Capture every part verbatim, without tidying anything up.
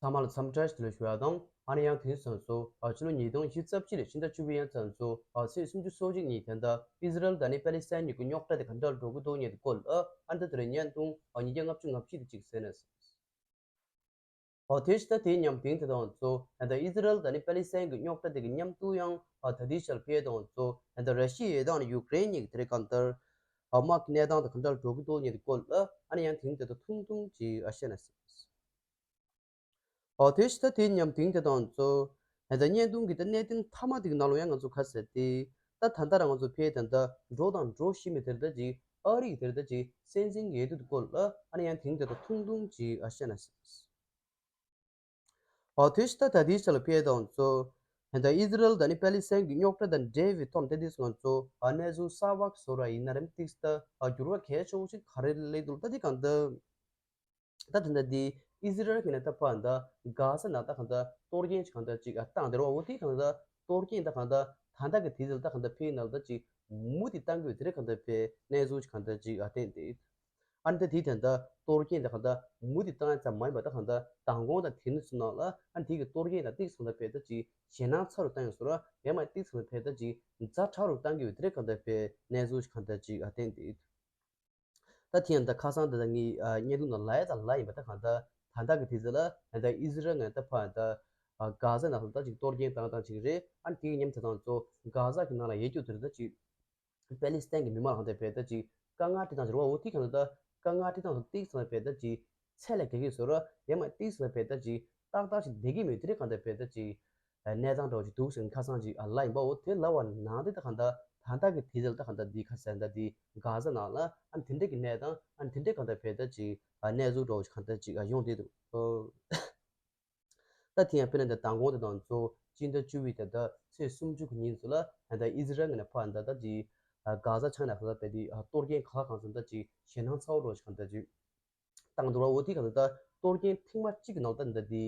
ཚང་མ་ལ་འཚམས་འདྲི་ཞུ་ལ་ཞུ་ཡ་དང་། ཨ་ནི་ཡང་དེང་སང་ཚོ་ཕྱི་ལོ་ཉིས་སྟོང་བཞི་རྩ་གཅིག་ལས་ཕྱི་ཟླ་བཅུ་པའི་ཡང་ཚང་ཚོ་ཚེས་སུམ་ཅུ་སོ་གཅིག་ཉིན་ད་ལྟ་ཨི་ཟི་རལ་དང་ནི་པེ་ལི་སི་ཐན་གཉིས་ཀྱི་རྙོག་དྲ་དེ་ག་འདྲ་འགྲོ་གི་འདུག་ཉེ་དུ་སྐོར་ལ་ཨ་ནི་ད་དེ་རིང་བརྙན་ཐུང་ཉིས་བརྒྱ་ལྔ་བཅུ་ང་བཞི་དེ་གཅིག་གསན་ན། ཨོ་དེ་ཕྱི་ད་དེའི་ཉམས་དེང་དེ་དང་ཚོ་ད་ལྟ་ཨི་ཟི་རལ་དང་ནི་པེ་ལི་སི་ཐན་གྱི་རྙོག་དྲ་དེ་གི་མཉམ་དུ་ཡང་ད་ལྟའི་ཆར་ཕེ་དང་ཚོ་ད་ལྟ་ར་ཤི་ཡ་དང་ནི་ཡུཀ་རེན་གཉིས་ཀྱི་དེ་རིང་གང་ལྟར་དམག་གི་གནས་སྟངས་དེ་ག་འདྲ་འགྲོ་གི་འདུག་ཉེ་དུ་སྐོར་ལ་ཨ་ནི་ཡང་དེང་དེ་དང་ཐུང་ཐུང་ཅིག་ཨ་བཤད་ན་སྲིད། ཨོ་དེ་ཕྱི་ད་དེའི་ཉམས་དེང་དེ་དང་ཚོ་ད་ལྟ་བརྙན་ཐུང་གི་ད་གནད་དོན་མཐའ་མ་དེ་གི་ནང་ལ་ཡང་ང་ཚོ་ཁ་གསལ་ཏེ་ད་ད་ལྟ་རང་ང་ཚོ་ཕེ་ད་ལྟ་འགྲོ་དང་འགྲོ་བཞིན་པའི་དེར་ད་ཅིག་ཨ་རི་གི་དེར་ད་ཅིག་སྲིད་འཛིན་གྱི་འོས་བསྡུ་སྐོར་ལ་ཨ་ནི་ཡང་དེང་དེ་དང་ཐུང་ཐུང་ཅིག་ཨ་བཤད་ན་སྲིད། ཨོ་དེ་ཕྱི་ད་ད་དེའི་ཆར་ལ་ཕེ་དང་ཚོ་ད་ལྟ་ཨི་ཟི་རལ་དང་ནི་པེ་ལི་སི་ཐན་གྱི་རྙོག་དྲ་དང་འབྲེལ་བའི་ཐོག་ནས་ད་དེ་ང་ཚོ་གནས་ཚུལ་གསར་པ་བཟོ་ར་ཡིན་ན་རམ་ཏིག་ད་འགྱུར་བ་གལ་ཆེ་བོ་ཞིག་ག་རེ་སླེབས་འདུག་ད་དེ་གང་ལྟར་ད་དེ་འདྲ་དེ་ཨི་ཟི་རལ་གྱི་ནས་ད་ཕར་ད་གྷ་ཟ་ནང་ད་གང་ལྟར་གཏོར་སྐྱོན་ཅིག་གང་ལྟར་ཅིག་ཨ་བཏང་དེ་ར་བ་འོ་དེ་གང་ལྟར་གཏོར་སྐྱོན་ད་གང་ལྟར་ད་ལྟ་གི་དུས་ཚོད་ད་གང་ལྟར་ཕེ་ནང་ད་ཅིག་མུ་མཐུད་བཏང་གི་ཡོད་དེ་རེད་གང་ལྟར་ཕེ་གནས་ཚུལ་ཅིག་གང་ལྟར་ཅིག་ཨ་བསྟན་ཏེ། ཨ་ནི་ད་དེའི་དོན་དག་གཏོར་སྐྱོན་དང་གང་ལྟར་མུ་མཐུད་བཏང་ཡ་ཙམ་མ་ཡིན་པ་ད་གང་ལྟར་མདང་དགོང་དང་དེ་ནས་བཟུང་ནང་ལ་ཨ་ནི་དེ་གི་གཏོར་སྐྱོན་དང་ཏིག་ཙམ་ད་ཕེ་ད་ཅིག་ཞེད་སྣང་ཚ་རུ་བཏང་ཡོད་སོ་ར་ཡང་མ་ཏིག་ཙམ་ད་ཕེ་ད་ཅིག་ཛ་དྲག་རུ་བཏང་གི་ཡོད་དེ་རེད་གང་ལྟར་ཕེ་གནས་ཚུལ་གང་ལྟར་ཅིག་ཨ་བསྟན་ཏེ། ད་དེ་ཡང་ད་ཁ་སང་ད་ལྟ་ངའི་བརྙན་ཐུང་ནང་ལ་ཡ་ཙམ་ལ་ཡིན་པ་ད་གང་ལྟར་ད་ལྟ་གི་དུས་ཚོད་ལ་ད་ལྟ་ཨི་ཟི་རལ་ངོས་ད་ཕར་ད་གྷ་ཟ་ནང་ད་ཅིག་གཏོར་སྐྱོན་བཏང་བཏང་ཅིག་རེད། ཨ་ནི་དེ་གི་མཉམ་དུ་ད་ཚོ་གྷ་ཟ་གི་ནང་ལ་ཡོད་རྒྱུ་དེ་རེད་ད་ཅིག་པེ་ལི་སི་ཐན་གྱི་མི་མང་ལ་གང་ལྟར་ཕེ་ད་ཅིག་དཀའ་ངལ་སྤྲད་སྟངས་ཅིག་རེད་བ། འོ་དེ་གང་ལྟར་དཀའ་ངལ་སྤྲད་སྟངས་ཏིག་ཙམ་ཕེ་ད་ཅིག་ཚད་ལས་བརྒལ་གྱི་སོ་ར་ཡང་མ་ཏིག་ཙམ་ཕེ་ད་ཅིག་ཏག་ཏག་ཅིག་བསྡད་ཀྱི་མེད་དེ་རེད་གང་ལྟར་ཕེ་ད་ཅིག་གནས་སྟངས་འདྲ་བོ་ཅིག་འདུག་ཟེར་ནས་ཁ་སང་ཅིག་ལ་ཡིན་པ། འོ་དེ་ལ་བ་ནང་དེ་ད་གང་ལྟར་ད་ལྟ་གི་དུས་ཚོད་ད་གང་ལྟར་འདི་ཁ་སང་ད་འདི་གྷ་ཟ་ནང་ལ་ཨ་ནི་དེ་འདྲ་གི་གནས་སྟངས་ཨ་ནི་དེ་འདྲ་གང་ལྟར་ཕེ་ད་ཅིག་གནས་ཚུལ་འདྲ་བོ་ཅིག་གང་ལྟར་ཅིག་ཡོང་བསྡད་འདུག་ད་དེ་ཡང་དཔེར་ན་ད་མདང་དགོང་དེ་དང་གཙོ་བོ་སྤྱི་ཟླ་བཅུ་པའི་ད་ལྟ་ཚེས་སུམ་ཅུ་གི་ཉིན་ཚོ་ལ་ད་ཨི་ཟི་རལ་ངོས་ནས་ཕར་ད་ལྟ་དེ་གྷ་ཟ་ཕྱོགས་ནས་ད་ལྟ་དེ་གཏོར་སྐྱོན་ག་ལ་གང་འཚམ་ད་ཅིག་ཞེད་སྣང་ཚ་བོ་རོ་ཞིག་གང་ལྟར་ཅིག་བཏང་འདུག་ར། འོ་དེ་གང་ལྟར་ད་གཏོར་སྐྱོན་ཐེངས་མ་གཅིག་གི་ནང་ད་ད་དེ་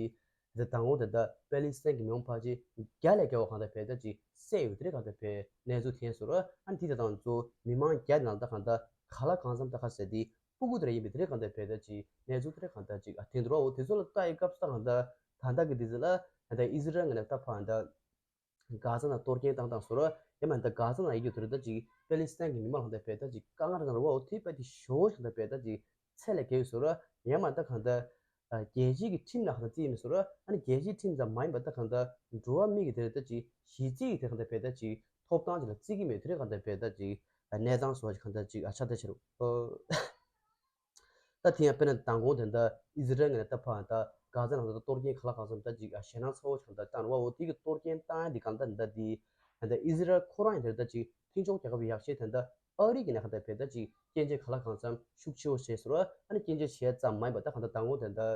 ད་མདང་དགོང་དེ་ད་པེ་ལི་སི་ཐན་གྱི་མི་མང་ཕལ་ཆེར་བརྒྱ་ལས་བརྒལ་བ་གང་ལྟར་ཕེ་ད་ཅིག་བསད་ཡོད་དེ་རེད་གང་ལྟར་ཕེ་གནས་ཚུལ་ཐོན་སོང་ར། ཨ་ནི་དེ་ད་དང་གཙོ་བོ་མི་མང་བརྒྱ་དེ་ནང་ད་གང་ལྟར་ག་ལ་གང་འཚམ་ད་ག་ཟེར་དེ། སྤུ་གུ་དེ་འདྲ་ཡིན་པའི་དེ་འདྲ་གང་ལྟར་ཕེ་ད་ཅིག་གནས་ཚུལ་དེ་འདྲ་གང་ལྟར་ཅིག་ཨ་ཐོན་འདུག་ར། འོ་དེ་ཚོ་ལ་ལྟ་ཡི་སྐབས་སུ་ད་གང་ལྟར་ད་ལྟ་གི་དུས་ཚོད་ལ་ད་ལྟ་ཨི་ཟི་རལ་ངོས་ནས་ད་ཕར་ད་གྷ་ཟ་ནང་གཏོར་སྐྱོན་བཏང་བཏང་སོང་ར། ཡང་མ་ད་གྷ་ཟ་ནང་ཡོད་རྒྱུ་དེ་འདྲ་ད་ཅིག་པེ་ལི་སི་ཐན་གྱི་མི་མང་ལ་གང་ལྟར་ཕེ་ད་ཅིག་དཀའ་ངལ་རེ་ད་ར་བ། འོ་དེ་དཔེ་དེ་ཞོ་ཞིག་གང་ལྟར་ཕེ་ད་ཅིག་ཚད་ལས་བརྒལ་སོང་ར། ཡང་མ་ད་གང་ལྟར་རྒྱལ་སྤྱིའི་གི་ཁྲིམས་ནང་གང་ལྟར་བརྩིས་མེད་སོང་ར། ཨ་ནི་རྒྱལ་སྤྱིའི་ཁྲིམས་ཙམ་མ་ཡིན་པ་ད་གང་ལྟར་འགྲོ་བ་མི་གི་དེ་འདྲ་ད་ཅིག་གཞི་རྩའི་གི་དེ་གང་ལྟར་ཕེ་ད་ཅིག་ཐོབ་ཐང་ཅིག་ལ་བརྩི་གི་མེད་དེ་འདྲ་གང་ལྟར་ཕེ་ད་ཅིག་གནས་སྟངས་བཟོ་བ་ཅིག་གང་ལྟར་ཅིག་ཨ་ཆགས་བསྡད་ཤག་རོ། ད་དེ་ཡང་དཔེར་ན་མདང་དགོང་དེ་འདྲ་ཨི་ཟི་རལ་ངོས་ནས་ད་ཕར་ད་གྷ་ཟ་ནང་ད་གཏོར་སྐྱོན་ག་ལ་གང་འཚམ་ད་ཅིག་ཨ་ཞེད་སྣང་ཚ་བོ་ཞིག་གང་ལྟར་བཏང་ར་བ། འོ་དེ་གི་གཏོར་སྐྱོན་བཏང་ཡ་འདི་གང་ལྟར་འདི་འདྲ་འདི་ད་ཨི་ཟི་རལ་ཁོ་རང་ཡང་དེ་འདྲ་ད་ཅིག་མཐུན་ཕྱོགས་རྒྱལ་ཁབ་ཡག་ཤོས་དེ་འདྲ་ཨ་རི་གི་ནས་གང་ལྟར་ཕེ་ད་ཅིག་སྐྱོན་བརྗོད་ག་ལ་གང་འཚམ་ཤུགས་ཆེ་བོ་བྱས་སོང་ར། ཨ་ནི་སྐྱོན་བརྗོད་བྱས་ཙམ་མ་ཡིན་པ་ད་གང་ལྟར་མདང་དགོང་དེ་འདྲ་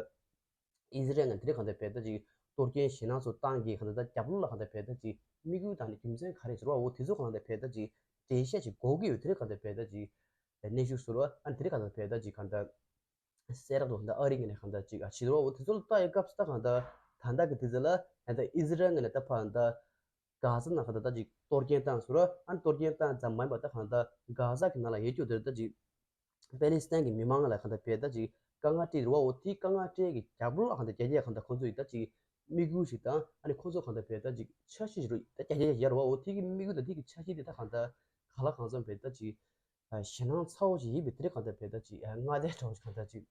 ཨི་ཟི་རལ་ངོས་དེ་འདྲ་གང་ལྟར་ཕེ་ད་ཅིག་གཏོར་སྐྱོན་ཞེད་སྣང་ཚོ་བཏང་གི་གང་ལྟར་ད་རྒྱབ་ལོགས་ལ་གང་ལྟར་ཕེ་ད་ཅིག་དམིགས་ཡུལ་དང་ནི་རྒྱུ་མཚན་ག་རེ་ཟེར་བ། འོ་དེ་ཚོ་གང་ལྟར་ཕེ་ད་ཅིག་འགྲེལ་བཤད་ཅིག་དགོས་ཀྱི་ཡོད་དེ་འདྲ་གང་ལྟར་ཕེ་ད་ཅིག་གནས་ཤུགས་སོ་ར། ཨ་ནི་དེ་འདྲ་གང་ལྟར་ཕེ་ད་ཅིག་གང་ལྟར་གསལ་རབ་ཏུ་གང་ལྟར་ཨ་རི་ངོས་ནས་གང་ལྟར་ཅིག་ཨ་བྱེད་རོགས། འོ་དེ་ཚོ་ལ་ལྟ་ཡི་སྐབས་སུ་ད་གང་ལྟར་ད་ལྟ་གི་དུས་ཚོད་ལ་གང་ལྟར་ཨི་ཟི་རལ་ངོས་ནས་ད་ཕར་གང་ལྟར་གྷ་ཟ་ནང་གང་ལྟར་ད་ཅིག་གཏོར་སྐྱོན་བཏང་སོང་ར། ཨ་ནི་གཏོར་སྐྱོན་བཏང་ཙམ་མ་ཡིན་པ་ད་གང་ལྟར་གྷ་ཟ་གི་ནང་ལ་ཡོད་རྒྱུ་དེ་ད་ཅིག་པེ་ལི་སི་ཐན་གྱི་མི་མང་ལ་གང་ལྟར་ཕེ་ད་ཅིག་དཀའ་ངལ་སྤྲད་རེད་བ། འོ་དེའི་དཀའ་ངལ་སྤྲད་ཀྱི་རྒྱབ་ལོགས་ལ་གང་ལྟར་རྒྱ་རྒྱ་གང་ལྟར་ཁོང་ཚོ་ཡི་ད་ཅིག་དམིགས་ཡུལ་ཞིག་དང་ཨ་ནི་ཁོང་ཚོ་གང་ལྟར་ཕེ་ད་ཅིག་འཆར་གཞི་ཞིག་རེད། ད་རྒྱ་རྒྱ་ཡར་བ། འོ་དེ་གི་དམིགས་ཡུལ་དང་དེ་གི་འཆར་གཞི་དེ་ད་གང་ལྟར་ག་ལ་གང་འཚམ་ཕེ་ད་ཅིག་ཞེད་སྣང་ཚ་བོ་ཞིག་ཡིན་པའི་དེ་རིང་གང་ལྟར་ཕེ་ད་ཅིག་སྔ་ལྟས་འདྲ་བོ་ཞིག་གང་ལྟར་ཅིག་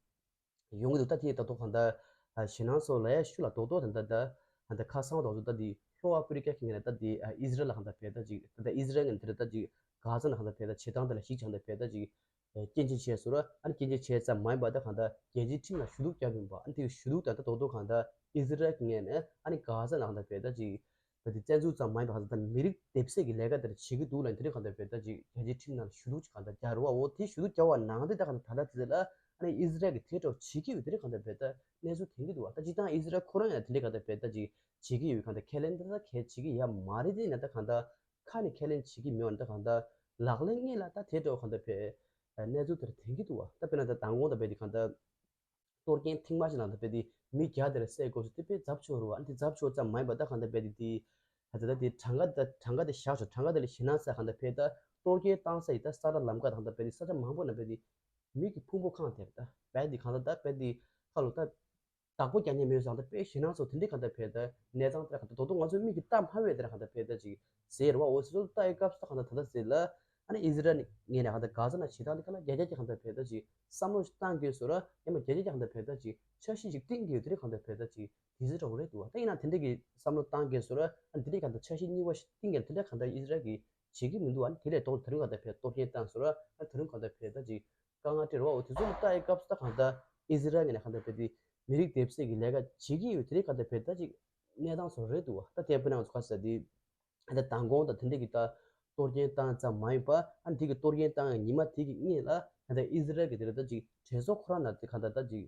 ཡོང་གི་འདུག་ད་དེ་ད་དུང་གང་ལྟར་ཞེད་སྣང་ཚོ་ལ་ཡ་ཤུ་ལ་རྡོག་རྡོག་དེ་འདྲ་ད་གང་ལྟར་ཁ་སང་རྡོག་ཚོ་ད་དེ་ལྷོ་ཨ་ཕི་རི་ཀ་གི་ངོས་ནས་ད་དེ་ཨི་ཟི་རལ་ལ་གང་ལྟར་ཕེ་ད་ཅིག་ད་ཨི་ཟི་རལ་ངོས་ནས་དེ་འདྲ་ད་ཅིག་གྷ་ཟ་ནང་གང་ལྟར་ཕེ་ད་བྱེད་སྟངས་དེ་ལ་གཞིགས་བྱས་གང་ལྟར་ཕེ་ད་ཅིག་སྐྱོན་བརྗོད་བྱས་སོང་ར། ཨ་ནི་སྐྱོན་བརྗོད་བྱས་ཙམ་མ་ཡིན་པ་ད་གང་ལྟར་རྒྱལ་སྤྱིའི་ཁྲིམས་ལ་ཞུ་གཏུག་བརྒྱབ་ཡིན་པ། ཨ་ནི་དེ་གི་ཞུ་གཏུག་ད་ད་རྡོག་རྡོག་གང་ལྟར་ཨི་ཟི་རལ་གྱི་ངོས་ནས་ཨ་ནི་གྷ་ཟ་ནང་གང་ལྟར་ཕེ་ད་ཅིག་ད་དེ་བཙན་འཛུལ་ཙམ་མ་ཡིན་པ་གང་ལྟར་མི་རིགས་སྡེབ་གསོད་ཀྱི་ལས་ཀ་དེ་འདྲ་བྱེད་ཀྱི་འདུག་ལ། དེ་རིང་གང་ལྟར་ཕེ་ད་ཅིག་རྒྱལ་སྤྱིའི་ཁྲིམས་ནང་ཞུ་གཏུག་ཅིག་གང་ལྟར་རྒྱག་རེད་བ། འོ་དེ་ཞུ་གཏུག་རྒྱག་པ་ནང་དེ་ད་གང་ལྟར་ད་ལྟ་དེ་ལ་ཨ་ནི་ཨི་ཟི་རལ་གྱི་དེ་འདྲ་བྱེད་ཀྱི་ཡོད་དེ་རིང་གང་ལྟར་ཕེ་ད་གནས་ཚུལ་ཐོན་གྱི་འདུག་བ། ད་སྤྱིར་བཏང་ཨི་ཟི་རལ་ཁོ་རང་ཡང་དེ་འདྲ་གང་ལྟར་ཕེ་ད་ཅིག་བྱེད་ཀྱི་ཡོད། གང་ལྟར་ཁས་ལེན་ད་ད་གལ་བྱེད་ཀྱི་ཡ་མ་རེད། དེ་ན་ད་གང་ལྟར་ཁ་ནས་ཁས་ལེན་བྱེད་ཀྱི་མེད་བ། ད་གང་ལྟར་ལག་ལེན་དངོས་ལ་ད་དེ་འདྲ་གང་ལྟར་ཕེ་གནས་ཚུལ་དེ་འདྲ་ཐོན་གྱི་འདུག་བ། ད་དཔེར་ན་ད་མདང་དགོང་ད་ཕེ་དེ་གང་ལྟར་གཏོར་སྐྱོན་ཐེངས་མ་ཞིག་ནང་ད་ཕེ་དེ་མི་བརྒྱ་དེ་ར་བསད་དགོས་སུ་དེ་ཕེ་ཚབས་ཆེ་བོ་རེད་བ། ཨ་ནི་དེ་ཚབས་ཆེ་བོ་ཙམ་མ་ཡིན་པ་ད་གང་ལྟར་ཕེ་དེ་དེ་ད་ད་དེ་གྲངས་ཀ་ད་གྲངས་ཀ་དེ་བཞག་ཆོག་གྲངས་ཀ་དེ་ལ་ཞེད་སྣང་ས་གང་ལྟར་ཕེ་ད་གཏོར་སྐྱོན་བཏང་ས་ཡི་ད་ས་ཁྲ་ལམ་ཁ་ད་གང་ལྟར་ཕེ་དེ་ས་ཆ་མང་པོ་ན་ཕེ་དེ་མི་གི་ཕུང་པོ་གང་དེ་རེད། ད་ཕེ་དེ་གང་ལྟར་ད་ཕེ་དེ་ཁ་ལོ་ད་ བདག་པོ་རྒྱག་མཁན་མེད་ཟེར་གང་ལྟར་དཔེ་ཞེད་སྣང་ཚོ་དེ་འདྲའི་གང་ལྟར་བས་ད་གནས་སྟངས་དེ་གང་ལྟར་རྡོག་རྡོག་ང་ཚོའི་མིག་གིས་ལྟ་སྨྲ་བའི་དེ་གང་ལྟར་བས་ད་ཅིག་ཟེར་བ་འོ་ཚོ་ལྟ་ཡི་སྐབས་སུ་གང་ལྟར་ད་ལྟ་ཟེར་ལ། ཨ་ནི་ཨི་ཟི་རལ་ངོས་ནས་གང་ལྟར་ག་ཟེར་ན་བྱེད་སྟངས་དེ་གང་ལྟར་རྒྱ་རྒྱ་ཀྱི་གང་ལྟར་བས་ད་ཅིག་བསམ་བློ་ཞིག་བཏང་དགོས་སོ་ར་ཡང་མ་རྒྱ་རྒྱ་ཀྱི་གང་ལྟར་བས་ད་ཅིག་འཆར་གཞི་ཞིག་བཏིང་དགོས་དེ་རེད་གང་ལྟར་བས་ད་ཅིག་དེ་ཟེར་འགྲོ་གི་རེད་འདུག་ད་ཡིན་ན་དེ་འདྲ་གི་བསམ་བློ་བཏང་དགོས་སོ་ར་ཨ་ནི་དེ་འདྲ་གང་ལྟར་འཆར་གཞི་གཉིས་པ་ཞིག་བཏིང་གི་དེ་འདྲ་གང་ལྟར་ཨི་ཟི་རལ་གྱིས་བྱེད་ཀྱི་མི་འདུག་ཨ་ནི་དེ་ལས་ལྡོག་དེ་རིང་གང་ལྟར་བས་གཏོར་སྐྱོན་བཏང་སོ་ར་ཨ་ནི་དེ་རིང་གང་ལྟར་བས་ད་ཅིག་དཀའ་ངལ་འཕྲད་རོགས་འོ་དེ་ཚོ་ལ་ལྟ་ཡི་སྐབས་སུ་ད་གང་ལྟར་ཨི་ཟི་རལ་ངོས་ནས་གང་ལྟར་བས་དེ་མི་རིགས་སྡེབ་གསེས་ཀྱི་ལས་ཀ་བྱེད་ཀྱི་ཡོད་དེ་རིང་གང་ལྟར་བས་ད་ཅིག་གནས་སྟངས་སོ་རེད་འདུག་ད་དེ་དཔེར་ན་ང་ཚོ་ག་ཟེར་དེ། ཨ་ད་མདང་དགོང་དང་དེ་འདྲས་ཀྱི་ད་གཏོར་སྐྱོན་བཏང་ཙམ་མ་ཡིན་པ་ཨ་འདི་གི་གཏོར་སྐྱོན་བཏང་ཡང་ཉི་མ་དེ་གི་སྔོན་ལ་ཨ་ད་ཨི་ཟི་རལ་གྱི་དེ་རེད་ད་ཅིག་གྲོས་ཚོགས་ཁོ་རང་ནང་དེ་གང་ལྟར་ད་ཅིག་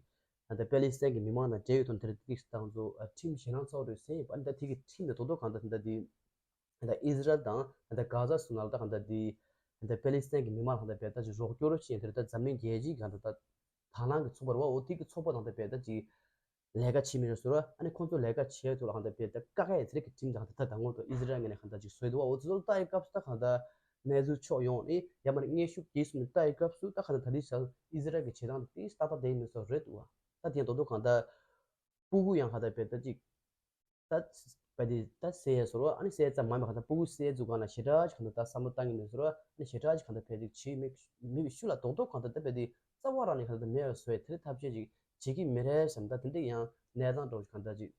ཨ་ད་པེ་ལི་སི་ཐན་གྱི་མི་མང་དང་འབྲེལ་ཡོད་དང་དེ་རེད་ཏིག་དང་ཚོ་ཁྲིམས་ཞེད་སྣང་ཚ་བོ་རེད་ཟེར་ཡིན་པ་ཨ་ད་དེ་གི་ཁྲིམས་དེ་རྡོག་རྡོག་གང་ལྟར་དེ་འདྲ་དེ་ཨ་ད་ཨི་ཟི་རལ་དང་ཨ་ད་གྷ་ཟ་སུ་ནང་ལ་ད་གང་ལྟར་དེ་ཨ་ད་པེ་ལི་སི་ཐན་གྱི་མི་མང་ལ་གང་ལྟར་བས་ད་ཅིག་རོགས་སྐྱོར་བྱེད་དེ་རེད་ད་འཛམ་གླིང་རྒྱལ་སྤྱིའི་གང་ལྟར་ད་དང་བླངས་ཀྱི་ཚོགས་པ་རེད་བ་འོ་དེ་གི་ཚོགས་པ་དང་ད་བས་ད་ཅིག་ལས་ཀ་བྱེད་མི་རེད་ཟེར་བ་ཨ་ནི་ཁོང་ཚོ་ལས་ཀ་བྱེད་ཐུབ་ལ་གང་ལྟར་བས་ད་བཀག་ཡ་ཚེ་རིག་གི་ཁྲིམས་དང་ད་ད་ངོ་ཐོག་ཨི་ཟི་རལ་ངོས་ནས་གང་ལྟར་ཅིག་བཟོས་འདུག་བ་འོ་ཚོ་ལྟ་ཡི་སྐབས་སུ་ད་གང་ལྟར་གནས་ཚུལ་ཕྱོགས་ཡོངས་ནས་ཡ་མ་ནི་སྙན་ཞུ་གྱིས་སུ་ནས་ལྟ་ཡི་སྐབས་སུ་ད་གང་ལྟར་ད་ལྟའི་ཆར་ཨི་ཟི་རལ་གྱི་བྱེད་སྟངས་དེ་ཏིས་ཏག་ཏག་བསྡད་ཡིན་མིན་སོགས་རེད་འདུག་བ་ད་དེ་ཡང་རྡོག་རྡོག་གང་ལྟར་སྤུ་གུ་ཡང་གང་ལྟར་བས་ད་ཅིག་ད་བས་དེ་ད་ཟས་ཡ་ཟེར་བ་ཨ་ནི་ཟས་ཙམ་མ་ཡིན་པ་གང་ལྟར་སྤུ་གུ་ཟས་འཛུགས་གང་ལ་ཞེ་དྲག་ཅིག་གང་ལྟར་ད་བསམ་བློ་བཏང་གི་མིན་ཟེར་བ་ཨ་ནི་ཞེ་དྲག་ཅིག་གང་ལྟར་བས་དེ་བྱེད་མི་མི་བའི་ཤུགས་ལ་རྡོག་རྡོག་གང་ལྟར་ད་བས་དེ་རྩ་བ་རང་ནས་གང་ལྟར་མེད་པ་བཟོ་ཡ་དེ་འདྲ་ཐབས་ཤེས་ཅིག་བྱེད་ཀྱི་མི་རེད་བསམ་ད་དེ་འདྲ་ཡང་གནས་སྟངས་འདྲ་བོ་ཅིག་གང་ལྟར་ཅིག་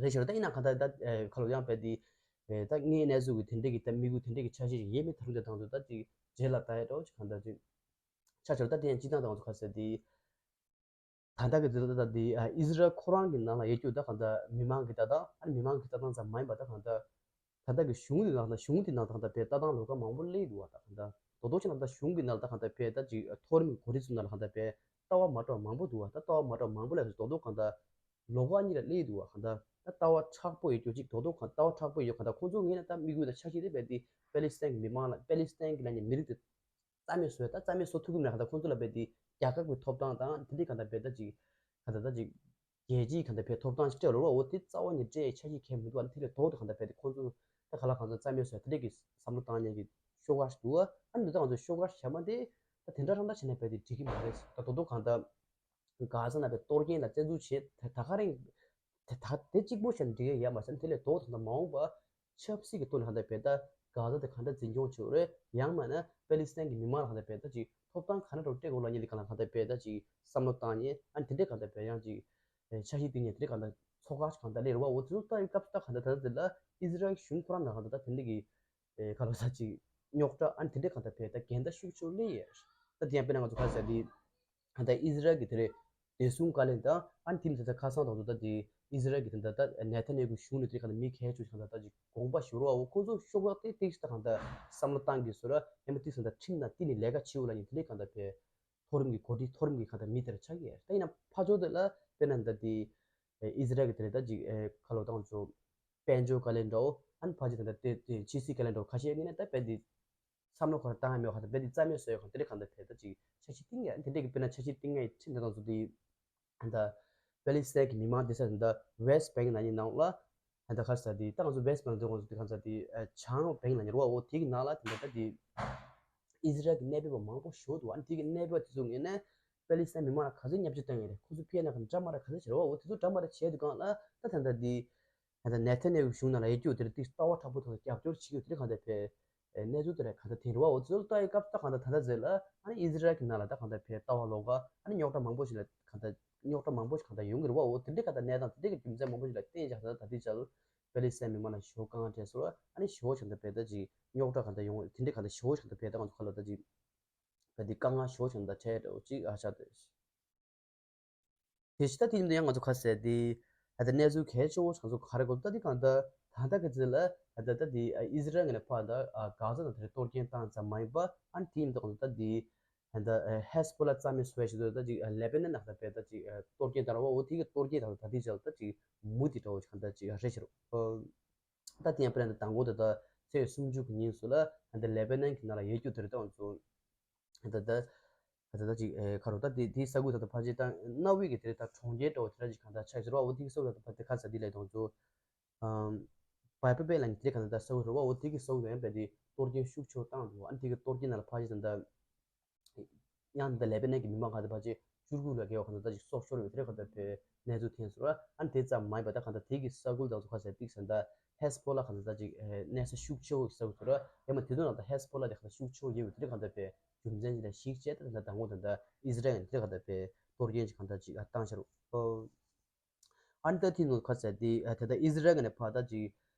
རེད་ཤག་ད་ཡིན་ན་གང་ལྟར་ད་ཁ་ལོ་ཡང་བས་དེ་ད་ངའི་གནས་ཚུལ་གྱི་དེ་འདྲ་གི་ད་དམིགས་ཡུལ་དེ་འདྲ་གི་འཆར་གཞི་ཅིག་ཡེ་མི་ཐར་འདྲ་དང་དུ་ད་ཅིག་རྗེས་ལ་ད་ཡ་འདྲ་བོ་ཅིག་གང་ལྟར་ཅིག་ཆ་ཆེར་ད་དེ་ཡང་སྤྱི་བཏང་དང་ཚོ་ཁ་གསལ་དེ། ད་ལྟ་གི་དུས་ད་ལྟ་འདི་ཨ་ཨི་ཟི་རལ་ཁོ་རང་གི་ནང་ལ་ཡོད་རྒྱུ་ད་གང་ལྟར་མི་མང་གི་ལྟ་སྟངས་ཨ་ནི་མི་མང་གི་ལྟ་སྟངས་ཙམ་མ་ཡིན་པ་ད་གང་ལྟར་ད་ལྟ་གི་གཞུང་གི་ནང་ལ་གཞུང་གི་ནང་ད་གང་ལྟར་བས་ལྟ་སྟངས་ལོགས་ཀ་མང་པོ་སླེབས་འདུག་བ་ད་གང་ལྟར་རྡོག་རྡོག་ཅིག་ལ་ད་གཞུང་གི་ནང་ལ་ད་གང་ལྟར་བས་ད་ཅིག་མཐོ་རིམ་གྱི་འགོ་ཁྲིད་ཚོ་ནང་ལ་གང་ལྟར་བས་ལྟ་བ་མ་འདྲ་བ་མང་པོ་འདུག་བ་ད་ལྟ་བ་མ་འདྲ་བ་མང་པོ་སླེབས་སོང་རྡོག་རྡོག་གང་ལྟར་ལོགས་ཀ་གཉིས་ལ་སླེབས་འདུག་བ་གང་ལྟར་ད་ལྟ་བ་མཁྲེགས་པོ་ཡོད་རྒྱུ་ཅིག་རྡོག་རྡོག་གང་ལྟ་བ་མཁྲེགས་པོ་ཡོད་གང་ལྟར་ཁོང་ཚོ་ངོས་ནས་ད་དམིགས་ཡུལ་དང་འཆར་གཞི་དེ་བས་དེ་པེ་ལི་སི་ཐན་གྱི་མི་མང་ལ་པེ་ལི་སི་ཐན་གྱི་ལ་ནི་མི་རིགས་དེ་རྩ་མེད་བཟོས་ད་རྩ་མེད་བཟོ་ཐུབ་ཀྱི་མེད་གང་ལྟར་ཁོང་ཚོ་ལ་བས་དེ་རྒྱལ་ཁབ་ཀྱི་ཐོབ་ཐང་དང་དེ་འདྲའི་གང་ལྟར་བས་ད་ཅིག་གང་ལྟར་ད་ཅིག་རྒྱལ་སྤྱིའི་གང་ལྟར་བས་ཐོབ་ཐང་ཞིག་སྤྲད་ལོ་ར་འོ་དེ་རྩ་བ་ནས་སྤྲད་ཆ་ཞིག་གལ་མི་འདུག་ཨ་ནི་དེ་ལས་ལྡོག་ཏུ་གང་ལྟར་བས་དེ་ཁོང་ཚོ་ད་ག་ལ་གང་ཚོ་རྩ་མེད་བཟོས་དེ་འདྲའི་གི་བསམ་བློ་བཏང་ཉན་གི་ཤོག་ཁ་ཞིག་འདུག་ཨ་ནི་འདི་ད་ང་ཚོ་ཤོག་ཁ་བྱ་མ་དེ་ད་དེ་འདྲ་རང་ད་བྱས་ན་བས་དེ་འགྲིག་གི་མ་རེད་ད་རྡོག་རྡོག་གང་ལྟར་གྷ་ཟ་ནང་བས་གཏོར་སྐྱོན་ལ་བཙན་འཛུལ་བྱས་ད་ད་ག་རེད། དེ་ད་དེ་གཅིག་པོ་བྱས་ན་འགྲིག་ཡ་ཡ་མ་ཟད་དེ་ལས་ལྡོག་ད་ད་མ་འོངས་པ་ཆབ་སྲིད་ཀྱི་ཐོག་ནས་གང་ལྟར་བས་ད་གྷ་ཟ་དེ་གང་འདྲ་འཛིན་སྐྱོང་བྱེད་དགོས་རེད་ཡང་མིན་ན་པེ་ལི་སི་ཐན་གྱི་མི་མང་ལ་གང་ལྟར་བས་ད་ཅིག་ཐོབ་ཐང་ག་འདྲ་འདྲ་སྤྲད་དགོས་ལབ་མཁན་དེ་གང་ལ་གང་ལྟར་བས་ད་ཅིག་བསམ་བློ་བཏང་མཁན་ཨ་ནི་དེ་འདྲས་གང་ལྟར་བས་ཡང་ཅིག་འཆར་གཞི་བཏིང་མཁན་དེ་འདྲས་གང་ལྟར་ཚོགས་ཁག་ཅིག་གང་ལྟར་སླེབས་རེད་བ། འོ་དེ་ཚོ་ལྟ་ཡི་སྐབས་སུ་ད་གང་ལྟར་ད་ལྟ་དེ་ལ་ཨི་ཟི་རལ་གཞུང་ཁོ་རང་ནང་གང་ལྟར་ད་དེ་འདྲས་ཀྱི་ཨེ་ཁ་ལོ་ས་ཅིག་རྙོག་དྲ་ཨ་ནི་དེ་འདྲས་གང་ལྟར་བས་ད་འགལ་ཟླ་ཤུགས་ཆེ་སླེབས་ཡོད། ད་དེ་ཡང་དཔེར་ན་ང་ཚོ་ཁ་ཟེར་དེ་ད་ཨི་ཟི་རལ་གྱི་དེ་རེད། བདེ་སྲུང་བཀའ་བློན་དང་ཨ་ནི་དེ་མི་ཚེ་ཚ་ཁ་སང་དང་དུ་ད་དེ་ཨི་ཟི་རལ་གྱི་དེ་འདྲ་ད་ནེ་ཐན་ཡ་ཧུ་གཞུང་ནས་དེ་གང་ལྟར་མི་གལ་ཆེ་ཤོས་གང་ལྟར་ད་ཅིག་དགོངས་པ་ཞུ་རོགས་འོ་ཁོང་ཚོ་ཤོག་ཁག་དེ་ཏིག་ད་གང་ལྟར་བསམ་བློ་བཏང་གི་བཟོ་ར་ཡང་མི་ཏིག་ས་ད་ཁྲིམས་ནང་བསྟི་ནས་ལས་ཀ་བྱེད་འོ་ལ་ཡིན་དེ་འདྲས་གང་ལྟར་བས་མཐོ་རིམ་གྱི་འགོ་ཁྲིད་མཐོ་རིམ་གྱི་གང་ལྟར་མི་དེ་འདྲ་ཆགས་ཀྱི་ཡོད། ད་ཡིན་ན་ཕར་ཕྱོགས་དེ་ལ་དཔེར་ན་ད་དེ་ཨི་ཟི་རལ་གྱི་དེ་རེད་ད་ཅིག་ཁ་ལོ་བཏང་ཚོ་དཔལ་འབྱོར་བཀའ་བློན་འདྲ་བོ་ཨ་ནི་ཕར་ཕྱོགས་དེ་འདྲ་དེ་ཕྱི་སྲིད་བཀའ་བློན་འདྲ་བོ་ཁ་ཤས་ཡིན་ན་ད་དཔེ་དེ་བསམ་བློ་ཁོ་རང་བཏང་ཡ་མེད་པ་གང་ལྟར་དཔེ་དེ་རྩ་མེད་བཟོ་ཡ་གང་དེ་འདྲས་གང་ལྟར་བས་ད་ཅིག་འཆར་གཞི་བཏིང་ཡ་དེ་འདྲས་ཀྱི་དཔེར་ན་འཆར་གཞི་བཏིང་ཡ་ཡི་ཁྲིམས་དེ་དང་ཚོ་དེ་ད་པེ་ལི་སི་ཐན་གྱི་མི་མང་དེ་ས་དེ་འདྲ་ཝེ་སི་བེང་ནང་ཡིན་ནང་ལ་ད་ལྟ་ཁ་ས་དེ་ད་ང་ཚོ་ཝེ་སི་བེང་འདྲ་ང་ཚོ་དེ་གང་ས་དེ་བྱང་བེང་ལ་ཉེ་བ་འོ་དེ་གི་ནང་ལ་དེ་འདྲ་ད་དེ་ཨི་ཟི་རལ་གྱི་གནས་སྤོས་པ་མང་པོ་ཞིག་འདུག་ཨ་ནི་དེ་གི་གནས་སྤོས་དེ་ཚོ་ངོས་ནས་པེ་ལི་སི་ཐན་མི་མང་ལ་ག་ཚོད་བརྙས་བཅོས་བཏང་ཡོད་རེད། ཁོ་ཚོ་ཕྱི་ནང་གི་འདྲ་མ་འདྲ་ག་ཚོད་བྱེད་རེད་བ། འོ་དེ་ཚོ་འདྲ་མ་འདྲ་བྱས་དུས་གང་ལ་ད་ད་ལྟ་འདི་ད་ལྟ་ནེ་ཐན་ཡ་ཧུ་གཞུང་ནང་ལ་ཡོད་རྒྱུ་དེ་རིགས་ཏིག་ལྟ་བ་མཁྲེགས་པོ་དང་རྒྱབ་སྐྱོར་བྱེད་རྒྱུ་དེ་རིགས་གང་ལྟར་ཕེ་གནས་ཚུལ་དེ་རིགས་གང་ལྟར་དེ་རེད་བ། འོ་དེ་ཚོ་ལ་ལྟ་ཡི་སྐབས་ད་གང་ལྟར་ད་ལྟ་ཟེར་ལ་ཨ་ནི་ཨི་ཟི་རལ་གྱི་ནང་ལ་ད་གང་ལྟར་ཕེ་ལྟ་བ་ལོག་ག་ཨ་ནི་རྙོག་དྲ་མང་པོ་ཞིག་ལ་གང་ལྟར་རྙོག་དྲ་མང་པོ་ཞིག་གང་ལྟར་ཡོང་གི་རེད་བ། འོ་དེ་འདྲའི་གང་ལྟར་གནས་སྟངས་དེ་འདྲའི་གི་རྒྱུ་མཚན་མང་པོ་ཞིག་ལ་བརྟེན་བྱས་ད་ལྟ་དེ་ཅག་པེ་ལི་སི་ཐན་མི་མང་ལ་ཞེ་པོ་དཀའ་ངལ་འཕྲད་སོང་ཨ་ནི་ཞེ་པོ་ཞིག་གང་ལྟར་ཕེ་ད་ཅིག་རྙོག་དྲ་གང་ལྟར་ཡོང་དེ་འདྲའི་གང་ལྟར་ཞེ་པོ་ཞིག་གང་ལྟར་ཕེ་ད་ང་ཚོ་ག་ལ་ད་ཅིག་ད་དེ་དཀའ་ངལ་ཞེ་པོ་ཞིག་ད་འཕྲད་འགྲོ་ཅིག་ཨ་ཆགས་འདུག་དེ་ཕྱི་ད་དེ་ཡིན་དུས་ཡང་ང་ཚོ་ཁ་གསལ་དེ་ད་ལྟ་གནས་ཚུལ་གལ་ཆེ་བོ་ང་ཚོ་ག་རེ་གོ་ད་དེ་གང་ལྟར་ད་ལྟ་གི་ཚེ་ལ་ད་ལྟ་དེ་ཨི་ཟི་རལ་ངོས་ནས་ཕར་ད་གྷ་ཟ་ནང་དེ་རིགས་གཏོར་སྐྱོན་བཏང་ཙམ་མ་ཡིན་པ་ཨ་ནི་དེ་ཡིན་དུས་གང་ལྟར་ད་དེ་ད་ལྟ་ཧེ་སི་བྷོ་ལ་རྩ་མེད་བཟོ་བའི་ཆེད་དུ་ད་ཅིག་ལེ་བྷ་ནན་ནང་ད་བས་ད་ཅིག་གཏོར་སྐྱོན་བཏང་ར་བ་འོ་དེ་གི་གཏོར་སྐྱོན་དང་ད་དེ་ཅག་ད་ཅིག་མུ་མཐུད་འདྲ་བོ་ཅིག་གང་ལྟར་ཅིག་རེད་ཤག་ད་དེ་ཡང་དཔེར་ན་ད་དང་པོ་ད་ད་ཚེས་སུམ་ཅུ་གི་ཉིན་སུ་ལ་ད་ལེ་བྷ་ནན་གྱི་ནང་ལ་ཡོད་རྒྱུ་དེ་རིགས་ད་ང་ཚོ་ད་ལྟ་ད་ལྟ་ཅིག་ཨེ་ཁ་རོ་ད་དེ་དེའི་ས་ཁུལ་ད་ལྟ་ཕལ་ཆེར་ད་གནའ་བོའི་གི་དེ་རེད་ད་གྲོང་ཁྱེར་འདྲ་བོ་དེ་འདྲ་ཅིག་གང་ལྟར་ཆགས་ཟེར་བ་འོ་དེ་གི་ས་ཁུལ་ད་ལྟ་ཕལ་ཆེར་ཁ་ས་འདི་ལས་དང་ཚོ་བའི་པེ་པེ་ལ་ནི་དེ་གང་ལྟར་ད་ས་ཁུལ་རེད་བ། འོ་དེ་གི་ས་ཁུལ་ཡང་པེ་དེ་གཏོར་སྐྱོན་ཤུགས་ཆེ་བཏང་འདུག་ཨ་ནི་དེ་གི་གཏོར་སྐྱོན་ནང་ལ་ཕལ་ཆེར་ད་ལྟ་ཡང་ད་ལེ་བྷ་ནན་གི་མི་མང་གང་ལྟར་ཕལ་ཆེར་ བཅུ་དགུ་ལ་བརྒལ་བ་གང་ལྟར་ད་ཅིག་སྲོག་ཤོར་བའི་དེ་འདྲ་གང་ལྟར་བའི་གནས་ཚུལ་ཐོན་སོང་ར། ཨ་ནི་དེ་ཙམ་མ་ཡིན་པ་ད་གང་ལྟར་དེ་གི་ས་ཁུལ་དང་ཚོ་ཁ་ཟེར་ཏིག་ཟེར་ད་ཧེ་སི་པོ་ལ་གང་ལྟར་ད་ཅིག་གནས་ས་ཤུགས་ཆེ་བོ་གི་ས་ཁུལ་ཚོ་ར། ཡང་མ་དེ་ཚོ་ནང་ད་ཧེ་སི་པོ་ལ་དེ་གང་ལྟར་ཤུགས་ཆེ་བོ་ཡོད་པའི་དེ་འདྲ་གང་ལྟར་བའི་རྒྱུ་མཚན་ཅིག་ལ་གཞིགས་བྱས་ད་ད་ལྟ་དང་པོ་ད་ད་ཨི་ཟི་རལ་གྱི་དེ་འདྲ་གང་ལྟར་བའི་གཏོར་སྐྱོན་ཅིག་གང་ལྟར་ཅིག་བཏང་བྱ་རུ། ཨ་ནི་ད་དེ་ནང་ཁ་ཟེར་ཏེ་ད་ལྟ་ཨི་ཟི་རལ་གི་ནས་ཕར་ད་ཅིག་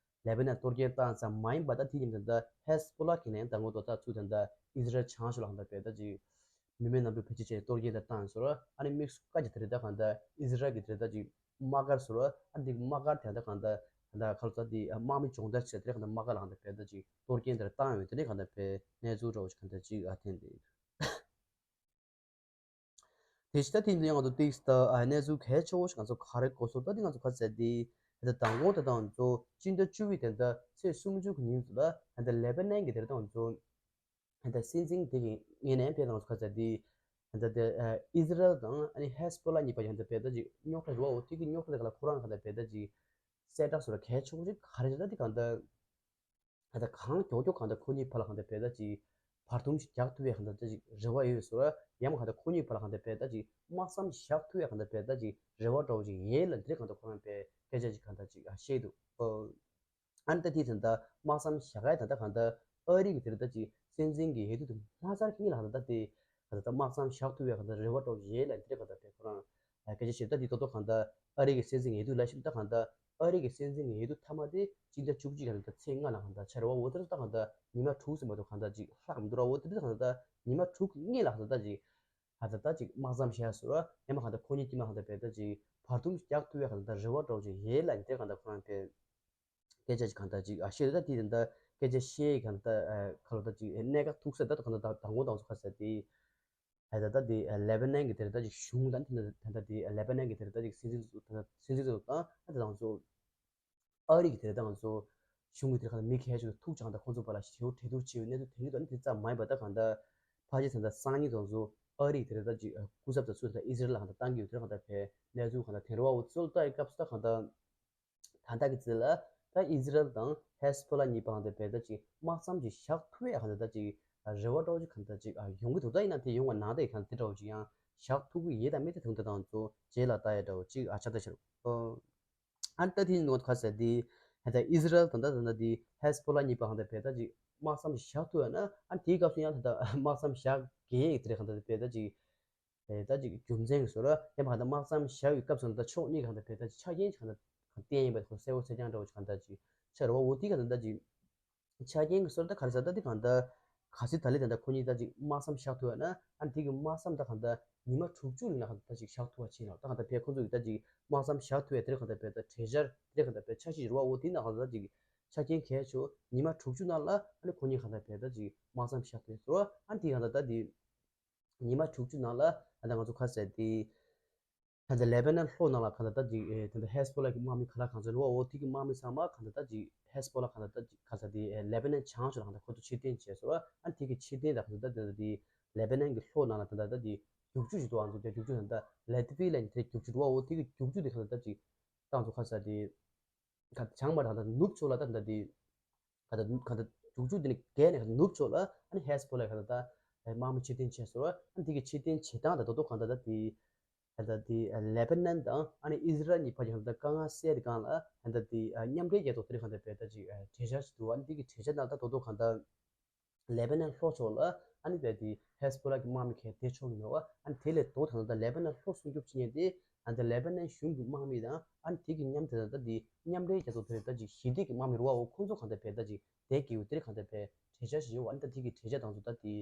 ལེ་བྷ་ནན་གཏོར་སྐྱོན་བཏང་ཙམ་མ་ཡིན་པ་ད་དེ་ཉིན་ད་ལྟ་ཧེ་སི་པོ་ལ་གི་ནས་ད་ངོ་ཏོག་ཙམ་ཚུར་ད་ལྟ་ཨི་ཟི་རལ་བྱང་ཕྱོགས་ལ་གང་ལྟར་བས་ད་ཅིག་མི་མེད་གནམ་གྲུ་བེད་སྤྱོད་བྱས་གཏོར་སྐྱོན་ད་བཏང་ཡོད་སོ་ར། ཨ་ནི་དམིགས་སུ་བཀར་གྱི་དེ་རེད་ད་གང་ལྟར་ཨི་ཟི་རལ་གི་དེ་རེད་ད་ཅིག་དམག་སྒར་སོ་ར། ཨ་ནི་དེ་དམག་སྒར་དེ་ད་གང་ལྟར་ད་ལྟ་ཁ་ལོ་ཙ་དེ་དམག་མི་སྦྱོང་བརྡར་བྱས་དེ་རེད་གང་ལྟར་དམག་སྒར་ལ་གང་ལྟར་བས་ད་ཅིག་གཏོར་སྐྱོན་དེ་བཏང་ཡོད་དེ་རེད་གང་ལྟར་བས་གནས་ཚུལ་འདྲ་བོ་ཞིག་གང་ལྟར་ཅིག་ཨ་ཐེན་དེ། དེ་ཕྱི་ད་ཐེངས་འདི་ཡང་ང་ཚོ་ཏིག་ད་ཨ་གནས་ཚུལ་གལ་ཆེ་བོ་ཞིག་ང་ཚོ་ག་རེ་གོ་སོང་ད་འདི་ང་ཚོ་ག་ཚད་འདི་ད་དང་པོ་ད་ང་ཚོ་སྤྱི་ཟླ་བཅུ་བའི་དེ་ད་ཚེས་སུམ་ཅུ་གི་ཉིན་ཚོ་ལ་ད་ལེ་པ་ནན་གི་དེ་ད་ང་ཚོ་ད་སྲིད་འཛིན་དེ་གི་ངོས་ནས་ཕེབས་ང་ཚོ་ག་ཚད་འདི་ད་ཨི་ཟི་རལ་དང་ཨ་ནི་ཧེ་སི་པོ་ལ་གཉིས་བར་ཡང་ད་བེད་ད་ཅིག་རྙོག་དྲ་རེད་བ། འོ་དེ་གི་རྙོག་དྲ་དེ་ག་ལ་ཁོ་རང་ག་ད་བེད་ད་ཅིག་གསལ་བསྒྲགས་སོ་ལ་གལ་ཆེ་བོ་ཞིག་ག་རེ་ཞིག་ད་འདི་གང་ད། ད་ལྟ་གང་མགྱོགས་མགྱོགས་གང་ལྟར་ཁོ་གཉིས་བར་ལ་གང་ལྟར་བེད་ད་ཅིག་བར་འདུམ་ཞིག་རྒྱག་ཐུབ་ཡས་གང་ལྟར་ཅིག་རེ་བ་ཡོད་ཟེར་བ། ཡང་མ་གང་ལྟར་ཁོ་གཉིས་བར་ལ་གང་ལྟར་བེད་ད་ཅིག་དམག་མཚམས་བཞག་ཐུབ་ཡས་གང་ལྟར་བེད་ད་ཅིག་རེ་བ་འདྲ་བོ་ཅིག་ཡོད་ལབ་འདི་གང་ལྟར་ཁོ་རང་བེད་སྐད་ཆ་ཅིག་གང་ལྟར་ཅིག་བཤད་འདུག་ཨ་ནི་ད་དེ་ད་ལྟ་དམག་མཚམས་བཞག་ཡས་ད་ལྟ་གང་ལྟར་ཨ་རི་གི་དེ་ལ་ད་ཅིག་སྲིད་འཛིན་གྱི་འོས་བསྡུ་དེ་མ་ཚར་གྱི་ལ་གང་ལྟར་ད་དེ་གང་ལྟར་དམག་མཚམས་བཞག་ཐུབ་ཡས་གང་ལྟར་རེ་བ་འདྲ་བོ་ཡོད་ལབ་འདི་གང་ལྟར་བེད་ཁོ་རང་སྐད་ཆ་བཤད། ད་འདི་ཏོག་ཏོག་གང་ལྟར་ཨ་རི་གི་སྲིད་འཛིན་འོས་བསྡུ་ལ་ཞིབ་ད་གང་ལྟར་ཨ་རི་གི་སྲིད་འཛིན་འོས་བསྡུ་མཐའ་མ་དེ་སྤྱི་ཟླ་བཅུ་གཅིག་གི་ད་ཚེས་ལྔ་ལ་གང་ལྟར་འཆར་བ་འོ་དེར་ད་གང་ལྟར་ཉི་མ་དྲུག་ཙམ་མ་གཏོགས་གང་ལྟར་ཅིག་ལྷག་མི་འདུག་ར། འོ་དེ་ད་གང་ལྟར་ཉི་མ་དྲུག་གི་སྔོན་ལ་གང་ལྟར་ཅིག་ད་ད་ད་ཅིག་དམག་མཚམས་བཞག་ཟེར་བ། ཡང་མ་གང་ལྟར་ཁོ་གཉིས་དཀྱིལ་མ་གང་ལྟར་བེད་ད་ཅིག་བར་འདུམ་རྒྱག་ཐུབ་ཡས་གང་ལྟར་རེ་བ་འདྲ་བོ་ཅིག་ཡོད་ལབ་འདི་གང་ལྟར་ཁོ་རང་བེད་སྐད་ཆ་ཅིག་གང་ལྟར་ཅིག་ཨ་བཤད་ད་དེ་ད་ལྟ་སྐད་ཆ་བཤད་གང་ལྟར་ཁ་ལོ་ད་ཅིག་གནད་འགག་ཐུག་ས་ད་གང་ལྟར་ད་དང་པོ་དང་ཚོ་ཁ་ས་དེ་ཨ་ད་ད་དེ་ལེ་པ་ནན་གི་དེ་ད་ཅིག་གཞུང་དང་དེ་ད་ད་དེ་ལེ་པ་ནན་གི་དེ་ད་ཅིག་སྲིད་འཛིན་ཚོ་ད་སྲིད་འཛིན་ཚོ་དང་ཨ་ད་དང་ཚོ་ཨ་རི་གི་དེ་ད་ང་ཚོ་གཞུང་གི་དེ་གང་ལྟར་མི་ཁ་ཤས་ཐུག་ཅང་ད་ཁོང་ཚོ་བར་ལ་ཞེ་པོ་གྲོས་བསྡུར་བྱས་ཡོད་གནས་ཚུལ་དེ་གི་ད་དེ་ཙམ་མ་ཡིན་པ་ད་གང་ལྟར་ཕལ་ཆེར་ད་ད་སང་ཉིན་དང་ཚོ་ཨ་རི་གི་དེ་ད་ཅིག་སྐུ་ཚབ་ད་ཚོ་ད་ཨི་ཟི་རལ་ལ་གང་ལྟར་བཏང་གི་ཡོད་དེ་གང་ལྟར་བའི་གནས་ཚུལ་གང་ལྟར་དེ་རེད་བ། འོ་ཚོ་ལ་ལྟ་ཡི་སྐབས་སུ་ད་གང་ལྟར། ད་ལྟ་གི་ཚེ་ལ་ད་ཨི་ཟི་རལ་དང་ཧེ་སི་པོ་ལ་གཉིས་བར་དེ་བས་ད་ཅིག་དམག་མཚམས་ཅིག་བཞག་ཐུབ་ཡ་གང་ལྟར་ད་ཅིག་རེ་བ་འདྲ་བོ་ཅིག་གང་ལྟར་ཅིག་ཡོང་གི་འདུག་ད་ཡིན་ན་དེ་ཡོང་བ་ནང་དེ་གང་ལྟར་དེ་འདྲ་བོ་ཅིག་ཡང་བཞག་ཐུབ་ཀྱི་ཡོད་དམ་མེད་དེ་དང་དེ་དང་ཚོ་རྗེས་ལ་ལྟ་ཡ་འདྲ་བོ་ཅིག་ཨ་ཆ་ད་ཆ་རུ། ཨ་ནི་ད་དེ་ནི་ཁ་ཟེར་དེ་ད་ལྟ་ཨི་ཟི་རལ་དང་ད་ད་ལྟ་དེ་ཧེ་སི་པོ་ལ་གཉིས་བར་དེ་བས་ད་ཅིག་དམག་མཚམས་ཅིག་བཞག་ཐུབ་ཡ་ན་ཨ་ནི་དེའི་སྐབས་སུ་ཡང་ད་ལྟ་དམག་མཚམས་བཞག་གི་ཡོད་དེ་རེད་གང་ལྟར་བས་ད་ཅིག་ད་ཅིག་རྒྱུ་མཚན་གྱི་བཟོ་འདྲ་ཡང་མ་གང་ལྟར་དམག་མཚམས་བཞག་པའི་སྐབས་སུ་ད་ཕྱོགས་གཉིས་གང་ལྟར་བས་ད་ཅིག་ཆ་རྐྱེན་གང་ལྟར་གཏན་ཡིན་པ་ཁོ་གསལ་པོ་གསལ་རྐྱང་འདྲ་བོ་ཅིག་གང་ལྟར་ཅིག་ཆ་རེད་བ། འོ་དེ་གང་ལྟར་ད་ཅིག་ཆ་རྐྱེན་གྱི་བཟོ་འདྲ་ད་ག་རེ་ཟེར་ད་དེ་གང་ལྟར་གལ་སྲིད་ད་ལན་ད་ལྟ་ཁོ་གཉིས་ད་ཅིག་དམག་མཚམས་བཞག་ཐུབ་ཡོད་ན་ཨ་ནི་དེ་གི་དམག་མཚམས་ད་གང་ལྟར་ཉི་མ་དྲུག་ཅུ་ལ་ན་གང་ལྟར་ད་ཅིག་བཞག་ཐུབ་པ་ཕྱིན་ལ་ད་གང་ལྟར་བས་ཁོ་ཚོ་གི་ད་ཅིག་དམག་མཚམས་བཞག་ཐུབ་ཡ་དེ་རེད་གང་ལྟར་བས་ད་གྲོས་འཆར་དེ་རེད་གང་ལྟར་བས་འཆར་གཞི་རེད་བ། འོ་དེ་ན་གང་ལྟར་ད་ཅིག་ཆ་རྐྱེན་གལ་ཆེ་ཉི་མ་དྲུག་ཅུ་ནང་ལ་ཨ་ནི་ཁོ་གཉིས་གང་ལྟར་བས་ད་ཅིག་དམག་མཚམས་བཞག་ཐུབ་ཡ་ཟེར་བ། ཨ་ནི་དེ་གང་ལྟར་ད་དེ། ཉི་མ་དྲུག་ཅུ་ནང་ལ་ད་ལྟ་ང་ཚོ་ཁ་ཟེར་དེ། ད་ལྟ་ལེ་པ་ནན་ལྷོ་ནང་ལ་གང་ལྟར་ད་ཅིག་ཨེ་ད་ལྟ་ཧེ་སི་པོ་ལ་གི་དམག་མི་ག་ལ་གང་ཚོད་རེད་བ། འོ་དེ་གི་དམག་མི་ཚང་མ་གང་ལྟར་ད་ཅིག་ཧེ་སི་པོ་ལ་གང་ལྟར་ད་ཅིག་ག་ས་དེ་ཨེ་ལེ་པ་ནན་བྱང་ཕྱོགས་ལ་གང་ལྟར་ཁོ་ཚོ་ཕྱིར་འཐེན་བྱས་སོང་ར། ཨ་དེ་གི་ཕྱིར་འཐེན་ད་གང་ལྟར་ད་ལྟ་དེ་ལེ་པ་ནན་གི་ལྷོ་ནང་ལ་ད་ལྟ་ད་དེ་རྒྱུག་ཆུ་ཞིག་འདུག་ཨ་ཚོ་དེ་རྒྱུག་ཆུ་ད་ལྟ་ལེ་ཏི་ཕི་ལ་ནི་དེ་རྒྱུག་ཆུ་འདུག་བ། འོ་དེ་གི་རྒྱུག་ཆུ་དེ་གང་ལྟར་ད་ཅིག་ཏང་ཚོ་ཁ་ས་དེ། ག་བྱང་མར་གང་ལྟར་ནུབ་ཕྱོགས་ལ་ད་ད་དེ། ག་ད་ག་ད་རྒྱུག་ཆུ་དེ་ནི་བརྒལ་ནས་ག་ད་ནུབ་ཕྱོགས་ལ་ཨ་ནི་ཧེ་སི་པོ་ལ་ག་ད་ད་དམག་མི་ཕྱིར་འཐེན་བྱས་སོང་། ཨ་ནི་དེ་གི་ཕྱིར་འཐེན་བྱེད་སྟངས་ད་དོ་དོ་གང་ལྟར་ད་དེ། ག་ད་དེ་ལེ་པ་ནན་དང་ཨ་ནི་ཨི་ཟི་རལ་གཉིས་བར་གྱི་གང་ལྟར་དཀའ་ངལ་སེལ་དེ་སྒང་ལ་ག་ད་དེ་མཉམ་འབྲེལ་རྒྱལ་ཚོགས་དེ་རིགས་གང་ལྟར་བས་ད་ཅིག་གྲོས་འཆར་ཞིག་འདུག་ཨ་ནི་དེ་གི་གྲོས་འཆར་ནང་ད་དོ་དོ་གང་ལྟར། ལེ་པ་ནན་ལྷོ་ཕྱོགས་ལ་ཨ་ནི་བས་དེ་ཧེ་སི་པོ་ལ་གི་དམག་མི་གས་དེ་ཕྱོགས་ཡིན་ནོ། ཨ་ནི་དེ་ལས་དོ་དང་ད་ལེ་པ་ནན་ལྷོ་སྲུང་སྐྱོབ་བྱེད་མཁན་དེ་ཨ་ནི་ད་ལེ་པ་ནན་གཞུང་གི་དམག་མི་དང་ཨ་ནི་དེ་གི་མཉམ་དེ་ད་ལྟ་དེ་མཉམ་འབྲེལ་རྒྱལ་ཚོགས་དེ་ད་ཅིག་ཞི་བདེ་གི་དམག་མི་རུ་བའོ་ཁོང་ཚོ་གང་ལྟར་བས་ད་ཅིག་དེ་གི་འོ་དེ་གང་ལྟར་བས་གྲོས་འཆར་ཞིག་ཡོད། ཨ་ནི་ད་དེ་གི་གྲོས་འཆར་དང་ཚོ་ད་དེ་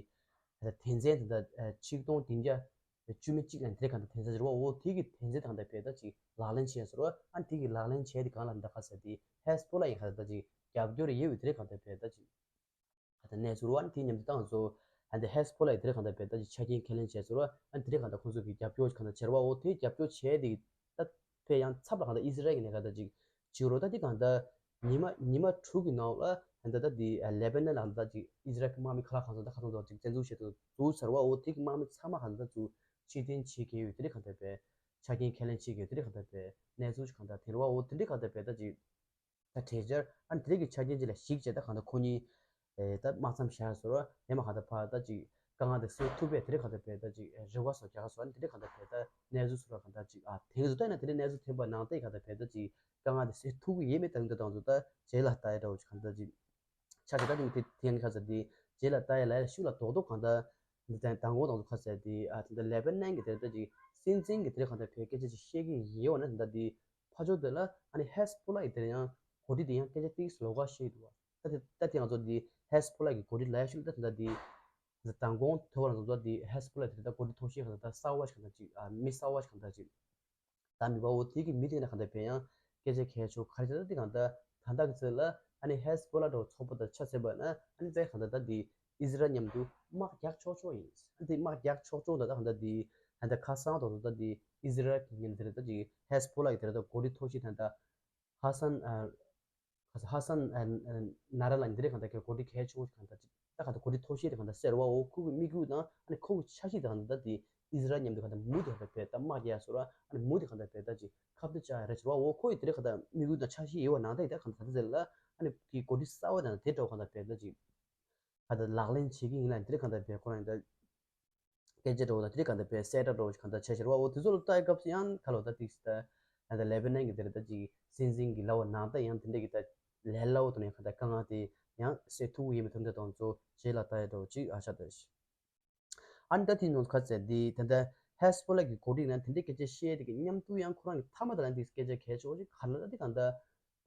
ད་དོན་ཚན་དེ་ད་ཆིག་སྟོང་བདུན་བརྒྱ་བཅུ་མེད་གཅིག་ལ་དེ་གང་ལྟར་དོན་ཚན་ཞིག་རུ་བའོ་དེ་གི་དོན་ཚན་དེ་གང་ལྟར་བས་ད་ཅིག་ལག་ལེན་བྱས་སོ་ར། ཨ་ནི་དེ་གི་ལག་ལེན་བྱས་དེ་གང་ལ་འདི་ག་ས་དེ་ཧེ་སི་པོ་ལ་ཡིན་གང་ལྟར་ད་ཅིག་རྒྱབ་སྐྱོར་ཡོད་པའི་དེ་གང་ལྟར་བས་ད་ཅིག་ག་ད་གནས་ཚུལ་རོ། ཨ་ནི་དེ་མཉམ་དུ་བཏང་ཚོ་ཨ་ནི་ཧེ་སི་པོ་ལ་ཡི་དེ་རེ་གང་ལྟར་བས་ད་ཅིག་ཆ་རྐྱེན་ཁས་ལེན་བྱས་ཚོ་རོ། ཨ་ནི་དེ་རེ་གང་ལྟར་ཁོང་ཚོ་གི་རྒྱབ་སྐྱོར་གང་ལྟར་བྱས་རོ་བ། འོ་དེ་རྒྱབ་སྐྱོར་བྱས་དེ་ད་ཕེ་ཡང་ཚབ་ལ་གང་ལྟར་ཨི་ཟི་རལ་གི་ནས་གང་ལྟར་ཅིག་བྱེད་རོ། ད་དེ་གང་ལྟར་ཉི་མ་ཉི་མ་དྲུག་གི་ནང་ལ་ཨ་ནི་ད་ད་དེ་ལེ་པ་ནན་ལ་གང་ལྟར་ཅིག་ཨི་ཟི་རལ་གི་དམག་མི་ཁ་ལག་གང་ཚོ་ད་ཁ་ཚོ་ད་ཅིག་བཙན་འཛུལ་བྱས་ཚོ་འཛུལ་ཚར་བ། འོ་དེ་གི་དམག་མི་ཚང་མ་གང་ལྟར་ཚོ་ཕྱིར་འཐེན་བྱེད་ཀྱི་ཡོད་དེ་རེ་གང་ལྟར་བས་ཆ་རྐྱེན་ཁས་ལེན་བྱེད་ཀྱི་ཡོད་དེ་རེ་གང་ལྟར་བས་གནས་ཚུལ་ཞིག་གང་ལྟར་དེ་རེ་བ། འོ་དེ་འདྲ་གང་ལྟར་བས་ད་ཅིག་ད་གྲོས་འཆར་ཨ་ནི་དེ་རིགས་ཀྱི་ཆ་རྐྱེན་ཅིག་ལ་གཞིགས་བྱས་ད་གང་ལྟར་ཁོ་གཉིས་ཨེ་ད་དམག་མཚམས་བཞག་ཟེར་བ་ཡང་མ་གང་ལྟར་ཕར་ད་ཅིག་ དཀའ་ངལ་དེ་སེལ་ཐུབ་པའི་དེ་འདྲ་གང་ལྟར་བས་ད་ཅིག་རེ་བ་སོགས་རྒྱག་སོགས་ཨ་ནི་དེ་འདྲ་གང་ལྟར་བས་ད་གནས་ཚུལ་སོགས་ལ་གང་ལྟར་ཅིག་ཨ་དེང་དུ་ལྟ་ན་དེ་འདྲ་གནས་ཚུལ་ཐོན་པ་ནང་བསྟན་གང་ལྟར་བས་ད་ཅིག་དཀའ་ངལ་དེ་སེལ་ཐུབ་ཀྱི་ཡོད་མེད་ད་འདི་དང་དུ་ད་རྗེས་ལ་ལྟ་ཡ་འདྲ་བོ་ཅིག་གང་ལྟར་ཅིག་ཆ་ཞིག་ད་ཅིག་དེ་དེང་གི་ཁ་ཚ་དེ་རྗེས་ལ་ལྟ་ཡ་ལ་ཡ་ཤུགས་ལ་རྡོག་རྡོག་གང་ལྟར་འདི་དང་མདང་དགོང་དང་དུ་ཁ་ཚ་དེ་ཨ་དེ་འདྲ་ལེ་པ་ནན་གྱི་དེ་འདྲ་ད་ཅིག་སྲིད་འཛིན་གྱི་དེ་འདྲ་གང་ལྟར་བས་སྐད་ཆ་ཅིག་བཤད་ཀྱི་ཡོད་ན་དེ་འདྲ་དེ་ཕ་ཆོས་དེ་ལ་ཨ་ནི་ཧེ་སི་བྷོ་ལ་ཡི་དེ་ཡང་གོ་སྒྲིག་དེ་ཡང་སྐད་ཆ་ཏིག་ཙམ་ལོགས་ཀ་བཤད་འདུག་བ། ད་དེ་ད་དེ་ང་ཚོ་དེ་ཧེ་སི་བྷོ་ལ་གི་གོ་སྒྲིག་ལ་ཡ་ཤུལ་ད་དེ་འདྲ་དེ་དེ་མདང་དགོང་ཐོས་པ་ལ་ང་ཚོ་དེ་ཧེ་སི་བྷོ་ལ་དེ་ད་གོ་སྒྲིག་ཐོག་ཤེས་གང་ལྟར་ད་གསར་བ་ཞིག་གང་ལྟར་ཅིག་ཨ་མི་གསར་བ་ཞིག་གང་ལྟར་ཅིག་ད་མི་བ་འོ་དེ་གི་མི་དེ་ན་གང་ལྟར་བས་ཡང་སྐད་ཆ་གལ་ཆེ་ག་རེ་བྱས་ད་དེ་གང་ལྟར་ད་ལྟ་གི་ཚོད་ལ་ཨ་ནི་ཧེ་སི་བྷོ་ལ་འདྲ་བོ་ཚོགས་པ་དང་ཆ་བཞག་པ་ན་ཨ་ནི་དེ་གང་ལྟར་ད་དེ་ཨི་ཟི་རལ་མཉམ་དུ་དམག་རྒྱག་ཆོག་ཆོག་ཡིན། ཨ་ནི་དེ་དམག་རྒྱག་ཆོག་ཆོག་ད་ད་གང་ལྟར་དེ་ད་ལྟ་ཁ་སང་དང་དུ་ད་དེ་ཨི་ཟི་རལ་གི་ངན་དེ་རེད་ད་ཅིག་ཧེ་སི་བྷོ་ལ་གི་དེ་རེད་ད་གོ་སྒྲིག་ཐོག་ཤེས་ད་ད་ཧ་སན་ཨ། ཧ་སན་ཨ་ཨ་ན་ར་ལ་འདི་རེད་གང་ལྟར་གོ་སྒྲིག་གལ་ཆེན་པོ་ཞིག་གང་ལྟར་ཅིག་ད་གང་ལྟར་གོ་སྒྲིག་ཐོག་ཤེས་དེ་གང་ལྟར་གསལ་བའོ། ཁོ་གི་དམིགས་ཡུལ་དང་ཨ་ནི་ཁོ་གི་འཆར་གཞི་དེ་གང་ལྟར་དེ་ཨི་ཟི་རལ་མཉམ་དུ་གང་ལྟར་མུ་མཐུད་གང་ལྟར་བས་ད་དམག་རྒྱག་ཡ་སོགས་ར་ཨ་ནི་མུ་མཐུད་གང་ལྟར་བས་ད་ཅིག་ཁ་གཏད་བཅག་ཡ་རེད་ཟེར་བའོ། ཁོ་ཡི་དེ་རེད་གང་ལྟར་དམིགས་ཡུལ་དང་འཆར་གཞི་ཡོད་པ་ནང་ད་ཡི་ད་གང་ལྟར་གང་ལྟར་ཟེར་ལ་ཨ་ནི་གི་གོ་སྒྲིག་གསར་བ་དང་དེ་འདྲ་བོ་གང་ལྟར་བས་ད་ཅིག་གང་ལྟར་ལག་ལེན་བྱེད་ཀྱི་ཡིན་ལ་འདི་རེད་གང་ལྟར་བས་ཁོ་རང་ཡི་ད། སྐད་ཆ་འདྲ་བོ་དང་དེ་གང་ལྟར་བས་གསལ་བསྒྲགས་འདྲ་བོ་ཞིག་གང་ལྟར་བྱས་ཤར་བ་འོ་དེ་ཚོ་ལ་ལྟ་ཡི་སྐབས་སུ་ཡང་ཁ་ལོ་ད་ཏིག་སི་ད་ད་ལེ་བྷ་ནན་གྱི་དེ་རེད་ད་ཅིག་སྲིད་འཛིན་གྱི་ལབ་པ་ནང་ལྟར་ཡང་དེ་འདྲ་གི་ད་ལས་སླ་བོ་དང་ནས་གང་ལྟར་དཀའ་ངལ་དེ་ཡང་སེལ་ཐུབ་ཀྱི་ཡིན་པའི་དོན་དེ་དང་ཚོ་རྗེས་ལ་ལྟ་ཡི་འདྲ་བོ་ཅིག་ཨ་ཤ་ད་ཤི། ཨ་ནི་ད་དེ་ནང་ཁ་ཚད་དེ་ད་ལྟ་ཧེ་སི་བྷོ་ལ་གི་གོ་སྒྲིག་ནང་དེ་འདྲའི་སྐད་ཆ་བཤད་དེ་གི་མཉམ་དུ་ཡང་ཁོ་རང་གི་མཐའ་མ་ད་ལན་དེ་སྐད་ཆ་གལ་ཆེ་བོ་ཞིག་ག་ལ་ད་དེ་གང་ལྟར་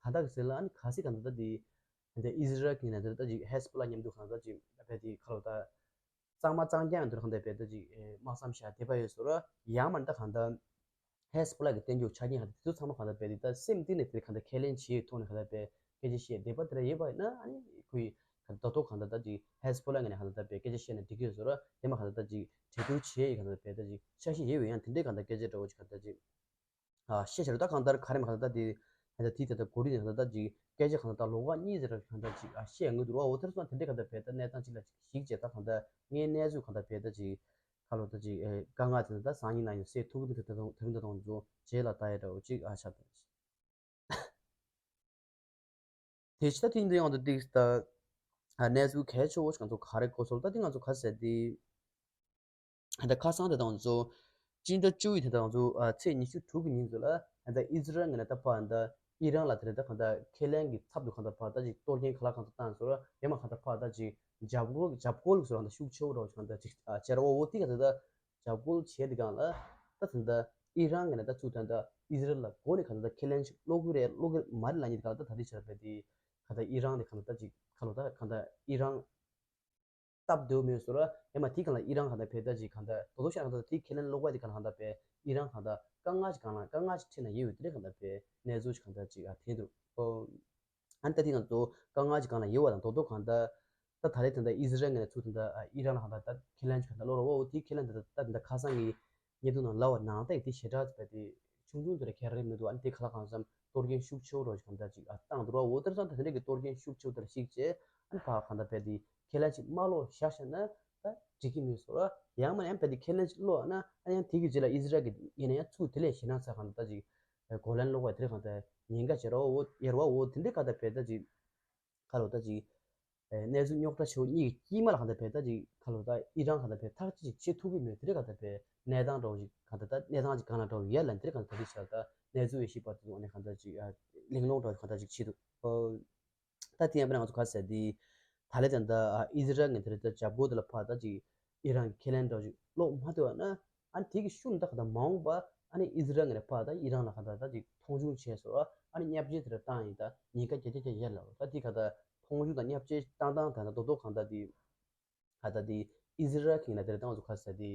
ད་ལྟ་གི་ཟེར་ལ་ཨ་ནི་ག་སྲིད་གང་ལྟར་ད་དེ་ད་ལྟ་ཨི་ཟི་རལ་གི་ནང་ད་ལྟ་ཅིག་ཧེ་སི་བྷོ་ལ་མཉམ་དུ་གང་ལྟར་ཅིག་ད་དེ་ཁ་ལོ་ད། གཙང་མ་གཙང་རྐྱང་འདུག་གང་ལྟར་བས་ད་ཅིག་དམག་མཚམས་བཞག་བསྡད་པ་ཡོད་སོ་ར་ཡང་མ་ད་གང་ལྟར་ཧེ་སི་བྷོ་ལ་གི་བསྟན་འགྱུར་ཆ་རྐྱེན་གང་ལྟར་དེ་ཚོ་ཚང་མ་གང་ལྟར་བས་དེ་ད་སེམས་གཏིང་ནས་དེ་གང་ལྟར་ཁས་ལེན་བྱེད་ཐོག་ནས་གང་ལྟར་བས་སྐད་ཆ་བཤད་བསྡད་པ་དེ་འདྲ་ཡོད་པ་ཡིན་ན་ཨ་ནི་ཁོ་ཡི་གང་ལྟར་ད་ཐོག་གང་ལྟར་ད་ཅིག་ཧེ་སི་བྷོ་ལ་ངོས་ནས་གང་ལྟར་བས་སྐད་ཆ་བཤད་ན་འགྲིག་གི་ཡོད་སོ་ར་དེ་མ་གང་ལྟར་ད་ཅིག་གྲོས་བསྡུར་བྱེད་ཡི་གང་ལྟར་བས་ད་ཅིག་འཆར་གཞི་ཡོད་པ་ཡང་དེ་འདྲའི་གང་ལྟར་སྐད་ཆ་འདྲ་བོ་ཅིག་གང་ལྟར་ཅིག་ཨ་ཤེས་བྱ་རུ་ད་གང་ལྟར་ག་རེ་མ་གང་ལྟར་དེ་ད་དེ་ད་ད་གོ་རིམ་གང་ལྟར་ད་ཅིག་སྐད་ཆ་གང་ལྟར་ད་ལོགས་ཀ་གཉིས་ཟེར་ར་གང་ལྟར་ཅིག་ཨ་ཤེས་ཡོང་གི་འདུག་ར། འོ་དེར་སོང་དེ་འདྲའི་གང་ལྟར་བས་ད་གནས་སྟངས་ཅིག་ལ་ཅིག་ཞིག་བྱས་ད་གང་ལྟར་ངའི་གནས་ཚུལ་གང་ལྟར་བས་ད་ཅིག་ཁ་ལོ་ད་ཅིག་ཨེ་དཀའ་ངལ་དེ་ད་སང་ཉིན་ན་ཡང་སེལ་ཐུབ་ཀྱི་འདུག་དེ་ད་དེ་རིང་ད་དང་ཚོ་རྗེས་ལ་ལྟ་ཡ་འདྲ་བོ་ཅིག་ཨ་ཆ་ད་ཅིག་དེ་ཕྱི་ད་དེ་འདི་ཡང་ད་ཏིག་ད་གནས་ཚུལ་གལ་ཆེ་བོ་ཞིག་ང་ཚོ་ག་རེ་གོ་སོང་ད་དེ་ང་ཚོ་ག་ཟེར་དེ། ད་ཁ་སང་དེ་དང་ཚོ་སྤྱི་ཟླ་བཅུ་ཡི་དེ་དང་ཚོ་ཚེས་ཉི་ཤུ་དྲུག་གི་ཉིན་ཚོ་ལ་ད་ཨི་ཟི་རལ་ངོས་ནས་ད་ཕར་ད་ཨི་རན་ལ་དེ་རེད་ད་གང་ད་ཁས་ལེན་གྱི་ཚབ་ཏུ་གང་ད་ཕར་ད་ཅིག་གཏོར་སྐྱོན་ག་ལ་གང་ཚོ་བཏང་ཟེར་ར་ཡང་མ་གང་ད་ཕར་ད་ཅིག་འཇབ་རྒོལ་འཇབ་རྒོལ་ཟེར་བ་ད་ཤུགས་ཆེ་བོ་རོ་གང་ད་ཅིག་བྱེད་ར་བ་འོ་དེ་ག་ད་ད་འཇབ་རྒོལ་བྱས་དེ་གང་ལ་ད་ད་ད་ཨི་རན་ངོས་ནས་ད་ཚུར་ད་ད་ཨི་ཟི་རལ་ལ་འགོ་ནས་གང་ད་ད་ཁས་ལེན་ཞིག་སློག་གི་རེད་སློག་གི་མ་རེད་ལབ་མཁན་དེ་གང་ད་ད་དེ་བྱས་པ་དེ་གང་ད་ཨི་རན་དེ་གང་ད་ད་ཅིག་ག་ལོ་ད་གང་ད་ཨི་རན། སྟབས་བདེ་བོ་མེད་ཟེར་ར་ཡང་མ་དེ་གང་ལ་ཨི་རན་གང་ལྟར་བས་ད་ཅིག་གང་ལྟར་དོ་དོ་ཤ་གང་ལྟར་དེ་ཁས་ལེན་ལོག་པ་དེ་གང་ལ་གང་ལྟར་བས་ཨི་རན་གང་ལྟར་དཀའ་ངལ་ཅིག་གང་ལ་དཀའ་ངལ་ཅིག་འཕྲད་ན་ཡོད་འོས་དེ་འདྲ་གང་ལྟར་བས་གནས་ཚུལ་ཅིག་གང་ལྟར་ཅིག་ཨ་དེ་འདུག་ཨོ། ཨ་ནི་ད་དེ་གང་ཚོ་དཀའ་ངལ་ཅིག་གང་ལ་ཡོད་བ་དང་དོ་དོ་གང་ལྟར་ད་ད་རེས་དེ་འདྲ་ཨི་ཟི་རལ་ངོས་ནས་ཚུར་དེ་འདྲ་ཨི་རན་ལ་གང་ལྟར་ད་ཁས་ལེན་ཅིག་གང་ལྟར་ལོག་ར་བ་འོ་དེ་ཁས་ལེན་དེ་འདྲ་ད་དེ་འདྲ་ཁ་སང་གི་བརྙན་ཐུང་ནང་ལབ་པ་ནང་ལྟར་དེ་ཞེ་དྲག་ཅིག་བས་དེ་ཆུང་ཆུང་དེ་འདྲ་ཁྱད་རེ་མི་འདུག་ཨ་ནི་དེ་ག་ལ་གང་འཚམ། གཏོར་སྐྱོན་ཤུགས་ཆེ་བོ་རོ་ཞིག་གང་ལྟར་ཅིག་ཨ་བཏང་འདུག་ར། འོ་དེར་སོང་ད་དེ་འདྲ་གི་གཏོར་སྐྱོན་ཤུགས་ཆེ་བོ་དེར་གཞིགས་བྱས་ཨ་ནི་ཕ་གང་ལྟར་བས་དེ་ཁས་ལེན་ཅིག་མ་ལོག་བཞག་བཞག་ན་ད་འགྲིག་གི་མིན་སོ་ར། ཡང་མ་ཡང་བས་དེ་ཁས་ལེན་ཅིག་ལོག་ན་ཨ་ཡང་དེ་གི་རྗེས་ལ་ཨི་ཟི་རལ་གི་ཡིན་ན་ཡང་ཚུར་དེ་ལས་ཞེད་སྣང་ཚ་གང་ལྟར་ཅིག་གོ་ལན་ལོག་པ་དེར་གང་ལྟར་ཉེན་ཁ་བྱེད་ར། འོ་ཡར་བ་འོ་དེ་འདྲ་གང་ལྟར་བས་ད་ཅིག་ཁ་ལོ་ད་ཅིག་གནས་ཚུལ་རྙོག་དྲ་ཆེ་བོ་གཉིས་ཀྱི་དཀྱིལ་མ་ལ་གང་ལྟར་བས་ད་ཅིག་ཁ་ལོ་ད་ཨི་རན་གང་ལྟར་བས་ཐག་གཅོད་ཅིག་བྱེད་ཐུབ་ཀྱི་མེད་དེ་འདྲ་གང་ལྟར་བས་གནས་སྟངས་འདྲ་བོ་ཅིག་གང་ལྟར་ད་གནས་སྟངས་ཅིག་གང་ལ་འདྲ་བོ་ཡར་ལ་འདིར་གང་ལྟར་ད་ཅིག་བྱ་ད་གནས་ཚུལ་ཡོད་ཤེས་པ་དེ་ཚོ་ཨ་ནི་གང་ལྟར་ཅིག་གླེང་སློང་འདྲ་བོ་གང་ལྟར་ཅིག་བྱེད་འདུག་ད་དེ་ཡང་པ་ན་ང་ཚོ་ག་ཟེར་དེ་ད་ལས་ད་ད་ཨི་ཟི་རལ་ངས་དེ་རེད་ད་འཇབ་རྒོལ་དེ་ལ་ཕར་ད་ཅིག་ཨི་རན་གྱི་ཁས་ལེན་འདྲ་བོ་ཅིག་ལོག་མ་ཐུབ་པ་ན། ཨ་ནི་དེ་གི་ཤུལ་ད་ག་ད་མ་འོངས་པ་ཨ་ནི་ཨི་ཟི་རལ་ངས་ཕར་ད་ཨི་རན་ལ་ག་ད་ད་ཅིག་མཐོང་ཆུང་བྱས་སོ་ཨ་ནི་བརྙས་བཅོས་དེ་ར་བཏང་ཡིན་ད་ཉེན་ཁ་རྒྱ་ཆེ་རྒྱ་ཡར་ལ་ད་དེ་ག་ད་མཐོང་ཆུང་དང་བརྙས་བཅོས་བཏང་སྟངས་ད་ད་རྡོག་རྡོག་གང་ད་དེ་ག་ད་དེ་ཨི་ཟི་རལ་གིས་ན་དེ་ར་ད་ང་ཚོ་ག་ཟེར་དེ་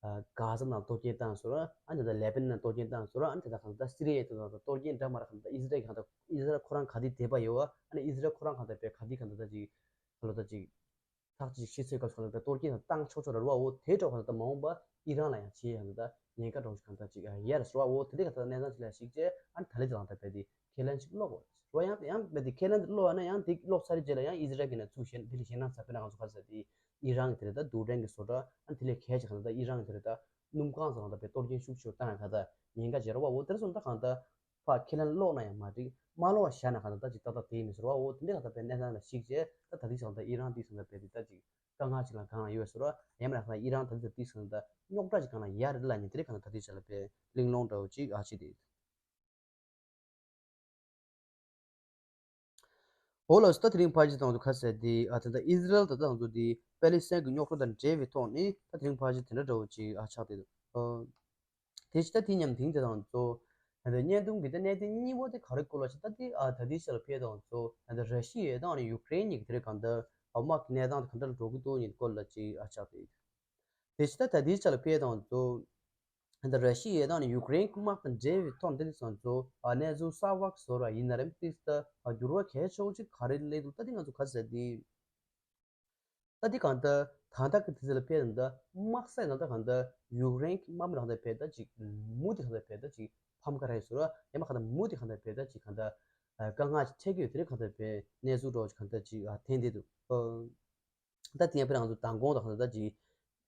གྷ་ཟ་ནང་གཏོར་སྐྱོན་བཏང་སོ་ཨ་ནི་ད་ལེ་པ་ནན་ནང་གཏོར་སྐྱོན་བཏང་སོ་ཨ་ནི་ད་ག་ད་སི་རི་ཡ་དེ་ད་གཏོར་སྐྱོན་འདྲ་མ་ར་ག་ད་ཨི་ཟི་རལ་གི་ག་ད་ཨི་ཟི་རལ་ཁོ་རང་ག་དེ་དེ་པ་ཡོད་ཨ་ནི་ཨི་ཟི་རལ་ཁོ་རང་ག་ད་པའི་ག་དེ་ག་ད་ད་ཅིག་ག་ལོ་ད་ཅིག་ཐག་གཅིག་ཤི་ཚོད་སྐབས་སུ་གཏོར་སྐྱོན་དང་བཏང་ཆོག་ཆོག་ར་རུ་བ་འོ་དེ་འགྲོ་གང་ལྟར་མ་འོངས་པ་ཨི་རན་ལ་ཡང་བྱེད་ཡང་ད་ཉེན་ཁ་འགྲོ་གང་ལྟར་ཅིག་ཡར་ར་སོ་བ་འོ་དེ་འདྲ་གང་ལྟར་གནས་སྟངས་ཅིག་ལ་ཞིག་བྱས་ཨ་ནི་ད་ལེ་ད་ལང་ད་བས་དེ་ཁས་ལེན་ཅིག་ལོག་རོ་ཡང་ཡང་བས་དེ་ཁས་ལེན་ལོག་ན་ཡང་དེ་ལོག་ཚར་རྗེས་ལ་ཡང་ཨི་ཟི་རལ་གྱི་ན་ཚུགས་ཞེན་དེ་ལས་ཞེད་སྣང་ཚ་དཔེར་ན་ང་ཚོ་ག་ཟེར་དེ་ཨི་རན་གྱི་དེ་རེད་ད་རྡུལ་ཕྲན་གྱི་བཟོ་གྲྭ་ཨ་ནི་དེ་ལས་གལ་ཆེ་གང་ལྟར་ཨི་རན་གྱི་དེ་རེད་ད་སྣུམ་ཁང་ཚོ་གང་ལྟར་བས་གཏོར་སྐྱོན་ཤུགས་ཆེ་བཏང་ཡང་གང་ལྟར་ཉེན་ཁ་བྱེད་རོ་བ་འོ་དེར་སོང་ད་གང་ལྟར། ཕར་ཁས་ལེན་ལོག་ན་ཡང་མ་འགྲིག་མ་ལོག་བཞག་ན་གང་ལྟར་ད་ཅིག་ཏག་ཏག་དེ་ཡིན་མི་ཟེར་བ། འོ་དེ་འདྲའི་གང་ལྟར་དཔེ་གནས་སྟངས་ལ་གཞིགས་བྱས་ད་ད་ལྟའི་ཆ་ལ་ད་ཨི་རན་དེ་ཚོ་ལ་དཔེ་དེ་ད་ཅིག་དཀའ་ངལ་ཅིག་ལ་གང་ལ་ཡོད་ཟེར་བ། ཡང་མིན་ན་ཨི་རན་ད་ལྟ་དེ་སོང་ད་རྙོག་དྲ་ཅིག་གང་ལ་ཡར་ལ་ཉིན་དེ་རིང་གང་ལ་ད་ལྟའི་ཆ་ལ་དཔེ་གླེང་སློང་འདྲ་བོ་ཅིག་ཨ་ཅིག་དེ། འོ་ལགས་སོ། ད་དེ་རིང་ཕལ་ཆེར་དང་དུ་ཁ་གསལ་དེ་ཨ་ད་ལྟ་ཨི་ཟི་རལ་ད་ལྟ་དང་དུ་དེ་པེ་ལི་སི་ཐན་གྱི་རྙོག་དྲ་དང་འབྲེལ་བའི་ཐོག་ནས་ད་དེ་རིང་ཕལ་ཆེར་དེ་འདྲ་འདྲ་བོ་ཅིག་ཨ་ཆགས་དེ་འདུག་དེ་ཕྱི་ད་དེ་མཉམ་དེང་དེ་དང་གཙོ། ད་བརྙན་ཐུང་གི་ད་གནད་དོན་གཉིས་པོ་དེ་ག་རེ་སྐོར་ལ་ཞིག་ད་དེ་ཨ་ད་དེའི་ཆ་ལ་ཕེབས་དང་གཙོ་ད་ར་ཤི་ཡ་དང་ནི་ཡུཀ་རེན་གཉིས་ཀྱི་དེ་རིང་གང་ལྟར་དམག་གི་གནས་སྟངས་དེ་ག་འདྲ་འགྲོ་གི་འདུག་ཉིན་སྐོར་ལ་ཅིག་ཨ་ཆགས་དེ། དེ་ཕྱི་ད་ད་དེའི་ཆ་ལ་ཕེབས་དང་གཙོ། ད་ར་ཤི་ཡ་དང་ནི་ཡུཀ་རེན་དམག་དང་འབྲེལ་བའི་ཐོག་འདི་ནི་ང་ཚོ་གནས་ཚུལ་གསར་བ་བཟོ་ར་ཡིན་ན་རེད་ཏིག་ད་འགྱུར་བ་གལ་ཆེ་བོ་ཅིག་ག་རེ་སླེབས་འདུག་ད་དེ་ང་ཚོ་ག་ཟེར་དེ། ད་འདི་གང་ལྟར་ད་ལྟ་གི་དུས་ཚོད་ལ་ཕེབས་ན་ད་དམག་ས་ནང་ད་གང་ལྟར་ཡུཀ་རེན་གྱི་དམག་མི་རང་ད་ཕེབས་ད་ཅིག་མུ་དེ་གང་ལྟར་ཕེབས་ད་ཅིག་ཕམ་ཁ་ར་ཡི་ཟེར་བ་ཡང་མ་གང་ལྟར་མུ་དེ་གང་ལྟར་ཕེབས་ད་ཅིག་གང་ལྟར་དཀའ་ངལ་ཅིག་འཕྲད་ཀྱི་ཡོད་དེ་རེད། གང་ལྟར་ཕེབས་གནས་ཚུལ་འགྲོ་ཅིག་གང་ལྟར་ཅིག་ཐེན་དེ་འདུག་ད་དེ་ཡང་ཕེབས་ང་ཚོ་མདང་དགོང་ད་གང་ལྟར་ད་ཅིག་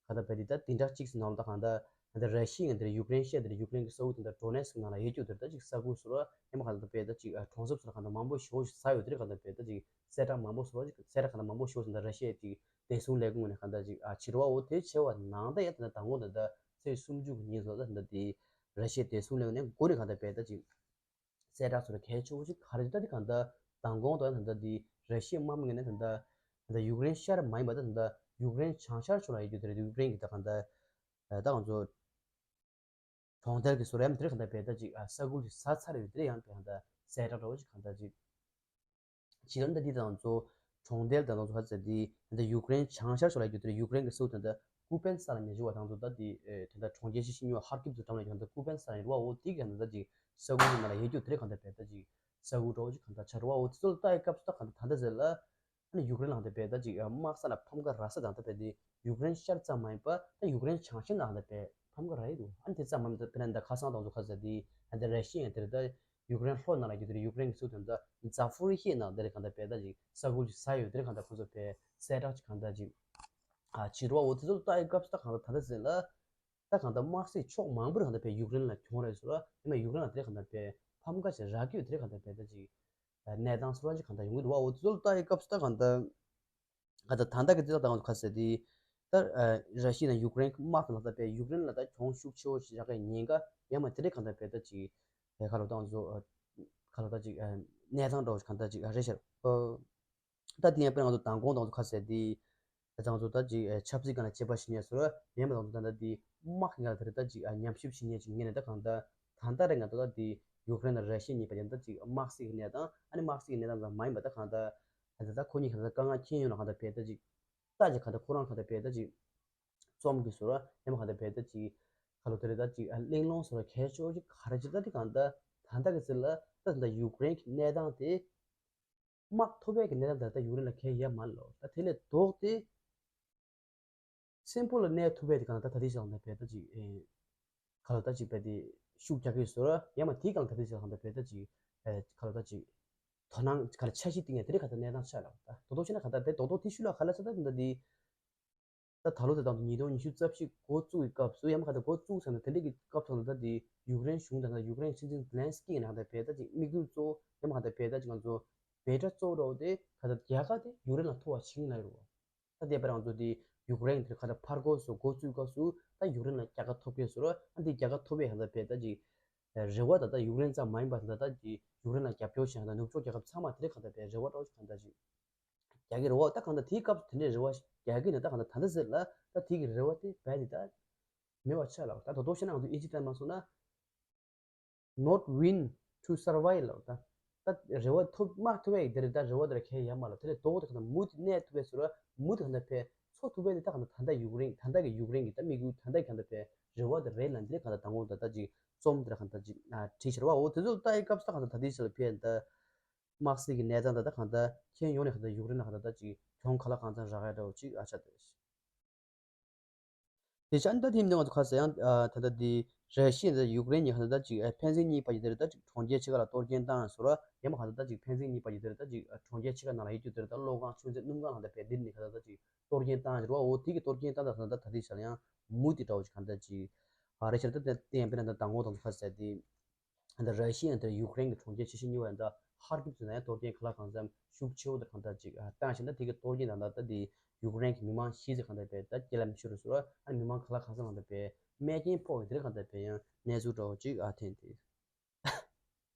གང་ལྟར་ཕེབས་དེ་ད་དེ་འདྲ་གཅིག་ནང་ད་གང་ལྟར་ད་ར་ཤི་ཡ་དེར་ཡུཀ་རེན་བཤད་དེར་ཡུཀ་རེན་གྱི་ས་ཁུལ་དེ་འདྲ་ཌོ་ནེ་སི་ནང་ལ་ཡོད་རྒྱུ་དེར་ད་ཅིག་ས་ཁུལ་ཟེར་བ་ཡང་མ་གང་ལྟར་ཕེབས་ད་ཅིག་གྲོང་གསེབ་ཟེར་གང་ལྟར་མང་པོ་ཞེ་པོ་ཞིག་ཟ་ཡོད་དེ་རེད། གང་ལྟར་ཕེབས་ད་ཅིག་གསལ་བསྒྲགས་མང་པོ་བཟོ་བ་ཅིག་གསལ་བསྒྲགས་གང་ལ་མང་པོ་ཞུ་བ་ཅིག་ད་ར་ཤི་ཡའི་ཅིག་བདེ་སྲུང་ལས་ཁུངས་ནས་གང་ལྟར་ཅིག་ཨ་ཕྱིར་བ་འོ་དེ་བྱས་པ་ནང་ད་ཡང་ད་ལྟ་དང་པོ་ད་ལྟ་ཚེས་སུམ་ཅུ་གི་ཉིན་ཚོ་ད་ད་ལྟ་དེ་ར་ཤི་ཡའི་བདེ་སྲུང་ལས་ཁུངས་ནས་མགོ་ནས་གང་ལྟར་ཕེབས་ད་ཅིག་གསལ་བསྒྲགས་ཚོ་ལ་གལ་ཆེ་བོ་ཅིག་ག་རེ་ད་དེ་གང་ལྟར་མདང་དགོང་ད་ད་ལྟ་དེ་ར་ཤི་ཡའི་དམག་མི་ངོས་ནས་ད་ལྟ་ད་ལྟ་ཡུཀ་རེན་ཤར་མ་ཡིན་པ་ད་ད་ལྟ་ཡུཀ་རེན་བྱང་ཤར་ཕྱོགས་ལ་ཡོད་རྒྱུ་དེ་རེད། ཡུཀ་རེན་གྱི་ད་གང་ལྟར་ད་ང་ཚོ་གྲོང་རྡལ་གྱི་བཟོ་རིམ་དེར་གང་ལྟར་བས་ད་ཅིག་ཨ་ས་ཁུལ་ཅིག་ཟ་ཚར་ཡོད་དེ་ཡང་དེ་གང་ལྟར་གསལ་བསྒྲགས་འདྲ་བོ་ཅིག་གང་ལྟར་ཅིག་བྱེད་ལམ་ད་འདི་དང་གཙོ་གྲོང་རྡལ་དང་གཙོ་ཧ་ཟེར་དེ་ད་ཡུཀ་རེན་བྱང་ཤར་ཕྱོགས་ལ་ཡོད་དེ་ཡུཀ་རེན་གྱི་སུ་དེ་འདྲ་ཀུ་པན་ས་ལ་ཉེ་ཞུ་བ་དང་གཙོ་ད་དེ་དེ་འདྲ་གྲོང་ཁྱེར་ཞིག་ཤིང་ཡོད་ཧར་ཀིབ་ཚོ་འགྲམ་ལ་ཡོད་ད་ཀུ་པན་ས་ལ་ཡོད་བ་འོ་དེ་གི་ད་ཅིག་ས་ཁུལ་ནང་ལ་ཡོད་རྒྱུ་དེ་གང་ལྟར་བས་ད་ཅིག་ས་ཁུལ་འདྲ་བོ་ཅིག་གང་ལྟར་ཆགས་རེད་བ། འོ་དེ་ཚོ་ལ་ལྟ་ཡི་སྐབས་སུ་ད་གང་ལྟར་ད་ལྟ་ཟེར་ལ། ཨ་ནི་ཡུཀ་རེན་ལ་དེ་བས་ད་ཅིག་དམག་ས་ལ་ཕམ་ཁ་རག་ས་དང་ད་བས་དེ་ཡུཀ་རེན་ཤར་ཙམ་མ་ཡིན་པ་ད་ཡུཀ་རེན་བྱང་ཤར་ནང་ད་བས་ཕམ་ཁ་རག་ཡི་འདུག་ཨ་ནི་དེ་ཙམ་མ་ཡིན་ད་དཔེར་ན་ད་ཁ་སང་དང་ཚོ་ཁ་ཟེར་དེ་ཨ་ནི་ད་ར་ཤི་ཡ་དེར་ད་ཡུཀ་རེན་ལྷོ་ནང་ལ་རྒྱུ་དེར་ཡུཀ་རེན་གྱི་སུ་དོན་ད་ཛ་ཕུ་རི་ཤི་ནང་དེར་གང་ད་བས་ད་ཅིག་ས་ཁུལ་ཅིག་ཟ་ཡོད་དེར་གང་ད་ཁོ་ཚོ་བས་གསལ་བསྒྲགས་ཅིག་གང་ད་ཅིག་ཨ་ཕྱིར་བ་འོ་དེ་ཚོ་ལ་ལྟ་ཡི་སྐབས་སུ་ད་གང་ད་ད་ད་ཟེར་ལ་ད་གང་ད་དམག་སྲིད་ཕྱོགས་མང་པོར་གང་ད་བས་ཡུཀ་རེན་ལ་གྱོང་རག་ཡོད་ཟེར་ལ་ཡིན་ན་ཡུཀ་རེན་ལ་དེར་གང་ད་བས་ཕམ་ཁ་ཅིག་རག་གི་ཡོད་དེར་གང་ད་བས་ད་ཅིག་གནས་སྟངས་སོགས་ཅིག་གང་ལྟར་ཡོང་གི་འདུག་བ། འོ་དེ་ཚོ་ལ་ལྟ་ཡི་སྐབས་སུ་ད་གང་ལྟར་གང་ལྟར་ད་ལྟ་གི་དུས་ལ་ད་གང་ཁ་ཟེར་དེ་ད་ར་ཤི་ཡ་ནས་ཡུཀ་རེན་དམག་དང་ལ་ད་པའི་ཡུཀ་རེན་ལ་ད་གྱོང་ཤུགས་ཆེ་བོ་ཞིག་རག་གི་ཉེན་ཁ་ཡང་མ་དེ་འདྲ་གང་ལྟར་བས་ད་ཅིག་ཁ་ལོ་ད་ང་ཚོ་ཁ་ལོ་ད་ཅིག་གནས་སྟངས་འདྲ་བོ་ཞིག་གང་ལྟར་ཅིག་རེད་ཤག་ད་དེ་ཡང་དཔེར་ང་ཚོ་མདང་དགོང་དང་ཚོ་ཁ་ཟེར་དེ་ད་ང་ཚོ་ད་ཅིག་ཆབ་སྲིད་སྒང་ལ་དཔྱད་པ་ཞིག་ཉན་སོང་ཡང་མ་ད་ང་ཚོ་ད་ལྟ་དེ་དམག་གི་སྒང་ལ་དེ་རེད་ད་ཅིག་ཉམས་ཞིབ་ཞིག་ཉན་ཅིག་ངས་ནས་ད་གང་ལྟར་ད་ལྟ་རེད་ང་ད་ལྟ་དེ་ཡུཀ་རེན་དང་ར་ཤི་ཡ་གཉིས་བར་ཡང་ད་ཅིག་དམག་སྲིད་ཀྱི་གནས་སྟངས་ཨ་ནི་དམག་སྲིད་ཀྱི་གནས་སྟངས་ཙམ་མ་ཡིན་པ་ད་གང་ལྟར་ད་ལྟ་ད་ཁོ་གཉིས་གང་ལྟར་དཀའ་ངལ་འཁྱེར་ཡོང་ལ་གང་ལྟར་བས་ད་ཅིག་ལྟ་ཅིག་གང་ལྟར་ཁོ་རང་གང་ལྟར་བས་ད་ཅིག་རྩོམ་གྱི་ཟུར་ཡང་མ་གང་ལྟར་བས་ད་ཅིག་ཁ་ལོ་དེ་རེད་ད་ཅིག་གླེང་སློང་ཟུར་གལ་ཆེ་བོ་ཅིག་ག་རེ་ཅིག་ད་དེ་གང་ལྟར་ད་ལྟ་གི་ཚེ་ལ་ད་ད་ཡུཀ་རེན་གྱི་གནས་སྟངས་དེ། དམག་ཐུབ་པའི་གི་གནས་སྟངས་དེ་ད་ཡུཀ་རེན་ལ་གལ་ཡ་མ་ལོ། ད་དེ་ལས་ལྡོག་སྟེ་སེམས་པོ་ལ་གནས་ཐུབ་པའི་དེ་གང་ལྟར་ད་དེ་ཞིག་ལ་བས་ད་ཅིག་ཨེ་ག་ལ་ད་ཅིག་བས་དེ་ཤུགས་རྒྱག་གི་ཟེར་ཡང་མ་དེ་གང་ལ་ད་དེ་ཞིག་ལ་བས་ད་ཅིག་ཨེ་ག་ལ་ད་ཅིག་དོ་སྣང་ག་ལ་འཆར་གཞི་བཏིང་ཡ་དེ་རིགས་ག་ད་གནས་སྟངས་ཆགས་ལ་ད་དོ་དོ་བྱས་ན་ག་ད་དེ་རྡོག་རྡོག་དེ་ཤུ་ལ་ག་ལ་ས་ད་ད་འདི། ད་ད་ལོ་དེ་དང་དུ་ཉིས་སྟོང་ཉི་ཤུ་རྩ་བཞི་འགོ་བཙུགས་ཀྱི་སྐབས་སུ་ཡང་མ་ག་ད་འགོ་བཙུགས་ཟེར་ན་དེ་འདྲ་གི་སྐབས་ཐོག་ནས་ད་དེ་ཡུཀ་རེན་གཞུང་དང་ད་ཡུཀ་རེན་སྲིད་འཛིན་ཛེ་ལན་སི་ཀི་ཡིན་ན་ད་བས་ད་ཅིག་དམིགས་ཡུལ་གཙོ་བོ་ཡང་མ་ག་ད་བས་ད་ཅིག་ང་ཚོ་བས་ད་གཙོ་བོ་འདྲ་བོ་དེ་ག་ད་རྒྱ་གར་དེ་ཡུཀ་རེན་ལ་ཐོབ་པ་བྱིངས་ལ་ཡོད་རེད་བ། ད་དེ་བར་ང་ཚོ་དེ་ཡུཀ་རེན་དེ་ག་ད་ཕར་འགོ་སུ་འགོ་བཙུགས་སྐབས་སུ་ད་ཡུཀ་རེན་ལ་རྒྱལ་ཁ་ཐོབ་ཀྱི་ཟེར་རོ། ཨ་འདི་རྒྱལ་ཁ་ཐོབ་པའི་ག་ད་བས་ད་ཅིག་རེ་བ་ད་ད་ཡུཀ་རེན་ཙམ་མ་ཡིན་པ་ད་ད་ཅིག་ཡུཀ་རེན་ལ་རྒྱབ་སྐྱོར་བྱེད་ཡ་ད་ནུབ་ཕྱོགས་རྒྱལ་ཁབ་ཚང་མ་དེ་རིགས་ག་ད་བས་རེ་བ་འདྲ་བོ་ཞིག་ག་ད་ཅིག་རྒྱག་གི་རེད་བ། ད་གང་ལྟར་དེའི་སྐབས་སུ་དེ་འདྲའི་རེ་བ་རྒྱག་གི་ནི་ད་གང་ལྟར་ད་ལྟ་ཟེར་ལ་ད་དེ་གི་རེ་བ་དེ་རྦད་དེ་ད་མེད་པ་ཆགས་ལ། ད་ད་དོ་བྱས་ན་ང་ཚོ་ཨིན་ཇི་ལྟར་མ་སོང་ན་not win to survive ལ། ད་ད་རེ་བ་ཐོབ་དམག་ཐོབ་ཡ་ཡི་དེ་རེད། ད་རེ་བ་དེ་ར་གལ་ཡ་མ་ལ་དེ་ལས་ལྡོག་དེ་གང་ལྟར་མུ་དེ་གནས་ཐུབ་པའི་ཟེར་བ་མུ་དེ་གང་ལྟར་ཕེ་འཚོ་ཐུབ་པའི་དེ་ད་གང་ལྟར་ད་ལྟ་ཡུཀ་རེན་ད་ལྟ་གི་ཡུཀ་རེན་གི་ད་དམིགས་ཡུལ་ད་ལྟ་གི་གང་ལྟར་ཕེ་རེ་བ་དེ་རེད་ལ་འདི་རེད་གང་ལྟར་དང་པོ་ད་ལྟ་ཅིག་རྩོམ་དེ་ར་གང་ལྟར་ཅིག་བྲིས་ཤར་བ། འོ་དེ་ཚོ་ལྟ་ཡི་སྐབས་སུ་ད་གང་ལྟར་ད་ལྟའི་ཆ་ལ་ཕེ་ད། དམག་སྲིད་ཀྱི་གནས་སྟངས་ད་ལྟ་གང་ལྟར་ཁྱེད་ཡོང་ནས་གང་ལྟར་ཡུཀ་རེན་ལ་གང་ལྟར་ད་ཅིག་གྱོང་ག་ལ་གང་ཙམ་རག་ཡ་འདྲ་བོ་ཅིག་ཨ་ཆ་དེ་རེད། དེ་ཆ་ཨ་ནི་ད་དེ་མིན་ང་ཚོ་ཁ་ཟེར་ཡང་ད་ལྟ་དེ་ར་ཤི་ཡ་ད་ཡུཀ་རེན་གཉིས་གང་ལྟར་ད་ཅིག་ཕན་ཚུན་གཉིས་བར་གྱི་དེ་རེད་ད་ཅིག་གྲོང་ཁྱེར་ཕྱེད་ཀ་ལ་གཏོར་སྐྱོན་བཏང་ཟེར་བ་ཡང་མ་གང་ལྟར་ད་ཅིག་ཕན་ཚུན་གཉིས་བར་གྱི་དེ་རེད་ད་ཅིག་གྲོང་ཁྱེར་ཕྱེད་ཀ་ནང་ལ་ཡོད་རྒྱུ་དེ་རེད་ད་གློག་ཁང་ཆུ་ཚན་སྣུམ་ཁང་གང་ལྟར་བས་འདིར་ནི་གང་ལྟར་ད་ཅིག་གཏོར་སྐྱོན་བཏང་ཟེར་བ། འོ་དེ་གི་གཏོར་སྐྱོན་བཏང་ད་གང་ལྟར་ད་དེ་ཆ་ལ་ཡང་མུ་དེ་འདྲ་བོ་ཅིག་གང་ལྟར་ཅིག་ཨ་རེ་ཤར་ད་དེ་ཡང་དཔེར་ན་ད་དང་པོ་དང་ཁ་ཟེར་དེ། ད་ལྟ་ར་ཤི་ཡ་དེ་ཡུཀ་རེན་གྱི་གྲོང་ཁྱེར་ཆེ་ཤོས་གཉིས་པ་ད་ཧར་ཀིབ་ཚོ་ན་ཡང་གཏོར་སྐྱོན་ག་ལ་གང་འཚམ་ཤུགས་ཆེ་བོ་དེ་གང་ལྟར་ཅིག་བཏང་ཞིང་ད་དེ་གི་གཏོར་སྐྱོན་དང་ད་ལྟ་དེ་ཡུཀ་རེན་གྱི་མི་མང་ཤི་ཚད་གང་ལྟར་བས་ད་རྐྱེན་ལམ་ཤོར་སོང་ཨ་ནི་མི་མང་ག་ལ་གང་འཚམ་གང་ལྟར་བས་རྨས་སྐྱོན་ཕོག་ཡོད་དེ་གང་ལྟར་བས་ཡང་གནས་ཚུལ་འདྲ་བོ་ཅིག་ཨ་ཐོན་ཏེ།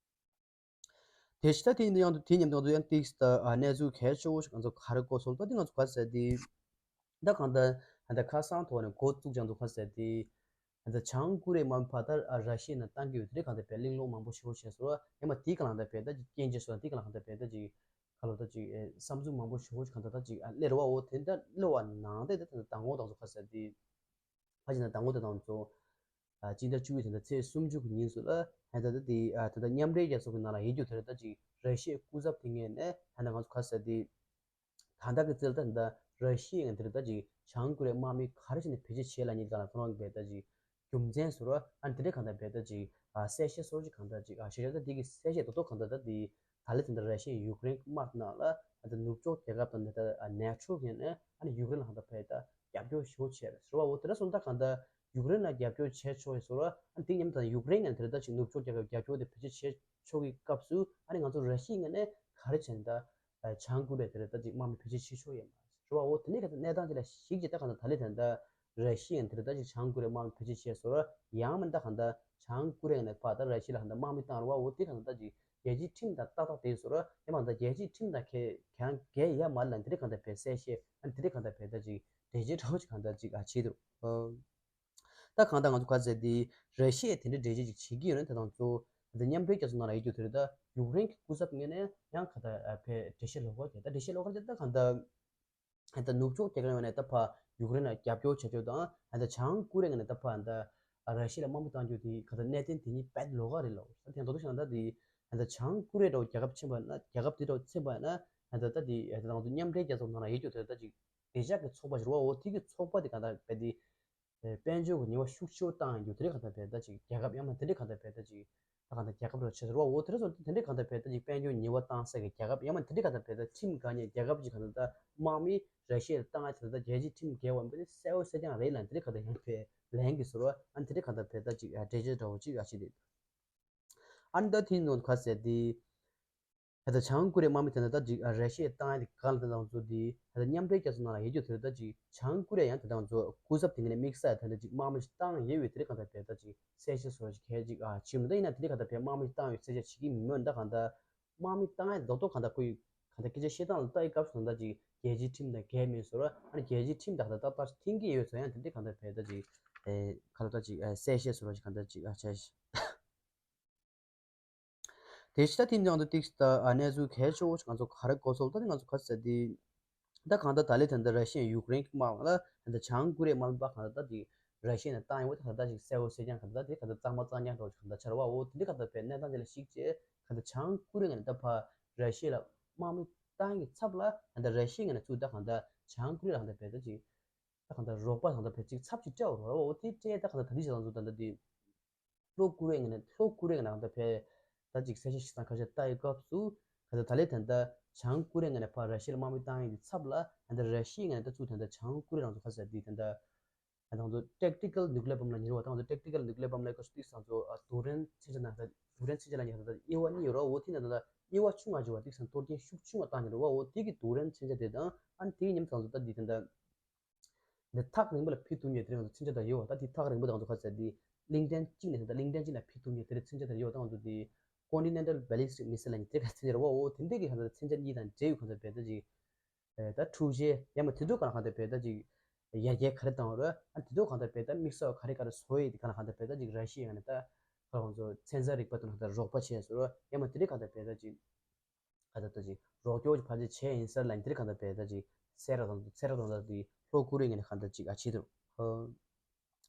དེ་ཕྱི་ད་དེ་ཡིན་དུས་ཡང་དུ་དེ་མཉམ་དུ་ཡང་ཏིག་ད་གནས་ཚུལ་གལ་ཆེ་བོ་ཞིག་ང་ཚོ་ག་རེ་གོ་སོང་ད་དེ་ང་ཚོ་ག་ཟེར་དེ། ད་གང་ལྟར་ད་ཁ་སང་ཐོག་ནས་འགོ་བཙུགས་ཀྱང་འདུག་ཁ་ཟེར་ཏེ། ད་བྱང་ཀོ་རི་ཡའི་དམག་མི་ཕར་ད་ར་ཤི་ཡའི་ནང་བཏང་གི་ཡོད་དེ་གང་ལྟར་བས་གླེང་སློང་མང་པོ་ཞེ་པོ་བྱས་སོང་ཡང་མ་དེ་གང་ལྟར་བས་ད་ཅིག་སྐྱོན་བརྗོད་སོང་དེ་གང་ལྟར་བས་ད་ཅིག་ཁ་ལོ་ད་ཅིག་བསམ་ཚུལ་མང་པོ་ཞེ་པོ་ཞིག་གང་ལྟར་ད་ཅིག་སླེབས་རེད་བ། འོ་དེ་འདྲ་སླེབས་པ་ནང་དེ་ད་ད་མདང་དགོང་དང་ཚོ་ཁ་ཟེར་ཏེ། ཕ་ཅིག་ན་མདང་དགོང་དང་དང་ཚོ། སྤྱི་ཟླ་བཅུ་པའི་ད་ལྟ་ཚེས་སུམ་ཅུ་གི་ཉིན་སུ་ལ་ཧན་ད་ད་དེ་ད་ལྟ་མཉམ་འབྲེལ་རྒྱལ་ཚོགས་ཀྱི་ནང་ལ་ཡིད་སྐྱོ་དེ་རེད་ད་ཅིག་ར་ཤི་ཡའི་སྐུ་ཚབ་དེ་ངས་ནས་ཧན་ད་ང་ཚོ་ཁ་ཟེར་ཏེ། ད་ལྟ་གི་རྩིས་ལ་ད་ལྟ་ར་ཤི་ཡའི་ང་དེ་རེད་ད་ཅིག་བྱང་ཀོ་རི་ཡའི་དམག་མི་ག་རེ་བྱས་ནས་བེད་སྤྱོད་བྱས་ལ་ཉིད་གང་ལ་ཁོ་རང་གི་བས་ད་ཅིག་རྒྱུ་མཚན་སོ་ར་ཨ་ནི་དེ་འདྲའི་གང་ལྟར་བས་ད་ཅིག་གསལ་བཤད་སོ་ར་ཅིག་གང་ལྟར་ཅིག་ཞེ་ཞེ་ད་དེ་གི་གསལ་བཤད་རྡོག་རྡོག་གང་ལྟར་ད་དེ་ད་ལས་དེ་འདྲ་ར་ཤི་ཡའི་ཡུཀ་རེན་དམག་ནང་ལ་ད་ལྟ་ནུབ་ཕྱོགས་རྒྱལ་ཁབ་དང་ད་ལྟ་ནེ་ཊོ་གི་ནས་ཨ་ནི་ཡུཀ་རེན་ལ་གང་ལྟར་བས་ད་རྒྱབ་སྐྱོར་ཞེ་པོ་བྱས་རེད་ཟེར་བ། འོ་དེ་འདྲ་སོང་ད་གང་ལྟར་ཡུཀ་རེན་ལ་རྒྱབ་སྐྱོར་བྱས་ཆོག་ཡོད་ཟེར་བ། ཨ་ནི་དེ་མཉམ་དུ་ཡུཀ་རེན་ནས་དེ་རེད་ད་ཅིག་ནུབ་ཕྱོགས་རྒྱལ་ཁབ་རྒྱབ་སྐྱོར་དེ་བེད་སྤྱོད་བྱས་ཆོག་གི་སྐབས་སུ་ཨ་ནི་ང་ཚོ་ར་ཤི་ཡའི་ངོས་ནས་ག་རེ་བྱས་ནས་ད། བྱང་ཀོ་རི་ཡ་དེ་རེད་ད་ཅིག་དམག་མི་བེད་སྤྱོད་བྱེད་ཆོག་ཡོད་མ་རེད་བ། འོ་དེ་ནས་ག་ཚོད་གནས་སྟངས་དེ་ལ་གཞིགས་ཀྱི་ད་གང་ལྟར་ད་ལས་དེ་འདྲ་ར་ཤི་ཡ་དེ་རེད་ད་ཅིག་བྱང་ཀོ་རི་ཡའི་དམག་མི་བེད་སྤྱོད་བྱས་སོ་ར་ཡང་མིན་ད་གང་ལྟར་བྱང་ཀོ་རི་ཡ་ནས་ཕར་ད་ར་ཤི་ཡ་ལ་གང་ལྟར་དམག་མི་བཏང་ར་བ། འོ་དེ་གང་ལྟར་ད་ཅིག་རྒྱལ་སྤྱིའི་ཁྲིམས་དང་ཏག་ཏག་དེ་སོ་ར་ཡང་མིན་ད་རྒྱལ་སྤྱིའི་ཁྲིམས་དང་ཁེ་གང་འགལ་ཡ་མ་ལ་དེ་རེད་གང་ལྟར་བས་གསལ་བཤད་ཨ་དེ་རེད་གང་ལྟར་བས་ད་ཅིག་འགྲེལ་བརྗོད་འདྲ་བོ་ཅིག་གང་ལྟར་ཅིག་ཨ་བྱེད་འདུག་ད་གང་ལྟར་ང་ཚོ་ག་ཚད་དེ་ར་ཤི་ཡས་དེ་འདྲའི་འགྲེལ་བརྗོད་ཅིག་བྱེད་ཀྱི་ཡོད་ན་དེ་དང་གཙོ་བོ་ད་མཉམ་འབྲེལ་རྒྱལ་ཚོགས་ནང་ལ་ཡོད་རྒྱུ་དེ་རེད། ད་ཡུཀ་རེན་གྱི་སྐུ་ཚབ་ངོས་ནས་ཡང་ག་ད་ཕའི་འགྲེལ་བཤད་ལོགས་ཀ་རྒྱག་ད་འགྲེལ་བཤད་ལོགས་ཀ་རྒྱག་ད་གང་ལྟར་ད་ནུབ་ཕྱོགས་རྒྱལ་ཁབ་ངོས་ནས་ད་ཕ་ཡུཀ་རེན་ལ་རྒྱབ་སྐྱོར་བྱ་རྒྱུ་དང་ད་བྱང་ཀོ་རི་ཡ་ངོས་ནས་ད་ཕ་ད་ར་ཤི་ཡ་ལ་དམག་མི་བཏང་རྒྱུ་དེ་ག་ད་གནད་དོན་དེ་གཉིས་དཔེ་ལོགས་ཀ་རེད་ལོ། ད་དེ་ཡང་རྡོག་རྡོག་བཤད་ན་ད་དེ་ད་བྱང་ཀོ་རི་ཡ་འདྲ་བོ་རྒྱལ་ཁབ་ཆེན་པོ་ཡིན་ན་རྒྱལ་ཁབ་དེ་འདྲ་བོ་ཆེན་པོ་ཡིན་ན་ད་ད་དེ་ད་ང་ཚོ་མཉམ་འབྲེལ་རྒྱལ་ཚོགས་ནང་ལ་ཡོད་རྒྱུ་དེ་ད་ཅིག་བདེ་འཇགས་ཀྱི་ཚོགས་པ་ཞིག་རེད་བ། འོ་དེ་གི་ཚོགས་པ་དེ་གང་ལྟར་བས་དེ། དཔལ་འབྱོར་གྱི་ཉེས་པ་ཤུགས་ཆེ་བོ་བཏང་ཡོང་རྒྱུ་དེ་འདྲའི་གང་ལྟར་བས་ད་ཅིག་རྒྱལ་ཁབ་ཡང་མ་དེ་འདྲའི་གང་ལྟར་བས་ད་ཅིག་ད་གང་ལྟར་རྒྱལ་ཁབ་རེ་ཆེ་ཟེར་བ། འོ་དེ་འདྲ་སོང་དེ་འདྲའི་གང་ལྟར་བས་ད་ཅིག་དཔལ་འབྱོར་ཉེས་པ་བཏང་ས་གི་རྒྱལ་ཁབ་ཡང་མ་དེ་འདྲའི་གང་ལྟར་བས་ད་ཁྲིམས་འགལ་ནས་རྒྱལ་ཁབ་ཅིག་གང་ལྟར་ད་དམག་མི་ར་ཤི་ཡ་ལ་བཏང་ཡ་དེ་ད་རྒྱལ་སྤྱིའི་ཁྲིམས་འགལ་བ་འདི་ནི་གསལ་བོ་གསལ་རྐྱང་རེད་ལ་དེ་འདྲའི་གང་ལྟར་ཡང་བས་ལན་གི་ཟེར་བ། ཨ་ནི་དེ་འདྲའི་གང་ལྟར་བས་ད་ཅིག་འགྲེལ་བརྗོད་འདྲ་བོ་ཅིག་ཨ་ཅིག་རེད། ཨ་ནི་ད་དེའི་ནང་ག་ཟེར་དེ། ད་ལྟ་བྱང་ཀོ་རི་ཡའི་དམག་མི་དེ་འདྲ་ད་ཅིག་ར་ཤི་ཡས་བཏང་ཡ་དེ་གང་ལ་དེ་དང་ཚོ་དེ་ད་ལྟ་མཉམ་འབྲེལ་རྒྱལ་ཚོགས་ནང་ལ་ཡོད་རྒྱུ་དེ་ད་ཅིག་བྱང་ཀོ་རི་ཡ་ཡང་དེ་དང་ཚོ་སྐུ་ཚབ་དེ་ངས་ནས་དམིགས་བསལ་ད་ལྟ་ཅིག་དམག་མི་ཞིག་བཏང་ཡོད་པའི་དེ་རིགས་གང་ལྟར་བས་ད་ཅིག་གསལ་བཤད་བཟོ་ཅིག་གལ་ཅིག་ཨ་ཕྱིན་མི་འདུག་ཡིན་ན་དེ་རིགས་གང་ལྟར་བས་དམག་མི་བཏང་ཡོད་གསལ་བཤད་བྱེད་ཀྱི་མི་འདུག་ད་གང་ལྟར་དམག་མི་བཏང་ཡ་རྡོག་རྡོག་གང་ལྟར་ཁོ་ཡི་གང་ལྟར་སྐད་ཆ་བཤད་སྟངས་ལ་ལྟ་ཡི་སྐབས་སུ་ད་ཅིག་རྒྱལ་སྤྱིའི་ཁྲིམས་དང་འགལ་མིན་བཟོ་ར་ཨ་ནི་རྒྱལ་སྤྱིའི་ཁྲིམས་དང་ད་ལྟ་ལྟ་མཐུན་གྱི་ཡོད་ཚོ་ཡང་དེ་འདྲས་གང་ལྟར་བས་ད་ཅིག་ཨེ་གང་ལྟར་ད་ཅིག་ཨེ་གསལ་བཤད་བཟོ་ར་ཅིག་གང་ལྟར་ཅིག་ཨ་བྱས། དེ་ཕྱི་ད་དེ་འདྲ་འདུག་ཏིག་ད་ཨ་གནས་ཚུལ་གལ་ཆེ་བོ་ཞིག་ང་ཚོ་ག་རེ་གོ་སོང་ད་ནི་ང་ཚོ་ག་ཚད་དེ། ད་གང་ལྟར་ད་ལས་ད་ལྟ་ར་ཤི་ཡ་ཡུཀ་རེན་གྱི་དམག་ལ་ད་ལྟ་བྱང་ཀོ་རི་ཡའི་དམག་མི་པ་གང་ལྟར་ད་ཅིག་ར་ཤི་ཡ་ནས་བཏང་ཡོད་པ་ད་གང་ལྟར་ཅིག་གསལ་བོ་གསལ་རྐྱང་གང་ལྟར་ད་དེ་གང་ལྟར་གཙང་མ་གཙང་རྐྱང་འདྲ་བོ་ཞིག་གང་ལྟར་ཆགས་རེད་བ། འོ་དེ་འདྲ་གང་ལྟར་བས་གནས་སྟངས་དེ་ལ་གཞིགས་བྱས་གང་ལྟར་བྱང་ཀོ་རི་ཡ་ནས་ད་ཕར་ར་ཤི་ཡ་ལ་དམག་མི་བཏང་གི་ཚབ་ལ་གང་ལྟར་ར་ཤི་ཡ་ནས་ཚུར་ད་གང་ལྟར་བྱང་ཀོ་རི་ཡ་ལ་གང་ལྟར་བས་ད་ཅིག་ད་གང་ལྟར་རོགས་པ་གང་ལྟར་བས་ཅིག་ཚབ་ཅིག་སྤྲད་འོ་རེད་བ། འོ་དེ་སྤྲད་ད་གང་ལྟར་ད་དེ་ཞིག་ལ་ཚུར་ད་ལྟ་དེ། ལྷོ་ཀོ་རི་ཡ་ངོས་ནས་ལྷོ་ཀོ་རི་ཡ་ངོས་ནས་ད་ཕར་ད་ཅིག་གསལ་བཤད་ཞིག་དང་ཁ་ཤས་ལྟ་ཡི་སྐབས་སུ་ག་ད་ད་ལས་ད་ལྟ་བྱང་ཀོ་རི་ཡ་ངོས་ནས་ཕར་ར་ཤི་ཡ་ལ་དམག་མི་བཏང་ཡི་གི་ཚབ་ལ་ད་ལྟ་ར་ཤི་ཡ་ངོས་ནས་ད་ཚུར་ད་ལྟ་བྱང་ཀོ་རི་ཡ་རང་ཚོ་ཁ་ཤས་འདི་ད་ལྟ་ད་ང་ཚོ་ཊེག་ཊི་ཀལ་ནིའུ་ཀི་ལི་ཡར་བྷོམ་ལ་ཉེ་རུ་བ་ད་ང་ཚོ་ཊེག་ཊི་ཀལ་ནིའུ་ཀི་ལི་ཡར་བྷོམ་ལ་སྐབས་སུ་ཏིག་ཙམ་ཚོ་རྡུལ་ཕྲན་མཚོན་ཆ་ནང་ད་རྡུལ་ཕྲན་མཚོན་ཆ་ལ་ཉེ་རུ་ད་དབྱེ་བ་གཉིས་ཡོད་ར། འོ་དེ་ནས་ད་ལྟ་དབྱེ་བ་ཆུང་བ་ཅིག་བ་ཏིག་ཙམ་གཏོར་སྐྱོན་ཤུགས་ཆུང་བ་བཏང་ཉེ་རུ་བ། འོ་དེ་གི་རྡུལ་ཕྲན་མཚོན་ཆ་དེ་དང་ཨ་ནི་དེ་གི་མཉམ་དུ་ང་ཚོ་ད་འདི་ད་ལྟ། འདི་ཐག་རིང་པོ་ལ་ཕུད་ཐུབ་མཁན་དེ་རིང་ང་ཚོ་མཚོན་ཆ་དེ་ཡོད་པ། ད་འདི་ཐག་རིང་པོ་དེ་ང་ཚོ་ག་ཚད་འདི་གླིང་ཕྲན་གཅིག་ནས་ད་གླིང་ཕྲན་གཅིག་ལ་ཕུད་ཐུབ་མཁན་དེ་རིང་མཚོན་ཆ་དེ་ཡོད་པ། ད་ང་ཚོ་འདི་Continental Ballistic Missile ལ་ནི་དེ་ག་ཚད་རེད་བ། འོ་དེ་འདྲས་ཀྱི་ག་ཚད་མཚོན་ཆ་གཉིས་དང་འབྲེལ་ཡོད་ག་ཚད་བས་ད་ཅིག་ད་འཁྲུག་ཆེ་ཡང་མ་དེ་ཚོ་ག་ལ་ག་ཚད་བས་ད་ཅིག་ཡར་རྒྱས་ག་རེ་བཏང་བ་རེད། ཨ་དེ་ཚོ་ག་ཚད་བས་ད་དམིགས་བསལ་ག་རེ་ག་རེ་བཟོ་ཡི་དེ་ག་ལ་ག་ཚད་བས་ད་ཅིག་ར་ཤི་ཡ་ནས་ད་ཁ་ང་ཚོ་ཚན་རྩལ་རིག་པ་དང་ད་རོགས་པ་བྱས་སོ་ར་ཡང་མ་དེ་འདྲས་ག་ཚད་བས་ད་ཅིག་ག་ད་ལྟ་ཅིག་རོགས་སྐྱོར་གྱི་ཕར་ཅིག་བྱས་ཡིན་ཟེར་ལ་ཡིན་དེ་རིང་གང་ལྟར་བས་ད་ཅིག་སེ་ར་དང་སེ་ར་དང་ད་དེ་ལྷོ་ཀོ་རི་ཡ་ངོས་ནས་གང་ལྟར་ཅིག་ཨ་བྱེད་དུ།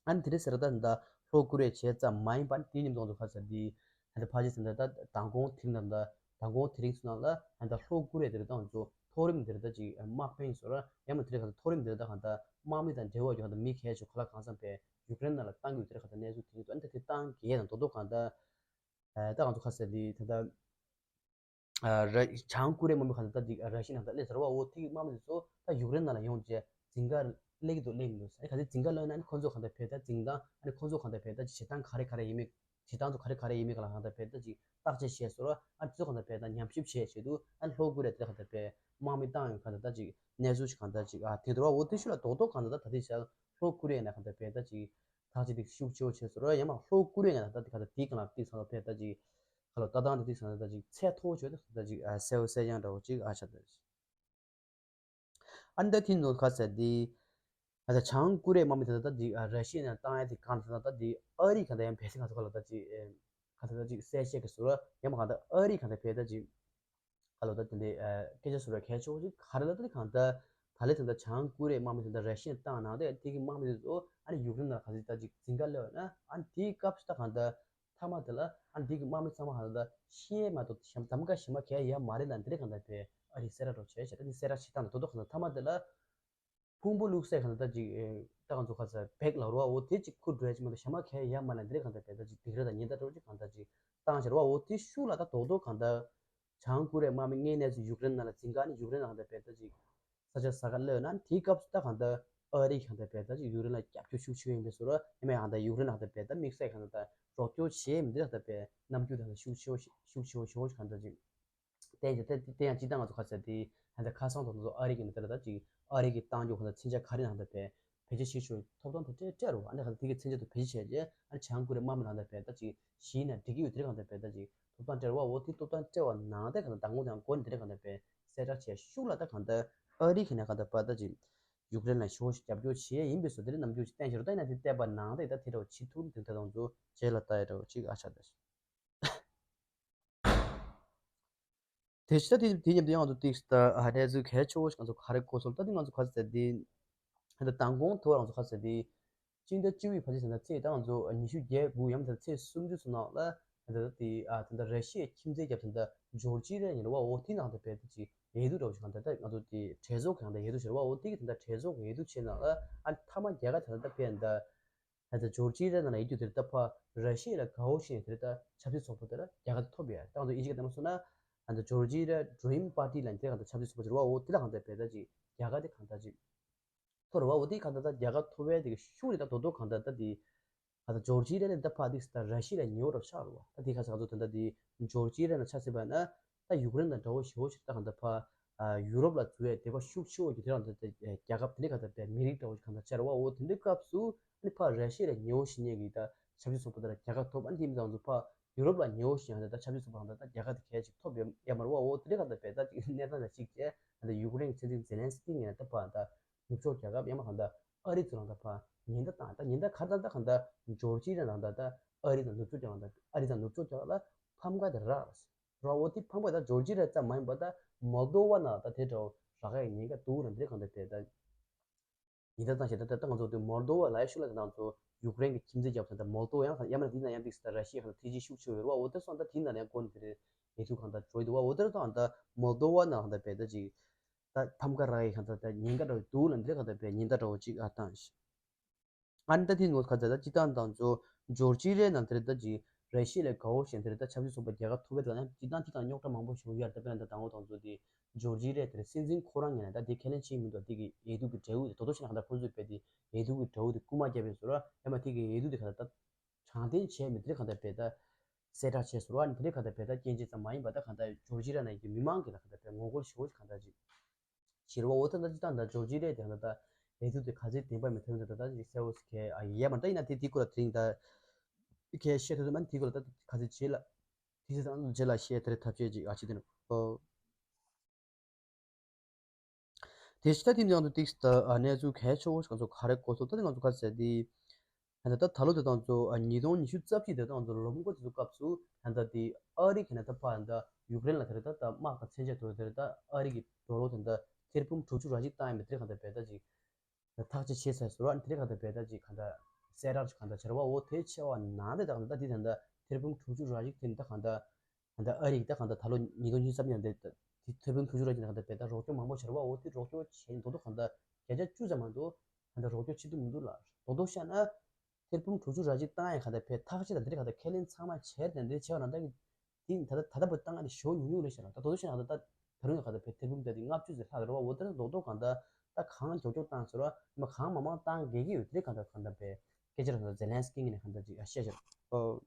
ཨ་ནི་དེ་རིང་སེ་ར་ད་ད་ལྷོ་ཀོ་རི་ཡ་བྱས་ཙམ་མ་ཡིན་པ་དེ་མཉམ་དུ་ང་ཚོ་ག་ཚད་འདི་ད་ལྟ་ཕར་ཅིག་ཟེར་ད་ད་མདང་དགོང་དེ་རིང་ད་ད་མདང་དགོང་དེ་རིང་ཚོ་ནང་ལ་ད་ལྟ་ལྷོ་ཀོ་རི་ཡ་དེ་རིང་ད་ང་ཚོ་མཐོ་རིམ་དེ་རིང་ད་ཅིག་དམག་དཔོན་ཚོ་ར་ཡང་མ་དེ་རིང་གང་ལྟར་མཐོ་རིམ་དེ་རིང་ད་གང་ལྟར་དམག་མི་དང་འབྲེལ་བ་ཡོད་གང་ལྟར་མི་གལ་ཆེ་ག་ལ་གང་འཚམ་བས་ཡུཀ་རེན་ནང་ལ་བཏང་གི་ཡོད་དེ་རིང་གང་ལྟར་གནས་ཚུལ་དེ་རིང་ད་ཨ་ནི་ད་དེ་བཏང་གི་ཡས་དང་རྡོག་རྡོག་གང་ལྟར་ད་ང་ཚོ་ག་ཚད་འདི་ད་ལྟ། ཨ་ར་བྱང་ཀོ་རི་ཡའི་དམག་མི་གང་ལྟར་ད་འདི་ར་ཤི་ཡ་ནང་ད་སླེབས་ཚར་བ། འོ་དེ་གི་དམག་མི་དེ་ཚོ་ད་ཡུཀ་རེན་ནང་ལ་ཡོང་རྗེས་འཛིང་ག་སླེབས་ཀྱི་འདུག་སླེབས་མི་འདུག་ཟེར། ག་ཚོད་འཛིང་ག་སླེབས་ན་ཨ་ནི་ཁོ་ཚོ་གང་ལྟར་བས་ད་འཛིང་སྟངས་ཨ་ནི་ཁོ་ཚོ་གང་ལྟར་བས་ད་བྱེད་སྟངས་ག་རེ་ག་རེ་ཡིན་མིན་ བྱེད་སྟངས་ཚོ་ག་རེ་ག་རེ་ཡིན་མིན་ག་ལ་གང་ལྟར་བས་ད་ཅིག་བརྟག་དཔྱད་བྱས་སོང་ར། ཨ་ནི་དེ་ཚོ་གང་ལྟར་བས་ད་ཉམས་ཞིབ་བྱས་བྱས་དུས་ཨ་ནི་ལྷོ་ཀོ་རི་ཡ་དེ་གང་ལྟར་བས་དམག་མི་བཏང་ཡོད་གང་ལྟར་ད་ཅིག་གནས་ཚུལ་ཞིག་གང་ལྟར་ཅིག་ཨ་དེ་འདྲ་བ་འོ་དེ་ཤུ་ལ་རྡོག་རྡོག་གང་ལྟར་ད་ད་དེ་བྱས་ལྷོ་ཀོ་རི་ཡ་ནས་གང་ལྟར་བས་ད་ཅིག་ཐག་གཅོད་དེ་ཤུགས་ཆེ་བོ་བྱས་སོང་ར། ཡང་མ་ལྷོ་ཀོ་རི་ཡ་ནས་ད་ད་དེ་གང་ལྟར་དེ་གང་ལ་དེ་གང་ལྟར་བས་ད་ཅིག་ག་ལ་ལྟ་སྟངས་དེ་དེ་གང་ལྟར་ད་ཅིག་ཚད་མཐོ་བོ་བྱས་ད་ད་ཅིག་ཨ་གསལ་བོ་གསལ་རྐྱང་འདྲ་བོ་ཅིག་ཨ་ཆགས་ད། ཨ་ནི་ད་ཐེངས་ནོར་ཁ་ཟེར་དེ། ཨ་ད་བྱང་ཀོ་རི་ཡའི་དམག་མི་དེ་ད་ད་དེ་ཨ་ར་ཤི་ཡ་ནས་བཏང་ཡ་དེ་གང་ད་ད་ད་དེ་ཨ་རི་གང་ད་ཡང་བལ་སྲིད་གང་ཚོ་ག་ལ་ད་ཅིག་ཨེ་གང་ད་ད་ཅིག་གསལ་བཤད་ཀྱི་ཟུར་ཡང་མ་གང་ད་ཨ་རི་གང་ད་བལ་ད་ཅིག་ག་ལ་ད་དེ་འདྲའི་ཨ་སྐད་ཆ་ཟུར་གལ་ཆེ་བོ་ཅིག་ག་རེ་ལ་ད་དེ་གང་ད་ད་ལེ་ད་ད་བྱང་ཀོ་རི་ཡའི་དམག་མི་དེ་ད་ར་ཤི་ཡ་ནས་བཏང་ནང་དེ་དེ་གི་དམག་མི་དེ་ཚོ་ཨ་ནི་ཡུཀ་རེན་ལ་ག་ཚོད་ད་ཅིག་འཛིང་ག་སླེབས་ན་ཨ་ནི་དེའི་སྐབས་སུ་ད་གང་ད། མཐའ་མ་དེ་ལ་ཨ་འདི་གི་དམག་མི་ཚང་མ་ཧ་ལ་ཤི་ཡས་མ་གཏོགས་གཞན་གདམ་ག་གཞན་མ་གལ་ཡ་མ་རེད་ལ་འདི་རེད་གང་ལྟར་པས་ཨ་རི་གསལ་བསྒྲགས་རོགས་བྱས་བྱས་ད་འདི་གསལ་བསྒྲགས་བྱེད་སྟངས་དེ་དོ་དོ་གང་ལྟར་མཐའ་མ་དེ་ལ་ཕུང་པོ་བླུགས་སའི་གང་ལྟར་ད་ཅིག་ད་གང་ཚོ་ག་ཚ་བེག་ལ་རོ་བ་འོ་དེ་ཅིག་ཁུར་འགྲོ་ཡ་ཅིག་མ་གཏོགས་གཞན་མ་གལ་ཡ་མ་ལ་འདི་རེད་གང་ལྟར་པས་ད་ཅིག་སྡིགས་ར་དང་ཉེན་བརྡ་འདྲ་བོ་ཅིག་གང་ལྟར་ཅིག་བཏང་བྱས་རོ་བ་འོ་དེ་ཤུགས་ལ་ད་དོ་དོ་གང་ལྟར། བྱང་ཀོ་རི་ཡའི་དམག་མི་ལྔའི་གནས་ཚུལ་ཡུཀ་རེན་ནང་ལ་འཛིན་ག་ནི་ཡུཀ་རེན་ནང་ལ་བས་ད་ཅིག་ས་ཆ་ས་ག་སླེབས་ན་དེའི་སྐབས་སུ་ད་གང་ལྟར་ཨ་རི་གང་ལྟར་བས་ད་ཅིག་ཡུཀ་རེན་ལ་རྒྱབ་སྐྱོར་ཤུགས་ཆེ་བ་ཡིན་པའི་བཟོ་ར་ཡིན་མ་ཡང་ད་ཡུཀ་རེན་ལ་གང་ལྟར་བས་ད་དམིགས་བསལ་གང་ལྟར་རོགས་སྐྱོར་བྱེད་མི་འདི་ལ་གང་ལྟར་བས་རྣམ་འགྱུར་དང་ཤུགས་ཆེ་བ་ཤུགས་ཆེ་བ་ཤུགས་ཆེ་བ་གང་ལྟར་ཅིག་བསྟན་ཅིག་ད་དེ་ཡང་སྤྱི་བཏང་ང་ཚོ་ཁ་ཚ་དེ་གང་ལྟར་ཁ་སང་དང་དུ་ཨ་རི་གི་ནི་དེ་ལ་ད་ཅིག་ཨ་རི་གི་བཏང་རྒྱུ་གང་ལྟར་མཚོན་ཆ་ག་རེ་གང་ལྟར་བས། བེད་སྤྱོད་བྱེད་ཆོག་ཐོབ་ཐང་དེ་སྤྲད་སྤྲད་རོགས། ཨ་ནི་ག་དེ་གི་མཚོན་ཆ་དེ་བེད་སྤྱོད་བྱས་རྗེས་ཨ་ནི་བྱང་ཀོ་རི་ཡའི་དམག་མི་ནང་དུ་བས་ད་ཅིག་གཞི་ནས་འགྲིག་གི་ཡོད་དེ་རེད་གང་ལྟར་བས་ད་ཅིག་ཐོབ་ཐང་སྤྲད་རོགས། འོ་དེ་ཐོབ་ཐང་སྤྲད་པ་ནང་དེ་གང་ལྟར་དང་པོ་དང་འགོ་ནས་དེ་རེད་གང་ལྟར་བས་གསལ་བསྒྲགས་བྱས་ཤུགས་ལ་ད་གང་ལྟར་ཨ་རི་གི་ནས་གང་ལྟར་བས་ད་ཅིག་ཡུཀ་རེན་ལ་ཞོ་ཞིག་རྒྱབ་སྐྱོར་བྱེད་ཡས་ཡིན་པའི་བཟོ་དེ་རེད་རྣམ་འགྱུར་ཞིག་བསྟན་ཞོར་ད་ཡིན་ན་དེ་བལྟས་པ་ནང་དེ་ད་དེ་འདྲ་བ་བྱེད་ཐུབ་དེ་ད་དང་ཚོ་རྗེས་ལ་ལྟ་ཡ་འདྲ་བ་ཅིག་ཨ་ཆགས་ད། དེ་ཕྱི་ད་དེ་དེ་མཉམ་དུ་ཡང་ང་ཚོ་ཏིག་ད་ཨ་གནས་ཚུལ་གལ་ཆེ་བོ་ཞིག་ང་ཚོ་ག་རེ་གོ་སོང་ད་དེ་ང་ཚོ་ག་ཚོད་དེ་ད་མདང་དགོང་ཐོག་ང་ཚོ་ག་ཚོད་དེ་སྤྱི་ཟླ་བཅུ་པའི་ཕལ་ཆེར་ད་ཚེས་ད་ང་ཚོ་ཉི་ཤུ་གྱ་དགུ་ཡང་ད་ཚེས་སུམ་ཅུ་ཚོ་ནང་ལ་ད་དེ་ཨ་ད་ར་ཤི་ཡའི་ཁྱིམ་མཚེས་རྒྱབ་ད་ཇོར་ཇི་ར་ཉེ་བ་འོ་དེ་ནང་ད་བས་ད་ཅིག་འོས་བསྡུ་འདྲ་བོ་ཞིག་ད་ད་ང་ཚོ་དེ་གྲོས་ཚོགས་ཀྱི་ད་འོས་བསྡུ་ཞེས་བ་འོ་དེ་གི་ད་གྲོས་ཚོགས་ཀྱི་འོས་བསྡུ་བྱས་ནང་ལ་ཨ་མཐའ་མ་རྒྱ་གར་ད་ད་བས་ད། ད་ལྟ་ཇོར་ཇི་ར་ནང་ལ་ཡོད་རྒྱུ་དེར་ད་ཕ་ར་ཤི་ཡ་ལ་དགའ་བོ་ཞིག་དེར་ད་ཆབ་སྲིད་ཚོགས་པ་དེ་ལ་རྒྱ་གར་དེ་ཐོབ་ཡ། ད་ང་ཚོ་ཨིན་ཇི་གི་གཏམ་སོང་ན་ད་ལྟ་ཇོར་ཇི་ར་ཌི་རིམ་པར་ཊི་ལ་དེ་གང་ལྟར་ཆབ་སྲིད་ཚོགས་པ་ཅིག་རེད་བ། འོ་དེ་ལ་གང་ལྟར་བས་ད་ཅིག་རྒྱ་གར་དེ་གང་ལྟར་ཅིག་ཐོབ་རེད་བ། འོ་དེ་གང་ལྟར་ད་རྒྱ་གར་ཐོབ་བས་དེ་གི་ཤུགས་རེད་ད་དོ་དོ་གང་ལྟར་ད་དེ་ད་ལྟ་ཇོར་ཇི་ར་ནས་ད་ཕ་དེ་ད་ར་ཤི་ཡ་ལ་ཉེ་བོ་ར་ཆགས་རེད་བ། ད་དེ་ག་ས་ག་ཚོ་ད་ལྟ་དེ་ཇོར་ཇི་ར་ནས་ཆ་སྲིད་པ་ན། ད་ཡུཀ་རེན་དང་འདྲ་བོ་ཞེ་བོ་ཞིག་ད་གང་ལྟར་ཕ་ཡུ་རོབ་ལ་འཛུལ་བའི་དད་པ་ཤུགས་ཆེ་བོ་ཞིག་དེ་རང་ད་རྒྱལ་ཁབ་དེ་འདྲ་གང་ལྟར་བས་མི་རིགས་འདྲ་བོ་ཞིག་གང་ལྟར་ཆགས་རེད་བ། འོ་དེ་འདྲའི་སྐབས་སུ་ཨ་ནི་ཕ་ར་ཤི་ཡ་ལ་ཉེ་བོ་ཞིག་ཉེ་གི་ད་ཆབ་སྲིད་ཚོགས་པ་དེ་ལ་རྒྱལ་ཁ་ཐོབ། ཨ་ནི་དེ་མི་ཚང་ཚོ་ཕ་ཡུ་རོབ་ལ་ཉེ་བོ་ཞིག་ཡང་ད་ཆབ་སྲིད་ཚོགས་པ་གང་ལྟར་ད་རྒྱལ་ཁ་དེ་གལ་ཞིག་ཐོབ་ཡོད་ཡ་མ་རེད་བ། འོ་དེ་འདྲའི་གང་ལྟར་བས་ད་ཅིག་གནས་སྟངས་ལ་གཅིག་བྱས་ད་ལྟ་ཡུཀ་རེན་གྱི་སྲིད་འཛིན་ཛེ་ལན་སི་ཀི་ངས་ད་ཕ་ད་ནུབ་ཕྱོགས་རྒྱལ་ཁབ་ཡ་མ་གང་ལྟར་ཨ་རི་ཚོ་རང་ད་ཕ་ཉེན་བརྡ་བཏང་ད་ཉེན་བརྡ་ག་ད་ད་གང་ལྟར་ཇོར་ཇི་ར་ནང་ད་ད་ཨ་རི་དང་ནུབ་ཕྱོགས་རྒྱལ་ཁབ་ཨ་རི་དང་ནུབ་ཕྱོགས་རྒྱལ་ཁབ་ལ་ཕམ་ཁ་དེ་རག་ར་འོ་དེ་ཕམ་པ་ད་ཇོར་ཇི་ར་ཙམ་མ་ཡིན་པ་ད་མོལ་དོ་བ་ནང་ད་དེ་འདྲ་བོ་རག་ཡ་ཉེན་ཁ་འདུག་ལ་འདི་གང་ལྟར་བས་ད་ཉེན་བརྡ་བཏང་ཞེས་ད་ད་ང་ཚོ་དེ་མོལ་དོ་བ་ལ་ཡ་ཤུགས་ལ་དེ་ང་ཚོ་ཡུཀ་རེན་གྱི་ཁྱིམ་མཚེས་རྒྱབ་ས་ད་མོལ་དོ་བ་ཡང་ཡ་མ་དེ་ན་ཡང་འདི་ས་ད་ར་ཤི་ཡ་གང་ལྟར་ཐེ་ཇི་ཤུགས་ཆེ་ཡོད་རེད་བ། འོ་དེ་སོང་ད་དེ་ན་ཡང་གོ་ནི་དེ་རེད་ཡེ་ཐུ་གང་ལྟར་འགྲོ་ཡི་འདུག་བ། འོ་དེ་སོང་ད་མོལ་དོ་བ་ནང་གང་ལྟར་བས་ད་ཅིག་ད་ཕམ་ཁ་རག་ཡ་གང་ལྟར་ད་ཉེན་ཁ་འདྲ་བོ་འདུག་ལ་འདི་གང་ལྟར་བས་ཉེན་བརྡ་འདྲ་བོ་ཅིག་ཨ་བཏང་ཞེས། ཨ་ནི་ད་དེ་ངོ་ཁ་ཚ་ད་སྤྱི་བཏང་དང་ཚོ་ཇོར་ཇི་རའི་ནང་དེར་ད་ཅི་ར་ཤི་ཡ་ལས་དགའ་བོ་ཞིག་དེར་ད་ཆབ་སྲིད་ཚོགས་པ་རྒྱལ་ཁ་ཐོབ་པའི་ཐོག་ནས་སྤྱི་བཏང་དེ་དང་རྙོག་དྲ་མང་པོ་ཞིག་ཡོད་རེད། ད་དཔེར་ན་ད་དང་པོ་དང་ཚོ་དེ་ཇོར་ཇི་རའི་དེར་སྲིད་འཛིན་ཁོ་རང་ངོས་ནས་ད་དེ་ཁས་ལེན་བྱེད་མི་འདུག་དེ་གི་འོས་བསྡུ་གི་འབྲས་བུ་དེ་དོ་དོ་ཞིག་ན་གང་ལྟར་ཁོ་ཚོས་བས་དེ་འོས་བསྡུ་གི་འབྲས་བུ་དེ་རྐུ་མ་བརྒྱབ་པའི་བཟོ་འདྲ་ཡང་མ་དེ་གི་འོས་བསྡུ་དེ་གང་ལྟར་ད་དྲང་བདེན་བྱས་མི་དེ་གང་ལྟར་བས་ད་གསལ་བསྒྲགས་བྱས་བཟོ་འདྲ་ནི་དེ་གང་ལྟར་བས་ད་རྐྱེན་གཅིག་ཙམ་མ་ཡིན་པ་ད་གང་ལྟར་ཇོར་ཇི་ར་ནང་གི་མི་མང་གི་ད་གང་ལྟར་བས་ངོ་རྒོལ་ཞེ་པོ་ཞིག་གང་ལྟར་ཅིག་ཕྱིར་བ་འོ་ད་ད་ཅི་ད་ད་ཇོར་ཇི་རེད་དེ་ད་ད་ལས་དུས་དེ་ག་ཚོད་བདེན་པ་མི་ཐོན་ད་ད་ད་ཅི་གསལ་བོ་ཟེར་གི་ཨ་ཡས་མ་ད་ཡིན་ན་དེ་དེ་སྐོར་ལ་དེ་རིང་ད་གི་བཤད་ཐུབ་ད་མ་དེ་སྐོར་ལ་དེ་རིང་ད་ག་ཚོད་རྗེས་ལ་དེ་ཚོད་ད་རྗེས་ལ་བཤད་དེ་རེད་ཐབས་ཤེས་ཅིག་ཨ་ཅི་དེ་ནི་ཨོ། དེ་ཕྱི་ད་དེ་ནང་དུ་ཏིག་ད་ཨ་གནས་ཚུལ་གལ་ཆེ་བོ་ཞིག་ང་ཚོ་ག་རེ་གོ་སོང་ད་དེ་ང་ཚོ་ག་ཚོད་དེ། ད་ལྟ་ད་ལོ་དེ་དང་ཚོ་ཉིས་སྟོང་ཉི་ཤུ་རྩ་གཅིག་དེ་དང་ཚོ་ལོ་མགོ་དེ་ཚོ་སྐབས་སུ་ད་ལྟ་དེ་ཨ་རི་གི་ནས་ད་ཕར་ད་ཡུཀ་རེན་ལ་དེ་རེད་ད་ད་དམག་དང་མཚོན་ཆ་དེ་དེ་རེད་ད་ཨ་རི་གི་ཌོ་ལར་དེ་ད་ཐེར་འབུམ་དྲུག་ཅུ་ར་གཅིག་བཏང་ཡ་མི་དེ་གང་ལྟར་བས་ད་ཅིག་ཐག་གཅོད་བྱས་ཚར་སོང་ར། དེ་གང་ལྟར་བས་ད་ཅིག་གང་ལྟར་གསལ་བསྒྲགས་ཅིག་གང་ལྟར་བྱས་ར་བ། འོ་དེ་ཆེ་བ་ནང་དེ་ད་གང་ལྟར་དེ་ད་ལྟ་ཐེར་འབུམ་དྲུག་ཅུ་ར་གཅིག་དེ་ད་གང་ལྟར། ད་ལྟ་ཨ་རི་ད་གང་ལྟར་ད་ལོ་ཉིས་སྟོང་ཉི་ཤུ་རྩ་གཉིས་ནང་དེ་ད་དེ་ཐེར་འབུམ་དྲུག་ཅུ་ར་གཅིག་ད་གང་ལྟར་བས་ད་རོགས་སྐྱོར་མང་པོ་བྱས་ར་བ། འོ་དེ་རོགས་སྐྱོར་བྱས་ནས་དོ་དོ་གང་ལྟར་བརྒྱ་ཆ་བཅུ་ཙམ་མ་གཏོགས་གང་ལྟར་རོགས་སྐྱོར་བྱེད་ཐུབ་མི་འདུག་ལ། དོ་དོ་བཤད་ན། ཐེར་འབུམ་དྲུག་ཅུ་ར་གཅིག་བཏང་ཡ་ག་ད་ཕེ་ཐག་ཆོད་ད་འདིར་ག་ད་ཁས་ལེན་ཚང་མ་བྱས་ཏེ་འདིར་བྱས་པ་ན་ད་གི་དེ་ད་ད་ད་ལྟ་བུ་བཏང་ཡ་དེ་ཞོ་ཉུང་ཉུང་རེད་ཤག་ལ། ད་དོ་དོ་ཤེས་ན་ད་ད་ད་རུང་ཡ་ག་ད་ཕེ་ཐེར་འབུམ་ད་དེ་ལྔ་བཅུ་ཙམ་ལྷག་རེད་བ། འོ་ད་རྡོག་རྡོག་གང་ད་ད་གང་མགྱོགས་མགྱོགས་བཏང་ཟེར་བ་མ་གང་མང་མང་བཏང་དགོས་ཀྱི་ཡོད་དེ་གང་ད་གང་ད་ཕེ་སྐད་ཆ་རེད་ད་ཛེ་ལན་སི་ཀི་ངོས་ནས་གང་ད་ཅིག་ཡ་བཤད་ཤག་ཨོ།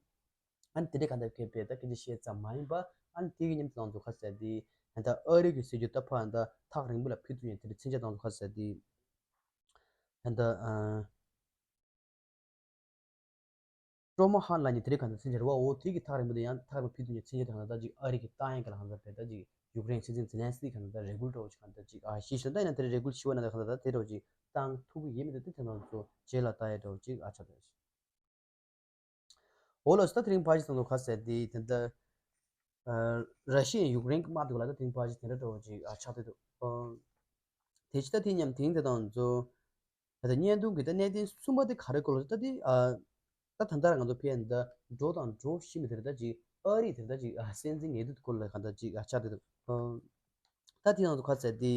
ཨ་ནི་དེ་འདྲའི་གང་ལྟར་སྐད་ཆ་དེ་ད་སྐད་ཆ་བཤད་ཙམ་མ་ཡིན་པ། ཨ་ནི་དེ་གི་མཉམ་དུ་ང་ཚོ་ག་ཟེར་དེ་ད་ལྟ་ཨ་རི་གི་ཟེར་རྒྱུ་ད་ཕར་ད་ཐག་རིང་པོ་ལ་ཕེབས་ཐུབ་མཁན་དེ་འདྲའི་མཚོན་ཆ་དང་ག་ཟེར་དེ་ད་ལྟ་ཨ། ཀྲོ་མ་ཧ་ལ་ནི་དེ་རིང་གང་ལྟར་མཚོན་ཆ་རེད་བ། འོ་དེ་གི་ཐག་རིང་པོ་དེ་ཡང་ཐག་རིང་པོ་ཕེབས་ཐུབ་མཁན་མཚོན་ཆ་དེ་གང་ལྟར་ད་ཅིག་ཨ་རི་གི་ཏང་ཡོན་ག་ལ་གང་ལྟར་བས་ད་ཅིག་ཡུཀ་རེན་སྲིད་འཛིན་ཛེ་ལན་སི་ཀི་གང་ལྟར་རེ་སྐུལ་འདྲ་བོ་ཅིག་གང་ལྟར་ཅིག་ཨ་ཤེས་ཤིང་ད་ཡིན་ན་དེ་རེ་སྐུལ་ཞུ་བ་ན་ད་གང་ལྟར་དེ་འདྲ་བོ་ཅིག་བཏང་ཐུབ་ཀྱི་ཡིན་མི་འདུག་དེ་དེ་ནང་ཚོ་རྗེས་ལ་ལྟ་ཡ་འདྲ་བོ་ཅིག་ཨ་ཆགས་འདུག་འོ་ལགས་སོ། ད་དེ་རིང་ཕལ་ཆེར་ཚོ་ག་ཟེར་དེ་དེ་འདྲ་ཨ་ར་ཤི་ཡ་ཡུཀ་རེན་གྱི་དམག་དེ་ག་ལ་ད་དེ་རིང་ཕལ་ཆེར་དེ་འདྲ་འདྲ་བོ་ཅིག་ཨ་ཆགས་བསྡད་འདུག་ཨ་དེ་ཕྱི་ད་དེ་མཉམ་དེང་དེ་དང་ཚོ་ད་ལྟ་བརྙན་ཐུང་གི་ད་གནད་དོན་གསུམ་པ་དེ་ག་རེ་སྐོར་ལ་ད་དེ་ཨ་ད་ད་ལྟ་ར་ང་ཚོ་ཕན་ད་འགྲོ་དང་འགྲོ་བཞིན་པའི་དེ་རེད་ད་ཅིག་ཨ་རི་དེ་རེད་ད་ཅིག་ཨ་སྲིད་འཛིན་ངེས་དུ་སྐོར་ལ་ག་ད་ཅིག་ཨ་ཆགས་བསྡད་འདུག་ཨ་ད་དེ་ང་ཚོ་ག་ཟེར་དེ་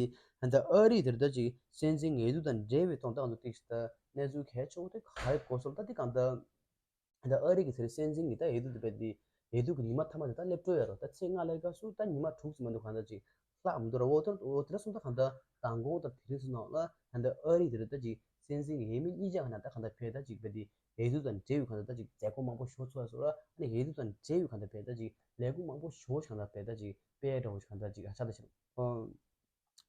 ད་ཨ་རི་དེར་ད་ཅིག་སྲིད་འཛིན་ངེས་དུ་དང་འབྲེལ་བའི་ཐོག་ད་ང་ཚོ་ཏིག་ད་གནས་ཚུལ་གལ་ཆེ་བོ་དེ་ག་རེ་གོ་སོང་ད་དེ་གང་ད་ད་ཨ་རི་གི་དེར་སྲིད་འཛིན་གྱི་ད་ཡེ་དུ་དེ་བས་དེ་ཡེ་དུ་གི་ཉི་མ་མཐའ་མ་དེ་ད་སླེབས་འགྲོ་ཡ་རོ། ད་ཚེས་ལྔ་ལ་ག་སུ་ད་ཉི་མ་དྲུག་ཙམ་མ་འདུག་གང་ད་ཅིག་ལྷག་མི་འདུག་ར། འོ་དེ་འོ་དེ་ར་སོང་ད་གང་ད་མདང་དགོང་དང་དེ་རིང་ཚོ་ནང་ལ་ད་ཨ་རི་དེར་ད་ཅིག་སྲིད་འཛིན་གྱི་འོས་མི་གཉིས་ཆ་གང་ད་གང་ད་བས་ད་ཅིག་བས་དེ་ཡེ་དུ་དང་འབྲེལ་བའི་གང་ད་ད་ཅིག་མཛད་སྒོ་མང་པོ་ཞིག་ཚོགས་སོང་ར། ཨ་ནི་ཡེ་དུ་དང་འབྲེལ་བའི་གང་ད་བས་ད་ཅིག་ལས་འགུལ་མང་པོ་ཞིག་གང་ད་བས་ད་ཅིག་སྤེལ་འགྲོ་གང་ད་ཅིག་ཨ་ཆགས་ད་ཞིག་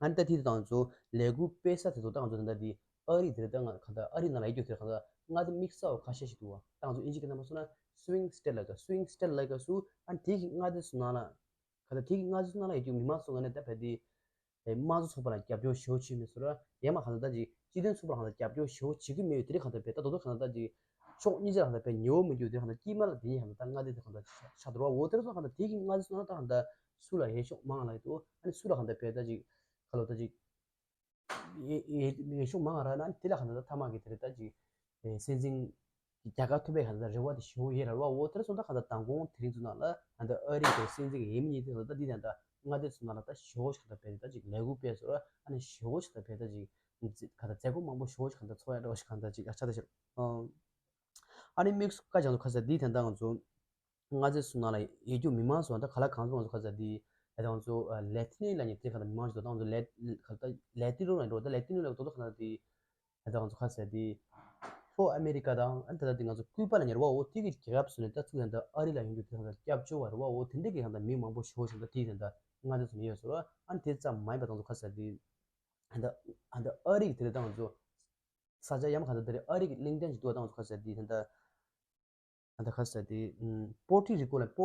ཨ་ནི་ད་དེ་དང་ཚོ་ལས་འགུལ་སྤེལ་ས་དེ་ཚོ་ད་ང་ཚོ་ད་ལྟ་དེ་ཨ་རི་དེར་ད་ང་གང་ད་ཨ་རི་ནང་ལ་ཡོད་རྒྱུ་དེར་གང་ད་མངའ་སྡེ་དམིགས་བསལ་བ་ཁ་ཤས་ཤིག་འདུག་བ། ད་ང་ཚོ་ཨིན་ཇི་སྐད་ནང་མ་སོང་ན་སུ་ཝིང་སི་ཊེ་ཊི་ལབ་ཀ་སུ་ཝིང་སི་ཊེ་ཊི་ལབ་ཀ་སུ་ཨ་ནི་དེ་གི་མངའ་སྡེ་ཚོ་ནང་ལ་གང་ད་དེ་གི་མངའ་སྡེ་ཚོ་ནང་ལ་ཡོད་རྒྱུ་མི་མང་ཚོ་ང་ནས་ད་བས་དེ་དམངས་གཙོ་ཚོགས་པ་ལ་རྒྱབ་སྐྱོར་ཞེ་པོ་བྱེད་མི་ཚོ་ར། ཡང་མ་གང་ད་ད་ཅིག་སྤྱི་མཐུན་ཚོགས་པ་ལ་གང་ད་རྒྱབ་སྐྱོར་ཞེ་པོ་བྱེད་ཀྱི་མེད་པའི་དེ་རིང་གང་ད་བས་ད་དོ་དོ་གང་ད་ད་ཅིག་ཕྱོགས་གཉིས་ཆ་ལ་གང་ད་བས་ཉེ་བོ་མི་འདུག་དེ་གང་ད་དཀྱིལ་མ་ལ་དེ་གཉིས་གང་ད་ད་མངའ་སྡེ་དེ་གང་ད་ཆགས་འགྲོ་བ། འོ་དེར་སོང་གང་ད་དེ་གི་མངའ་སྡེ་ཚོ་ནང་ད་གང་ད་སུ་ལ་འོས་ཤོག་མང་ལ་ཡོད་དོ། ཨ་ནི་སུ་ལ་གང་ད་བས་ད་ཅིག་ཁ་ལོ་ད་ཅིག་འོས་འོས་འོས་ཤོག་མང་རག་ན་དེ་ལ་གང་ད་ད་མཐའ་མ་གི་དེ་རེད་ད་ཅིག་སྲིད་འཛིན་གྱི་རྒྱལ་ཁ་ཐོབ་པའི་གང་ད་རེ་བ་དེ་ཞེ་པོ་ཡོད་ར་བ། འོ་དེར་སོང་ད་གང་ད་མདང་དགོང་དེ་རིང་ཚོ་ནང་ལ་གང་ད་ཨ་རི་གི་སྲིད་འཛིན་གྱི་འོས་མི་གཉིས་དེ་གང་ད་ད་འདི་ད་ད་མངའ་སྡེ་ཚོ་ནང་ལ་ད་ཞེ་པོ་ཞིག་གང་ད་བས་ད་ཅིག་ལས་འགུལ་སྤེལ་སོང་ར། ཨ་ནི་ཞེ་པོ་ཞིག་གང་ད་བས་ད་ཅིག་གང་ད་མཛད་སྒོ་མང་པོ་ཞེ་པོ་ཞིག་གང་ད་ཚོགས་ཡ་འདྲ་བོ་ཞིག་གང་ད་ཅིག་ཨ་ཆགས་ད་ཤག་ཨ་ནི་དམིགས་སུ་བཀའ་བཅག་ཚོ་ཁ་ས་འདི་ད་ད་ང་ཚོ་མངའ་སྡེ་ཚོ་ནང་ལ་ཡོད་རྒྱུ་མི་མང་ཚོ་ད་ག་ལ་གང་ཚོ་ང་ཚོ་ཁ་ས་འདི་ད་ང་ཚོ་ལེ་ཏི་ནི་ལ་ཉེ་དེ་ག་ད་མི་མང་ཞིག་ད་ང་ཚོ་ལེ་ཁ་ད་ལེ་ཏི་རོ་ལ་འགྲོ་ད་ལེ་ཏི་ནི་ལ་དོ་དོ་ག་ད་འདི་ད་ང་ཚོ་ཁ་ས་འདི་ལྷོ་ཨ་མེ་རི་ཀ་དང་ཨ་ད་ད་འདི་ང་ཚོ་ཀུའུ་པ་ལ་ཉེ་ར་བ། འོ་དེ་གི་རྒྱལ་ཁབ་ཚོ་ནས་ད་ཚུགས་ད་ཨ་རི་ལ་ཡོང་རྒྱུ་དེ་ག་ད་སྐྱབས་བཅོལ་བ་ར་བ། འོ་དེ་འདྲ་གི་ག་ད་མི་མང་པོ་ཞེ་པོ་ཞིག་ད་དེ་ད་མངའ་སྡེ་ཚོ་ནས་ཡོད་སོང་ར། ཨ་དེ་ཙམ་མ་ཡིན་པ་ད་ང་ཚོ་ཁ་ས་འདི་ད་ཨ་ད་ཨ་རི་གི་དེ་ལ་ད་ང་ཚོ་ས་ཆ་ཡ་མ་ག་ད་དེ་རེད། ཨ་རི་གི་གླིང་ཕྲན་ཞིག་འདུག་བ། ད་ང་ཚོ་ཁ་ས་འདི་ད་ད་ད་ག་ས་དེ་ཨམ་པོ་ཊི་རི་ཀོ་ལ་པོ་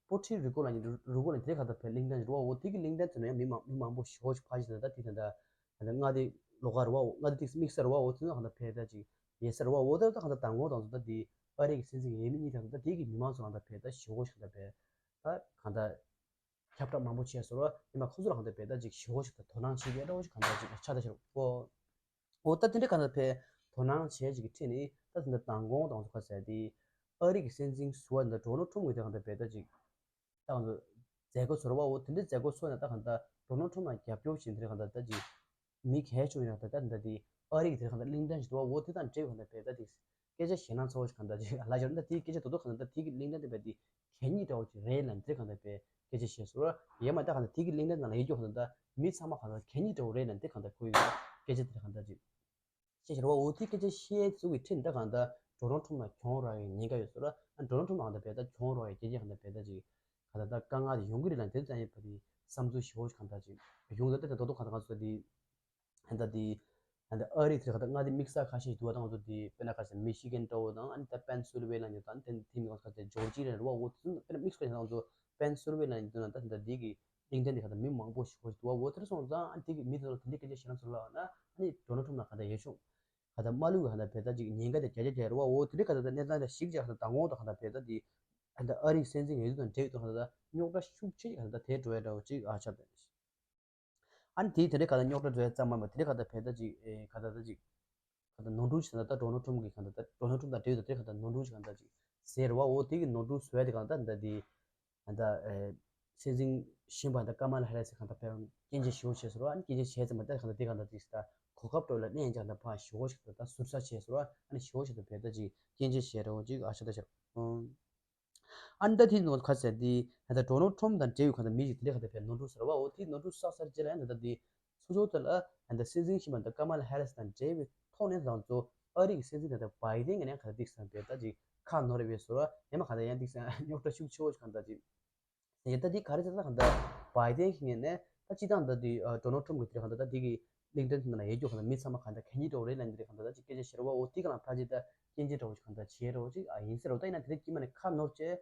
པོ་ཊི་རི་ཀོ་ལ་ཉེ་རུ་ཀོ་ལ་དེ་ག་ད་བས་གླིང་ཕྲན་ཞིག་འདུག་བ། འོ་དེ་གི་གླིང་ཕྲན་ཚོ་ནས་ཡང་མི་མང་མི་མང་པོ་ཞེ་པོ་ཞིག་ཕ་ཞིག་ད་ད་དེ་ད་ད་ད་མངའ་སྡེ་ལོགས་ཀ་ར་བ། འོ་མངའ་སྡེ་ཏིག་དམིགས་བསལ་ར་བ། འོ་དེ་ན་ག་ད་བས་ད་ཅིག་ཡོད་ས་ར་བ། འོ་ད་ད་ག་ད་མདང་དགོང་ད་ང་ཚོ་ད་དེ་ཨ་རི་གི་སྲིད་འཛིན་འོས་མི་གཉིས་ད་ད་དེ་གི་མི་མང་ཚོ་ག་ད་བས་ད་ཞེ་པོ་ཞིག་ད་བས་ད་ག་ད་ཁྱབ་བསྒྲགས་མང་པོ་བྱས་སོང་ར། ཡིན་ན་ཁོ་ཚོ་ལ་གང་ལྟར་བས་ད་ཅིག་ཞེ་པོ་ཞིག་ད་དོ་སྣང་བྱེད་ཀྱི་འདྲ་བོ་ཞིག་གང་ལྟར་ཅིག་ཆགས་ད་ཤར་གོ། འོ་ད་དེ་འདྲ་གང་ལྟར་བས་དོ་སྣང་བྱས་ཅིག་གི་ཁྲིད་ནས་ད་དེ་འདྲ་མདང་དགོང་དང་ཚོ་ཁ་ཟེར་དེ་ཨ་རི་གི་སྲིད་འཛིན་ཟུར་པ་འདི་ཌོ་ནལ་ཊམ་གི་དེ་གང་ལྟར་བས་ད་ཅིག་ད་གང་ལྟར་མཛད་སྒོ་ཚོར་བ། འོ་དེ་འདྲ་མཛད་སྒོ་ཚོགས་ནས་ད་གང་ལྟར་ཌོ་ནལ་ཊམ་ལ་རྒྱབ་སྐྱོར་བྱེད་དེ་གང་ལྟར་ད་ཅིག་མི་གལ་ཆེ་ཡིན་ན་ད་ལྟ་འདི་འདི་ཨ་རི་གི་དེ་གང་ལྟར་གླིང་ཕྲན་ཞིག་འདུག་བ། འོ་དེ་དང་འབྲེལ་བའི་གང་ལྟར་བས་ད་དེ་སྐད་ཆ་ཞེད་སྣང་ཚ་བོ་ཞིག་གང་ལྟར་ཅིག་ལབ་ཡོད་རེད། ད་དེའི་སྐད་ཆ་དོ་དོ་གང་ལྟར་ད་དེ་གི་གླིང་ཕྲན་དེ་བས་དེ་གད་སྙིགས་འདྲ་བོ་ཅིག་རེད་ལབ་དེ་གང་ལྟར་བས་སྐད་ཆ་བཤད་སོང་ར། ཡང་མ་ད་གང་ལྟར་དེ་གི་གླིང་ཕྲན་ནང་ལ་ཡོད་རྒྱུ་གང་ལྟར་ད་མི་ཚང་མ་གང་ལྟར་གད་སྙིགས་འདྲ་བོ་རེད་ལབ་དེ་གང་ལྟར་ཁོ་ཡོད་སྐད་ཆ་དེ་གང་ལྟར་ཅིག་བཤད་ཤེས་ར་བ། འོ་དེ་སྐད་ཆ་བཤད་ཚུལ་གྱི་ཁྲིད་ད་གང་ལྟར་ཌོ་ནལ་ཊམ་ལ་གྱོང་རག་ཡའི་ཉེན་ཁ་ཡོད་སོང་ར། ཨ་ཌོ་ནལ་ཊམ་ལ་གང་ལྟར་བས་ད་གྱོང་རག་ཡའི་རྐྱེན་གྱིས་གང་ལྟར་བས་ད་ཅིག་གང་ལྟར་ད་དཀའ་ངལ་དེ་ཡོང་གི་རེད་ལབ་དེ་ཙམ་ཡིན་པ་དེ་བསམ་ཚུལ་ཞེ་པོ་ཞིག་གང་ལྟར་ཅིག་ཡོང་ད་དེ་ད་དོ་དོ་གང་ལྟར་གང་ཚོད་དེ་ད་ལྟ་དེ་ད་ལྟ་ཨ་རི་དེ་ག་ད་མངའ་སྡེ་དམིགས་བསལ་ཁ་ཤས་ཤིག་འདུག་བ། ད་ང་ཚོ་དེ་དཔེར་ན་ཁ་ཤས་མི་ཤི་གན་འདྲ་བོ་དང་། ཨ་ནི་ད་པེན་སིལ་ཝེ་ནི་ཡ་དང་། དེ་དེ་མིན་ཁ་ཤས་ཇོར་ཇི་ཡ་རེད་བ། འོ་དེ་དཔེར་ན་དམིགས་བསལ་ང་ཚོ་པེན་སིལ་ཝེ་ནི་ཡ་འདུག་ན་ད་ད་འདི་གི་གླིང་ཕྲན་དེ་ག་ད་མི་མང་པོ་ཞིག་འདུག་བ། འོ་དེར་སོང་ཙང་ཨ་ནི་དེ་གི་མི་དེ་ཚོ་དེ་འདྲའི་སྐད་ཆ་བཤད་ན་ཚོ་ལ་ན་ཨ་ནི་ཌོ་ནལ་ཊམ་ལ་ག་ད་འོས་ཤོག་ག་ད་མ་བླུགས་ག་ད་བས་ད་ཅིག་ཉེན་ཁ་དེ་བརྒྱ་ཆ་བརྒྱ་རེད་བ། འོ་དེ་འདྲའི་ག་ད་གནས་སྟངས་དེ་ཞིག་ཅིག་ག་ད་མདང་དགོང་དང་ག་ད་བས་ད་དེ་ད་ཨ་རིའི་སྲིད་འཛིན་འོས་བསྡུ་དང་འབྲེལ་ཡོད་དང་ག་ད་ད་རྙོག་དྲ་ཤུགས་ཆེ་ཅིག་ག་ད་ད་དེ་འགྲོ་ཡ་འདྲ་བོ་ཅིག་ཨ་ཆགས་བསྡད། ཨ་ནི་དེའི་དེ་འདྲའི་ག་ད་རྙོག་དྲ་འགྲོ་ཡ་ཙམ་མ་ཡིན་པར་དེ་འདྲའི་ག་ད་བས་ད་ཅིག་ཨེ་ག་ད་ད་ཅིག་ག་ད་ནོར་འཁྲུལ་ཞིག་ད་ད་ཌོ་ནལ་ཊམ་གི་ག་ད་ད་ཌོ་ནལ་ཊམ་དང་འབྲེལ་ཡོད་ད་དེ་ག་ད་ནོར་འཁྲུལ་ཞིག་ག་ད་ཅིག་ཟེར་བ། འོ་དེ་གི་ནོར་འཁྲུལ་བཟོ་ཡ་དེ་ག་ད་ད་འདི་ད་ཨེ་སྲིད་འཛིན་གཞོན་པ་ད་ཀ་མ་ལ་ཧེ་རི་སི་ག་ད་ཕེབས་སྐྱོན་བརྗོད་ཞེ་པོ་བྱས་སོང་ར། ཨ་ནི་སྐྱོན་བརྗོད་བྱས་ཙམ་མ་ད་ག་ད་དེ་ག་ད་ཅིག་ད་གོ་སྐབས་སྤྲོད་ལ་གནས་ཀྱང་ད་ཕ་ཞེ་པོ་ཞིག་ད་ཟུར་ཟ་བྱས་སོང་ར། ཨ་ནི་ཞེ་པོ་ཞིག་ད་བས་ད་ཅིག་སྐྱོན་བརྗོད་བྱས་ར་བོ་ཅིག་ཨ་ཤ་ད་ཤ། ཨ་ནི་ད་དེ་ནོར་ཁ་ཟེར་དེ་ད་ཌོ་ནལ་ཊམ་དང་འབྲེལ་ཡོད་ག་ད་མི་ཞིག་དེ་འདྲ་ག་ད་བས་ནོར་འཁྲུལ་ཟེར་བ། འོ་དེ་ནོར་འཁྲུལ་བསགས་ཚར་རྗེས་ལ་ཡང་ད་ད་དེ་སོ་སོ་དེ་ལ་ད་སྲིད་འཛིན་གཞོན་པ་ད་ཀ་མ་ལ་ཧེ་རི་སི་དང་འབྲེལ་བའི་ཐོག་ནས་ད་ཚོ་ཨ་རི་གི་སྲིད་འཛིན་ད་ད་བྷའི་ཌེན་གྱི་ནས་ག་ད་དེ་ག་ད་བས་ད་ཅིག་ ཁ་ནོར་བའི་བཟོ་ར་ཡང་མ་གང་ལྟར་ཡང་ཏིག་ཙམ་རྙོག་དྲ་ཤུགས་ཆེ་བོ་ཞིག་གང་ལྟར་ཅིག་ཡིན། ད་འདི་ག་རེ་ཟེར་ན་གང་ལྟར་བྷའི་ཏན་གྱི་ངོས་ནས་ད་སྤྱི་བཏང་ད་འདི་ཨ་ཌོ་ནལ་ཊམ་གྱི་དེ་གང་ལྟར་ད་འདི་གི་ལིང་ཊིན་ནང་ལ་ཡོད་རྒྱུ་གང་ལྟར་མི་ཚང་མ་གང་ལྟར་གད་སྙིགས་འདྲ་བོ་རེད་ལབ་འདི་རེད། གང་ལྟར་ད་ཅིག་སྐད་ཆ་བཤད་རོགས་འོ་དེ་ག་ལ་ཕལ་ཆེར་ད་སྐྱོན་བརྗོད་འདྲ་བོ་ཞིག་གང་ལྟར་བྱེད་རོགས་ཅིག་ཨ་ཡིན་ཟེར་རོགས། ད་ཡིན་ན་དེ་རིང་དཀྱིལ་མ་ནས་ཁ་ནོར་བྱས་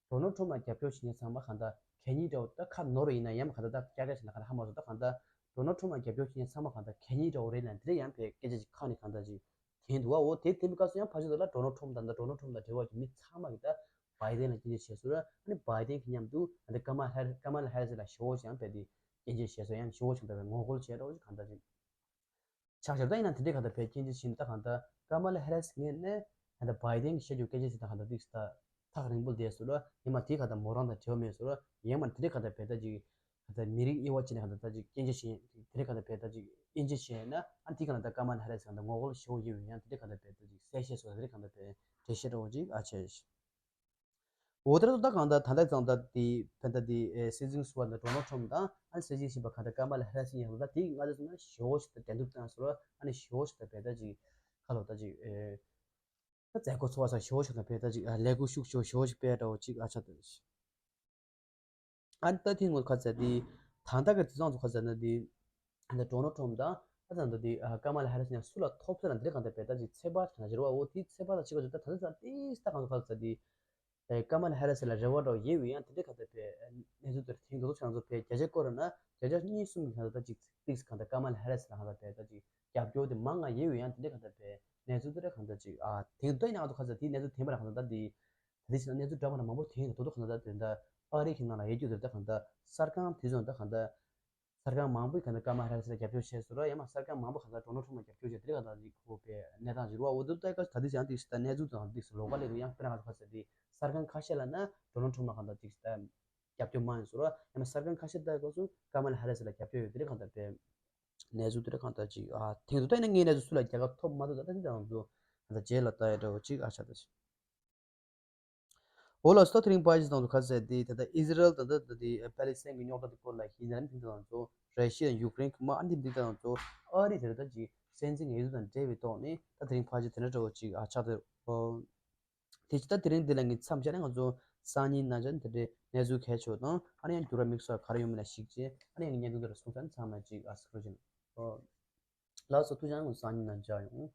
ཌོ་ནལ་ཊམ་ལ་རྒྱབ་སྐྱོར་བྱེད་མཁན་ཚང་མ་གང་ལྟར་གད་སྙིགས་འདྲ་བོ། ད་ཁ་ནོར་ཡིན་ན་ཡང་མ་གང་ལྟར་ད་བསྐྱར་བསྐྱར་བྱས་ན་གང་ལྟར་ཧ་མ་སོང་། ད་གང་ལྟར་ཌོ་ནལ་ཊམ་ལ་རྒྱབ་སྐྱོར་བྱེད་མཁན་ཚང་མ་གང་ལྟར་གད་སྙིགས་འདྲ་བོ་རེད་ལབ་འདི་རེད། ཡང་ཕར་སྐད་ཆ་ཅིག་ཁ་ནས་གང་ལྟར་ཅིག་དེ་འདུག་བ། འོ་དེ་དེ་མི་དགའ་སོ་ཡང་ཕལ་ཆེར་ད་ལ་ཌོ་ནལ་ཊམ་དང་ད་ཌོ་ནལ་ཊམ་དང་འབྲེལ་བ་གྱི་མི་ཚང་མ་གི་ད་བྷའི་ཏན་ལ་སྐྱོན་བརྗོད་བྱས་སོང་ར། ཨ་ནི་བྷའི་ཏན་གྱི་མཉམ་དུ་ཨ་ནི་ཀ་མ་ཧེ་ཀ་མ་ལ་ཧེ་རི་སི་ལ་ཞེ་བོ་ཞིག་ཡང་བས་དེ་སྐྱོན་བརྗོད་བྱས་སོང་། ཡང་ཞེ་བོ་ཞིག་ད་བས་ངོ་རྒོལ་བྱས་རོགས་ཅིག་གང་ལྟར་ཅིག་ཆགས་ཤག་ད་ཡིན་ན་དེ་འདྲའི་གང་ལྟར་བས་སྐྱོན་བརྗོད་བྱས་ནས་ད་གང་ལྟར་ཀ་མ་ལ་ཧེ་རི་སི་ངོས་ནས་གང་ལྟར་བྷའི་ཏན་གྱི་བཤད་རྒྱུ་སྐྱོན་བརྗོད་བྱས་ད་གང་ལྟར་ཏིག་ཙམ་ད་ཐག་རིང་པོ་བསྡད་སོང་ར། ཡིན་མ་དེ་གང་ལྟར་མོ་རང་དང་འབྲེལ་བ་མེད་སོང་ར། ཡིན་མ་དེ་འདྲའི་གང་ལྟར་བས་ད་ཅིག་ད་མི་རིགས་དབྱེ་བ་ཕྱེ་ནས་གང་ལྟར་ད་ཅིག་སྐྱོན་བརྗོད་བྱེད་དེ་རིགས་གང་ལྟར་བས་ད་ཅིག་སྐྱོན་བརྗོད་བྱས་ན་ཨ་དེ་གང་ལྟར་ཀ་མ་ལ་ཧེ་རི་སི་གང་ལྟར་ངོ་རྒོལ་ཞེ་བོ་ཡོད་ཡང་དེ་འདྲའི་གང་ལྟར་བས་ད་ཅིག་གསལ་བཤད་སོགས་དེ་རིགས་གང་ལྟར་བས་འགྲེལ་བཤད་འདྲ་བོ་ཅིག་ཨ་བྱས། འོ་དེ་རེད་འདུག་ད་གང་ལྟར་ད་ལྟ་ཙང་ད་དེ་བས་ད་དེ་སྲིད་འཛིན་ཟུར་པ་ད་ཌོ་ནལ་ཊམ་དང་ཨ་སྲིད་འཛིན་གཞོན་པ་གང་ལྟར་ཀ་མ་ལ་ཧེ་རི་སི་ཡིན་ཡང་ད་དེ་ང་ཚོ་ཚང་མ་ཞེ་བོ་ཞིག་ད་འགྲན་བསྡུར་བཏང་སོང་ར། ཨ་ནི་ཞེ་བོ་ཞིག་ད་བས་ད་ཅིག་ཁ་ལོ་ད་ཅིག་ཨེ། ད་མཛད་སྒོ་ཚོགས་པ་སོགས་ཞེ་བོ་ཞིག་ད་བས་ད་ཅིག་ཨ་ལས་འགུལ་ཤུགས་ཆེ་བོ་ཞེ་བོ་ཞིག་སྤེལ་འདྲ་བོ་ཅིག་ཨ་ཆགས་འདུག་ཨ་ནི་ད་ཐེངས་ངོ་ཁ་ཟེར་དེ་ད་ལྟ་གི་དུས་ཚོད་ཚོ་ཁ་ཟེར་ན་དེ་ཨ་ད་ཌོ་ནལ་ཊམ་དང་ཨ་ད་ད་དེ་ཨ་ཀ་མ་ལ་ཧེ་རི་སི་ཡང་སུ་ལ་ཐོབ་ཟེར་ན་འདི་རེད། གང་ལྟར་བས་ད་ཅིག་ཚོད་དཔག་བྱས་ན་རེད་བ། འོ་དེ་ཚོད་དཔག་ད་ཅིག་ག་ཚོད་ད་ད་ད་ད་ཏིས་ད་གང་ཚོ་ཁ་ཟེར་དེ་ཨེ་ཀ་མ་ལ་ཧེ་རི་སི་ལ་རེ་བ་འདྲ་བོ་ཡོད་ཡོད་ཡང་དེ་འདྲའི་གང་ལྟར་བས་གནས་ཚུལ་དེར་ཐེངས་དུ་ཚོད་ཚོད་བས་བརྒྱ་ཆ་སྐོར་ན་བརྒྱ་ཆ་གཉིས་གསུམ་གི་གང་ལྟར་ད་ཅིག་ཏིས་གང་ལྟར་ཀ་མ་ལ་ཧེ་རི་སི་ལ་གང་ལྟར་བས་ད་ཅིག་རྒྱབ་སྐྱོར་དེ་མང་ང་ཡོད་ཡོད་ཡང་དེ་འདྲའི་གང་ལྟར་བས་གནས་ཚུལ་དེ་འདྲ་གང་ལྟར་ཅིག་ཨ་ཐེངས་དུ་ཡིན་ན་ང་ཚོ་ཁ་ཟེར་དེའི་གནས་ཚུལ་ཐེངས་མ་ར་གང་ལྟར་ད་དེ། ད་དེ་བཞིན་གནས་ཚུལ་འདྲ་མི་འདྲ་མང་པོ་ཐོན་ཡོད། ད་དོ་དོ་གང་ལྟར་དེ་འདྲ་ཨ་རི་གི་ནང་ལ་ཡོད་རྒྱུ་དེ་འདྲ་གང་ལྟར་གསར་ཁང་དེ་ཚོ་ད་གང་ལྟར་གསར་ཁང་མང་པོས་གང་ལྟར་ཀ་མ་ཧེ་རི་སི་ལ་རྒྱབ་སྐྱོར་བྱས་སོང་ར། ཡང་མ་གསར་ཁང་མང་པོ་གང་ལྟར་ཌོ་ནལ་ཊམ་ལ་རྒྱབ་སྐྱོར་བྱས་དེ་འདྲ་གང་ལྟར་ཅིག་ཁོ་པའི་གནས་སྟངས་ཅིག་རེད་བ། འོ་དེ་ལྟ་ག་ད་དེ་བཞིན་ཏིག་ད་གནས་ཚུལ་དང་ཏིག་ལོགས་ཀ་ལས་རུ་ཡང་དཔེར་ན་ག་ཚོད་ག་ཚོད་དེ་གསར་ཁང་ཁ་ཤས་ལ་ན་ཌོ་ནལ་ཊམ་ལ་གང་ལྟར་ཅིག་ད་རྒྱབ་སྐྱོར་མང་ཡོད་སོང་ར། ཡང་མ་གསར་ཁང་ཁ་ཤས་ལྟ་ག་ཚོད་ཀ་མ་ལ་ཧེ་རི་སི་ལ་རྒྱབ་སྐྱོར་ཡོད་དེ་འདྲ་གང་ལྟར་པའི་གནས་ཚུལ་དེ་འདྲ་གང་ལྟར་ཅིག་ཨ་ཐེངས་དུ་ད་ཡིན་ན་ངའི་གནས་ཚུལ་སུ་ལ་རྒྱལ་ཁ་ཐོབ་མ་ཐོབ་ད་ད་དེ་ཙམ་ཚོ་གང་ལྟར་རྗེས་ལ་ལྟ་ཡ་འདྲ་བོ་ཅིག་ཨ་ཆགས་ད་ཅིག་འོ་ལགས་སོ། ད་དེ་རིང་ཕལ་ཆེར་དང་དུ་ཁ་གསལ་དེ་ད་ལྟ་ཨི་ཟི་རལ་དང་ད་ལྟ་དེ་པེ་ལེ་སི་ཐན་གྱི་རྙོག་དྲ་དེ་སྐོར་ལ་ཡིན་ནའང་དེ་འདྲ་དང་ཚོ་ར་ཤི་ཡ་ཡུཀ་རེན་གྱི་དམག་ཨ་འདི་འདི་དང་ཚོ་ཨ་རི་དེ་ད་ཅིག་སྲིད་འཛིན་ངེས་དུ་དང་འབྲེལ་བའི་ཐོག་ནས་ད་དེ་རིང་ཕལ་ཆེར་དེ་འདྲ་འདྲ་བོ་ཅིག་ཨ་ཆགས་ཏེ། དེ་ཅི་ད་དེ་རིང་འདི་ལ་ངས་མཚམས་བཞག་ནས་ང་ཚོ་སང་ཉིན་གནངས་ཚེ་དེ་འདྲའི་གནས་ཚུལ་གལ་ཆེ་བ་དང་ཨ་ནི་ཡང་འགྱུར་བ་དམིགས་བསལ་ག་རེ་ཡོང་མིན་ལ་གཞིགས་བྱས་ཨ་ནི་ཡང་བརྙན་ཐུང་འདི་ལ་སོང་ཙང་ཚང་མ་ཅིག་ཨ་སི་ཁུར་ཅན། ལགས་སོ། ཐུགས་རྗེ་གནང་། སང་ཉིན་ནང་མཇལ་ཡོང་།